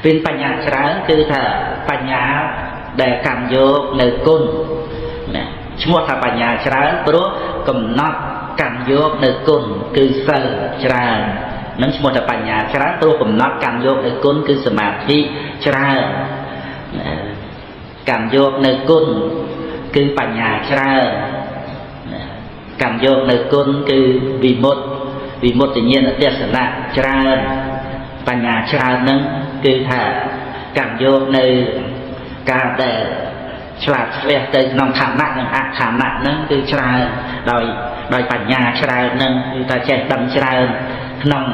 [SPEAKER 1] មានបញ្ញាច្រើនគឺថាបញ្ញាដែលកម្មយកនៅគុណណាឈ្មោះថាបញ្ញាច្រើនព្រោះកំណត់កម្មយកនៅគុណគឺសិលច្រើននឹងឈ្មោះថាបញ្ញាច្រើនព្រោះកំណត់កម្មយកនៅគុណគឺសមាធិច្រើនកម្មយកនៅគុណគឺបញ្ញាច្រើនកម្មយកនៅគុណគឺវិមុតវិមុតញ្ញាណទស្សនៈច្រើនបញ្ញាច្រើនហ្នឹងគឺថាកម្មយកនៅការដែលឆ្លាតឆ្លះទៅក្នុងឋានៈនិងអឋានៈហ្នឹងគឺច្រើនដោយបញ្ញាច្រើនហ្នឹងគឺថាចេះដឹងច្រើនក្នុង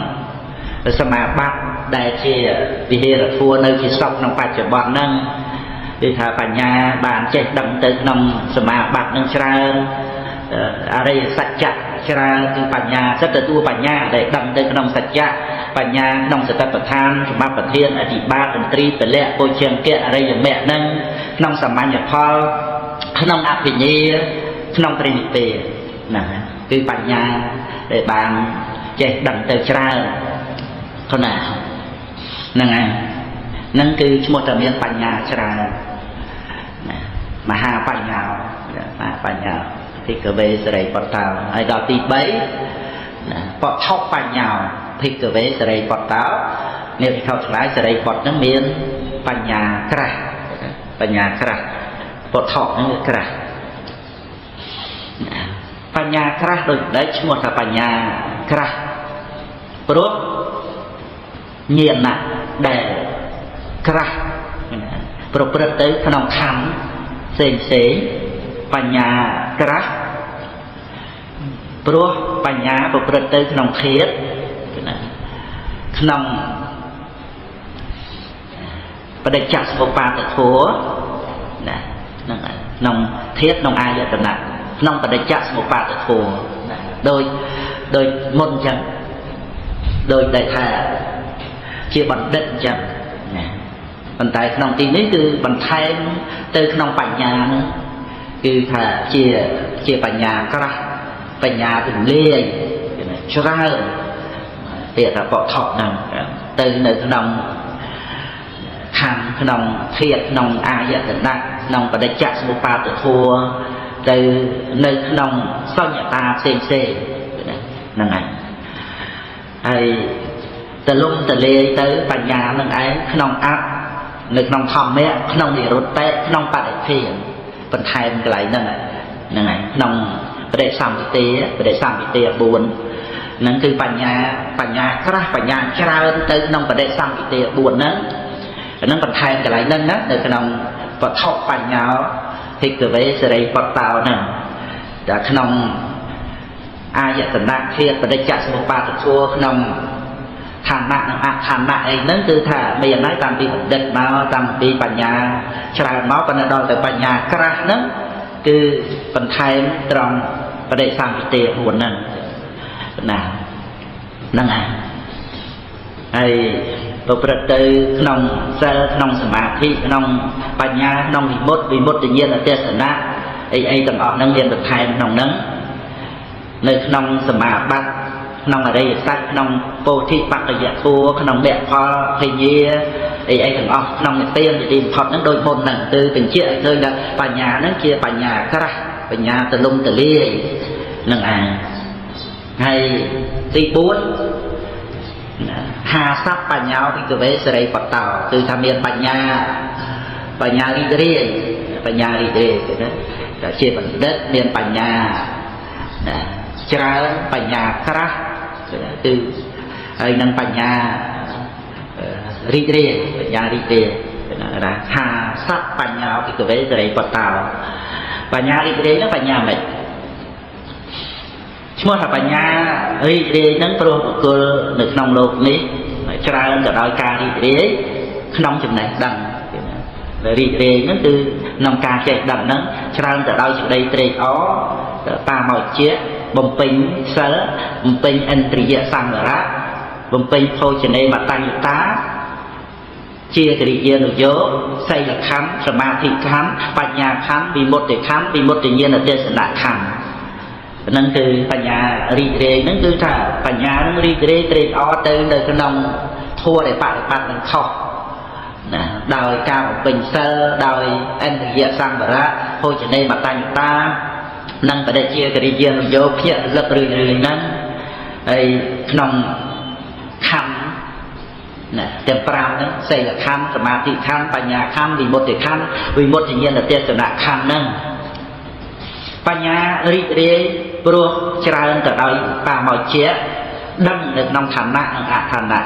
[SPEAKER 1] សមាបត្តិដែលជាវិហារធម៌នៅជាសុខក្នុងបច្ចុប្បន្នហ្នឹងគឺថាបញ្ញាបានចេះដឹងទៅក្នុងសមាបត្តិហ្នឹងច្រើនអរិយសច្ចៈច្រើនគឺបញ្ញាសិតតែតួបញ្ញាដែលដឹងទៅក្នុងសច្ចៈបញ្ញាក្នុងសតិប្បដ្ឋានសម្បត្តិធានអធិបាទឥន្ទ្រីពលៈពុជង្គៈអរិយមគ្គហ្នឹងក្នុងសាមញ្ញផលក្នុងអភិញ្ញាក្នុងព្រះនិព្វានហ្នឹងគឺបញ្ញាដែលបានចេះដឹងទៅច្រើនធណាហ្នឹងហើយហ្នឹងគឺឈ្មោះតែមានបញ្ញាច្រើនណាមហាបញ្ញាមហាបញ្ញាភិក្ខវេសិរីបុត្រតោហើយដល់ទី3ណាបថុបញ្ញាភិក្ខវេសិរីបុត្រតោនាភិក្ខុទាំងឡាយសិរីបុត្រហ្នឹងមានបញ្ញាក្រាស់បញ្ញាក្រាស់បថុហ្នឹងគឺក្រាស់បញ្ញាក្រាស់ដូចដែលឈ្មោះថាបញ្ញាក្រាស់ព្រោះញាណៈដែលក្រាស់ប្រព្រឹត្តទៅក្នុងខណ្ឌផ្សេងផ្សេងបញ្ញាក្រាស់ព្រោះបញ្ញាប្រព្រឹត្តទៅក្នុងធាតុក្នុងបដិច្ចសមុបាទធម៌ណាហ្នឹងក្នុងធាតុក្នុងអាយតនៈក្នុងបដិច្ចសមុបាទធម៌ណាដោយមុនអញ្ចឹងដោយដែលថាជាបណ្ឌិតអញ្ចឹងណាប៉ុន្តែក្នុងទីនេះគឺបន្ថែមទៅក្នុងបញ្ញាហ្នឹងគឺថាជាបញ្ញាក្រាស់បញ្ញាទលាយច្រើនពាក្យថាបថុហ្នឹងទៅនៅក្នុងខណ្ឌក្នុងធាតុក្នុងអាយតនៈក្នុងបដិច្ចសមុបាទធម៌ទៅនៅក្នុងសញ្ញតាផ្សេងផ្សេងហ្នឹងហើយហើយតលំតលាយទៅបញ្ញានឹងឯងក្នុងអត្តនៅក្នុងធម្មៈក្នុងនិរុត្តៈក្នុងបដិធានបន្ថែមកន្លែងហ្នឹងហ្នឹងហើយក្នុងបដិសម្ពិទាបដិសម្ពិទា4ហ្នឹងគឺបញ្ញាបញ្ញាក្រាស់បញ្ញាច្រើនទៅក្នុងបដិសម្ពិទា4ហ្នឹងហ្នឹងបន្ថែមកន្លែងហ្នឹងណានៅក្នុងបថុបញ្ញាភិក្ខវេសិរីបុត្រតោហ្នឹងតែក្នុងអាយតនៈធាតុបដិច្ចសមុបាទធម៌ក្នុងឋានៈនិងអឋានៈអីហ្នឹងគឺថាមានហើយតាំងពីបណ្ឌិតមកតាំងពីបញ្ញាច្រើនមកប៉ុន្តែដល់ទៅបញ្ញាក្រាស់ហ្នឹងគឺបន្ថែមត្រង់បដិសម្ពិទា4ហ្នឹងណាហ្នឹងហើយហើយប្រព្រឹត្តទៅក្នុងសិលក្នុងសមាធិក្នុងបញ្ញាក្នុងវិមុតវិមុតញ្ញាណទស្សនៈអីអីទាំងអស់ហ្នឹងមានបន្ថែមក្នុងហ្នឹងនៅក្នុងសមាបត្តិក្នុងអរិយសច្ចក្នុងពោធិបក្ខយធម៌ក្នុងមគ្គផលភិញ្ញា អីអីទាំងអស់ក្នុងនិព្វានជាទីបំផុតហ្នឹងដូចមុនហ្នឹងគឺបញ្ជាក់ឲ្យឃើញថាបញ្ញាហ្នឹងជាបញ្ញាក្រាស់បញ្ញាទលំទលាយនឹងឯងហើយទី4 50បញ្ញាវិកវេសិរីបតោគឺថាមានបញ្ញាបញ្ញារីករាយបញ្ញារីករាយគឺណាជាបណ្ឌិតមានបញ្ញាណាច្រើនបញ្ញាក្រាស់គឺហើយនឹងបញ្ញារីករាយបញ្ញារីករាយណា50បញ្ញាវិកវេសិរីបតោបញ្ញារីករាយហ្នឹងបញ្ញាម៉េចឈ្មោះថាបញ្ញារីករាយហ្នឹងព្រោះបុគ្គលនៅក្នុងលោកនេះច្រើនទៅដោយការរីករាយក្នុងចំណេះដឹងរីករាយហ្នឹងគឺក្នុងការចេះដឹងហ្នឹងច្រើនទៅដោយសេចក្តីត្រេកអរបាមកជាបំពេញសិលបំពេញឥន្ទ្រិយសង្វរៈបំពេញភោជនេមតញ្ញតាជាកិរិយានុយោគសីលខណ្ឌសមាធិខណ្ឌបញ្ញាខណ្ឌវិមុតតិខណ្ឌវិមុតតិញ្ញាណទេសនខណ្ឌហ្នឹងគឺបញ្ញារីករាយហ្នឹងគឺថាបញ្ញាហ្នឹងរីករាយត្រេកអរទៅនៅក្នុងធម៌ដែលបប្រតិបត្តិនឹងខុសណាដោយការបំពេញសិលដោយឥន្ទ្រិយសង្វរៈភោជនេមតញ្ញតានិងបដិជាកិរិយានុយោគភ្ញាក់រលឹករឿយៗហ្នឹងហើយក្នុងខណ្ឌណាទាំង5ហ្នឹងសីលខណ្ឌសមាធិខណ្ឌបញ្ញាខណ្ឌវិមុតតិខណ្ឌវិមុតតិញ្ញាណទេសនខណ្ឌហ្នឹងបញ្ញារីករាយព្រោះច្រើនទៅដោយបាមកជាដឹងនៅក្នុងឋានៈនិងអឋានៈ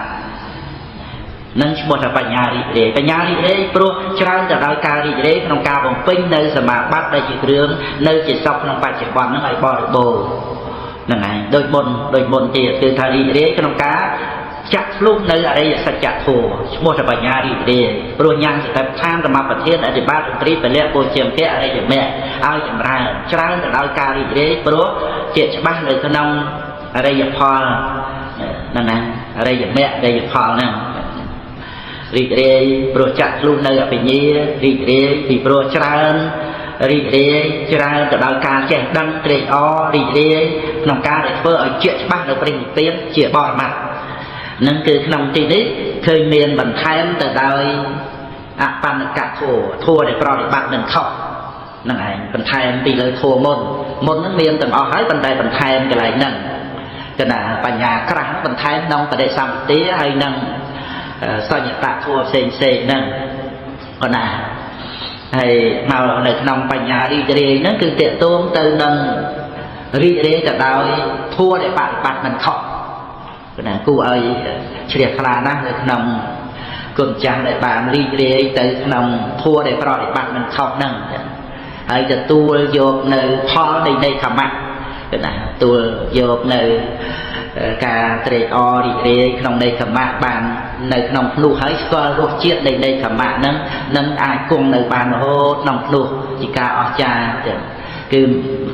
[SPEAKER 1] នឹងឈ្មោះថាបញ្ញារីករាយបញ្ញារីករាយព្រោះច្រើនទៅដោយការរីករាយក្នុងការបំពេញនៅសមាបត្តិដែលជាគ្រឿងនៅជាសុខក្នុងបច្ចុប្បន្នហ្នឹងឲ្យបរិបូរណ៍ហ្នឹងឯងដូចមុនទៀតគឺថារីករាយក្នុងការចាក់ធ្លុះនៅអរិយសច្ចធម៌ឈ្មោះថាបញ្ញារីករាយព្រោះញ៉ាំងសតិប្បដ្ឋានសមប្រធានអធិបាទត្រីពលៈពោជាមៈអរិយមគ្គឲ្យចម្រើនច្រើនទៅដោយការរីករាយព្រោះជាច្បាស់នៅក្នុងអរិយផលហ្នឹងណាអរិយមគ្គអរិយផលហ្នឹងរីករាយព្រោះចាក់ធ្លុះនៅអភិញ្ញារីករាយពីព្រោះច្រើនរីករាយច្រើនទៅដោយការចេះដឹងត្រេកអររីករាយក្នុងការដែលធ្វើឲ្យជាច្បាស់នៅព្រះនិព្វានជាបរមត្ថនឹងគឺក្នុងទីនេះឃើញមានបន្ថែមទៅដោយអបណ្ណកធម៌ធម៌ដែលប្រតិបត្តិមិនខុសហ្នឹងឯងបន្ថែមពីលើធម៌មុនហ្នឹងមានទាំងអស់ហើយប៉ុន្តែបន្ថែមកន្លែងហ្នឹងគណៈបញ្ញាក្រាស់បន្ថែមក្នុងបដិសម្បទាហើយនឹងសញ្ញតធម៌ផ្សេងផ្សេងហ្នឹងគណៈហើយមកនៅក្នុងបញ្ញារីករាយហ្នឹងគឺតេតួងទៅនឹងរីករាយទៅដោយធម៌ដែលបប្រតិបត្តិមិនខុសណាគួរឲ្យជ្រះថ្លាណាស់នៅក្នុងគុណចាស់ដែលបានរីករាយទៅក្នុងធម៌ដែលប្រតិបត្តិមិនខុសហ្នឹងហើយទទួលយកនៅផលនៃនៃខមៈណាទទួលយកនៅការត្រេកអររីករាយក្នុងនៃខមៈបាននៅក្នុងភ្នោះហើយស្គាល់រសជាតិនៃនៃខមៈហ្នឹងនឹងអាចគង់នៅបានរហូតក្នុងភ្នោះជាការអស្ចារ្យចឹងគឺ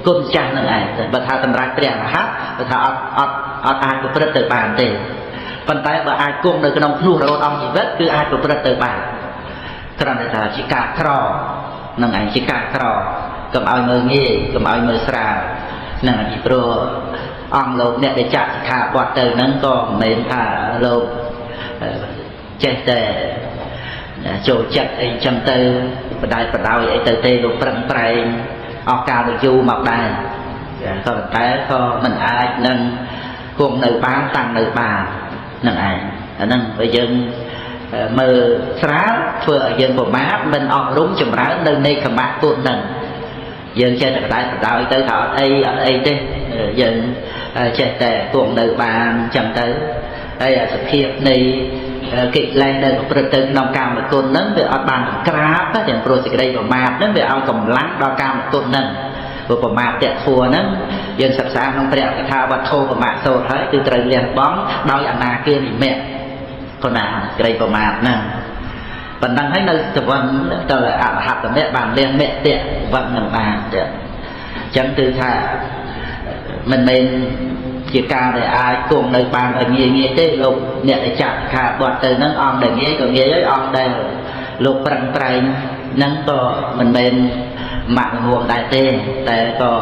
[SPEAKER 1] គុណចាស់ហ្នឹងឯងបើថាសម្រាប់ព្រះរហន្តបើថាអត់អាចប្រព្រឹត្តទៅបានទេប៉ុន្តែបើអាចគង់នៅក្នុងភ្នោះរហូតអស់ជីវិតគឺអាចប្រព្រឹត្តទៅបានគ្រាន់តែថាជាការក្រហ្នឹងឯងជាការក្រកុំឲ្យមើលងាយកុំឲ្យមើលស្រាលហ្នឹងពីព្រោះអង្គលោកអ្នកដែលចាក់សិក្ខាបទទៅហ្នឹងក៏មិនមែនថាលោកចេះតែចូលចិត្តអីចឹងទៅបដិបដោយអីទៅទេលោកប្រឹងប្រែងអស់កាលយូរមកដែរក៏ប៉ុន្តែក៏មិនអាចនឹងគង់នៅបានតាំងនៅបាននឹងឯងអាហ្នឹងបើយើងមើលស្រាលធ្វើឲ្យយើងប្រមាទមិនអប់រំចម្រើននៅនៃខមៈគុណហ្នឹងយើងចេះតែបដិបដោយទៅថាអត់អីទេយើងចេះតែគង់នៅបានចឹងទៅហើយសភាពនៃកិលេសដែលប្រព្រឹត្តទៅក្នុងកាមគុណហ្នឹងវាអត់បានក្រាបទេទាំងព្រោះសេចក្តីប្រមាទហ្នឹងវាឲ្យកម្លាំងដល់កាមគុណហ្នឹងព្រោះប្រមាទតធัวហ្នឹងយើងសិក្សាក្នុងព្រះកថាវត្ថុប្រមាទសូត្រហើយគឺត្រូវលះបង់ដោយអនាគានិមៈគណាសេចក្តីប្រមាទហ្នឹងប៉ុណ្ណឹងហើយនៅសវឹងទៅអរហត្តមគ្គបានលះមគ្គតវឹងនឹងបានទេអញ្ចឹងគឺថាមិនមែនជាការដែលអាចគង់នៅបានឲ្យងាយងាយទេលោកអ្នកដែលចាក់ខាបត់ទៅហ្នឹងអង្គដែលងាយក៏ងាយហើយអង្គដែលលោកប្រឹងប្រែងហ្នឹងក៏មិនមែនម៉ាក់ងួងដែរទេតែក៏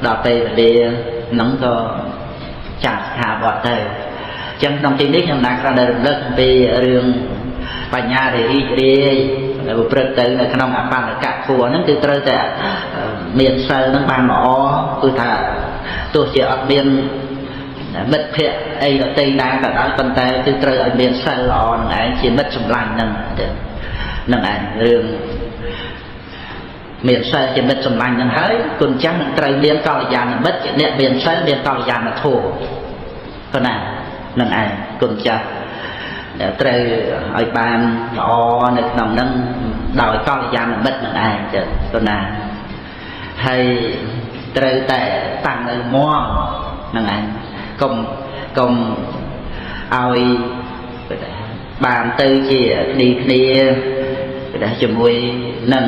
[SPEAKER 1] ដល់ពេលវេលាហ្នឹងក៏ចាក់ខាបត់ទៅអញ្ចឹងក្នុងទីនេះខ្ញុំណាគ្រាន់តែរំលឹកអំពីរឿង បញ្ញាដែលរីករាយដែលប្រព្រឹត្តទៅនៅក្នុងអបណ្ឌកធម៌ហ្នឹងគឺត្រូវតែមានសិលហ្នឹងបានល្អគឺថាទោះជាអត់មានមិត្តភក្តិអីដទៃណាក៏ដោយប៉ុន្តែគឺត្រូវឲ្យមានសិលល្អនឹងឯងជាមិត្តសម្លាញ់ហ្នឹងនឹងឯងរឿងមានសិលជាមិត្តសម្លាញ់ហ្នឹងហើយគុណចាស់នឹងត្រូវមានកល្យាណមិត្តជាអ្នកមានសិលមានកល្យាណធម៌ប៉ុណ្ណានឹងឯងគុណចាស់ត្រូវឲ្យបានល្អនៅក្នុងហ្នឹងដោយកល្យាណមិត្តនឹងឯងចឹងប៉ុណ្ណាហើយត្រូវតែតាំងនៅមាំហ្នឹងឯងកុំឲ្យបានទៅជាគ្នាគ្នាជាមួយនឹង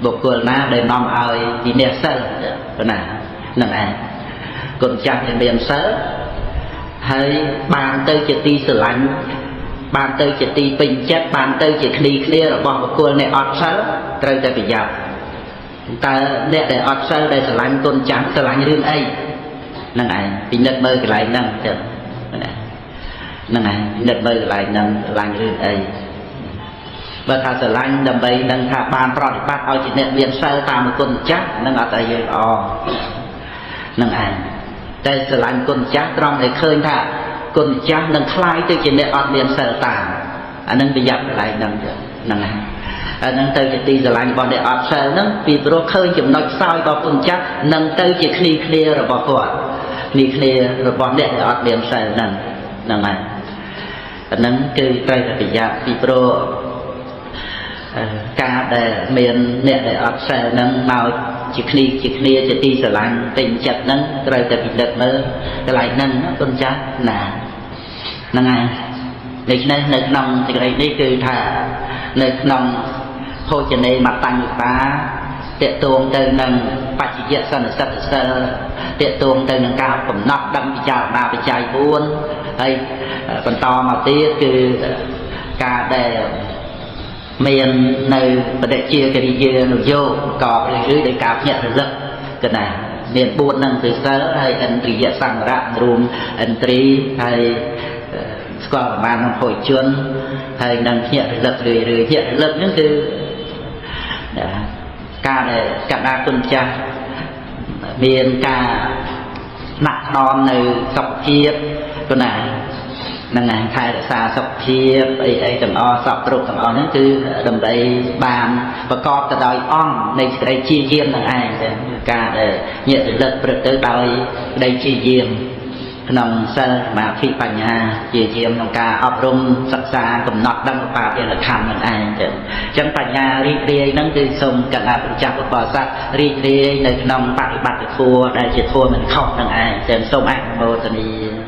[SPEAKER 1] បុគ្គលណាដែលនាំឲ្យវិន័យសិលប៉ុណ្ណានឹងឯងគុណចាស់ដែលមានសិលហើយបានទៅជាទីស្រឡាញ់បានទៅជាទីពេញចិត្តបានទៅជាគ្នាគ្នារបស់បុគ្គលអ្នកអត់សិលត្រូវតែប្រយ័ត្នតើអ្នកដែលអត់សិលដែលស្រឡាញ់គុណចាស់ស្រឡាញ់រឿងអីហ្នឹងឯងពិនិត្យមើលកន្លែងហ្នឹងចឹងហ្នឹងឯងពិនិត្យមើលកន្លែងហ្នឹងស្រឡាញ់រឿងអីបើថាស្រឡាញ់ដើម្បីនឹងថាបានប្រតិបត្តិឲ្យជាអ្នកមានសិលតាមគុណចាស់នឹងអត់អីល្អហ្នឹងឯងតែស្រឡាញ់គុណចាស់ត្រង់ដែលឃើញថាគុណចាស់នឹងคล้ายទៅជាអ្នកអត់មានសិលតាមអានឹងប្រយ័ត្នកន្លែងហ្នឹងចឹងហ្នឹងហើយអានឹងទៅជាទីស្រឡាញ់របស់អ្នកអត់សិលហ្នឹងពីព្រោះឃើញចំណុចខ្សោយរបស់គុណចាស់នឹងទៅជាគ្នាគ្នារបស់គាត់គ្នាគ្នារបស់អ្នកដែលអត់មានសិលហ្នឹងហ្នឹងហើយអានឹងគឺត្រូវតែប្រយ័ត្នពីព្រោះការដែលមានអ្នកដែលអត់សិលហ្នឹងមកជាគ្នាជាគ្នាជាទីស្រឡាញ់ពេញចិត្តហ្នឹងត្រូវតែពិនិត្យមើលកន្លែងហ្នឹងគុណចាស់ណាហ្នឹងហើយដូច្នេះនៅក្នុងសេចក្តីនេះគឺថានៅក្នុងភោជនេមតញ្ញតាតេតួងទៅនឹងបច្ចយសន្និសិទសិលតេតួងទៅនឹងការកំណត់ដឹងពិចារណាបច្ច័យ4ហើយបន្តមកទៀតគឺការដែលមាននៅបដិជាកិរិយានុយោគប្រកបឬដោយការភ្ញាក់រលឹកកណាមាន4ហ្នឹងគឺសិលហើយឥន្ទ្រិយសង្វរៈរួមឥន្ទ្រីហើយស្គាល់ប្រមាណក្នុងភោជនហើយនឹងភ្ញាក់រលឹករឿយរឿយភ្ញាក់រលឹកហ្នឹងគឺការដែលកណ្ដាគុណចាស់មានការថ្នាក់ថ្នមនៅសុខភាពគណាហ្នឹងឯងថែរក្សាសុខភាពអីអីទាំងអស់សពគ្រប់ទាំងអស់ហ្នឹងគឺដើម្បីបានប្រកបទៅដោយអង្គនៃសេចក្តីជាយាមនឹងឯងការដែលញាក់រលឹកព្រឹកទៅដោយក្តីជាយាមក្នុងសិលសមាធិបញ្ញាជាយាមក្នុងការអប់រំសិក្សាកំណត់ដឹងបាបយលខណ្ឌនឹងឯងចឹងអញ្ចឹងបញ្ញារីករាយហ្នឹងគឺសូមកណ្ដាប្រចាស់ពុទ្ធបរិស័ទរីករាយនៅក្នុងបប្រតិបត្តិធម៌ដែលជាធម៌មិនខុសនឹងឯងចឹងសូមអនុមោទនា។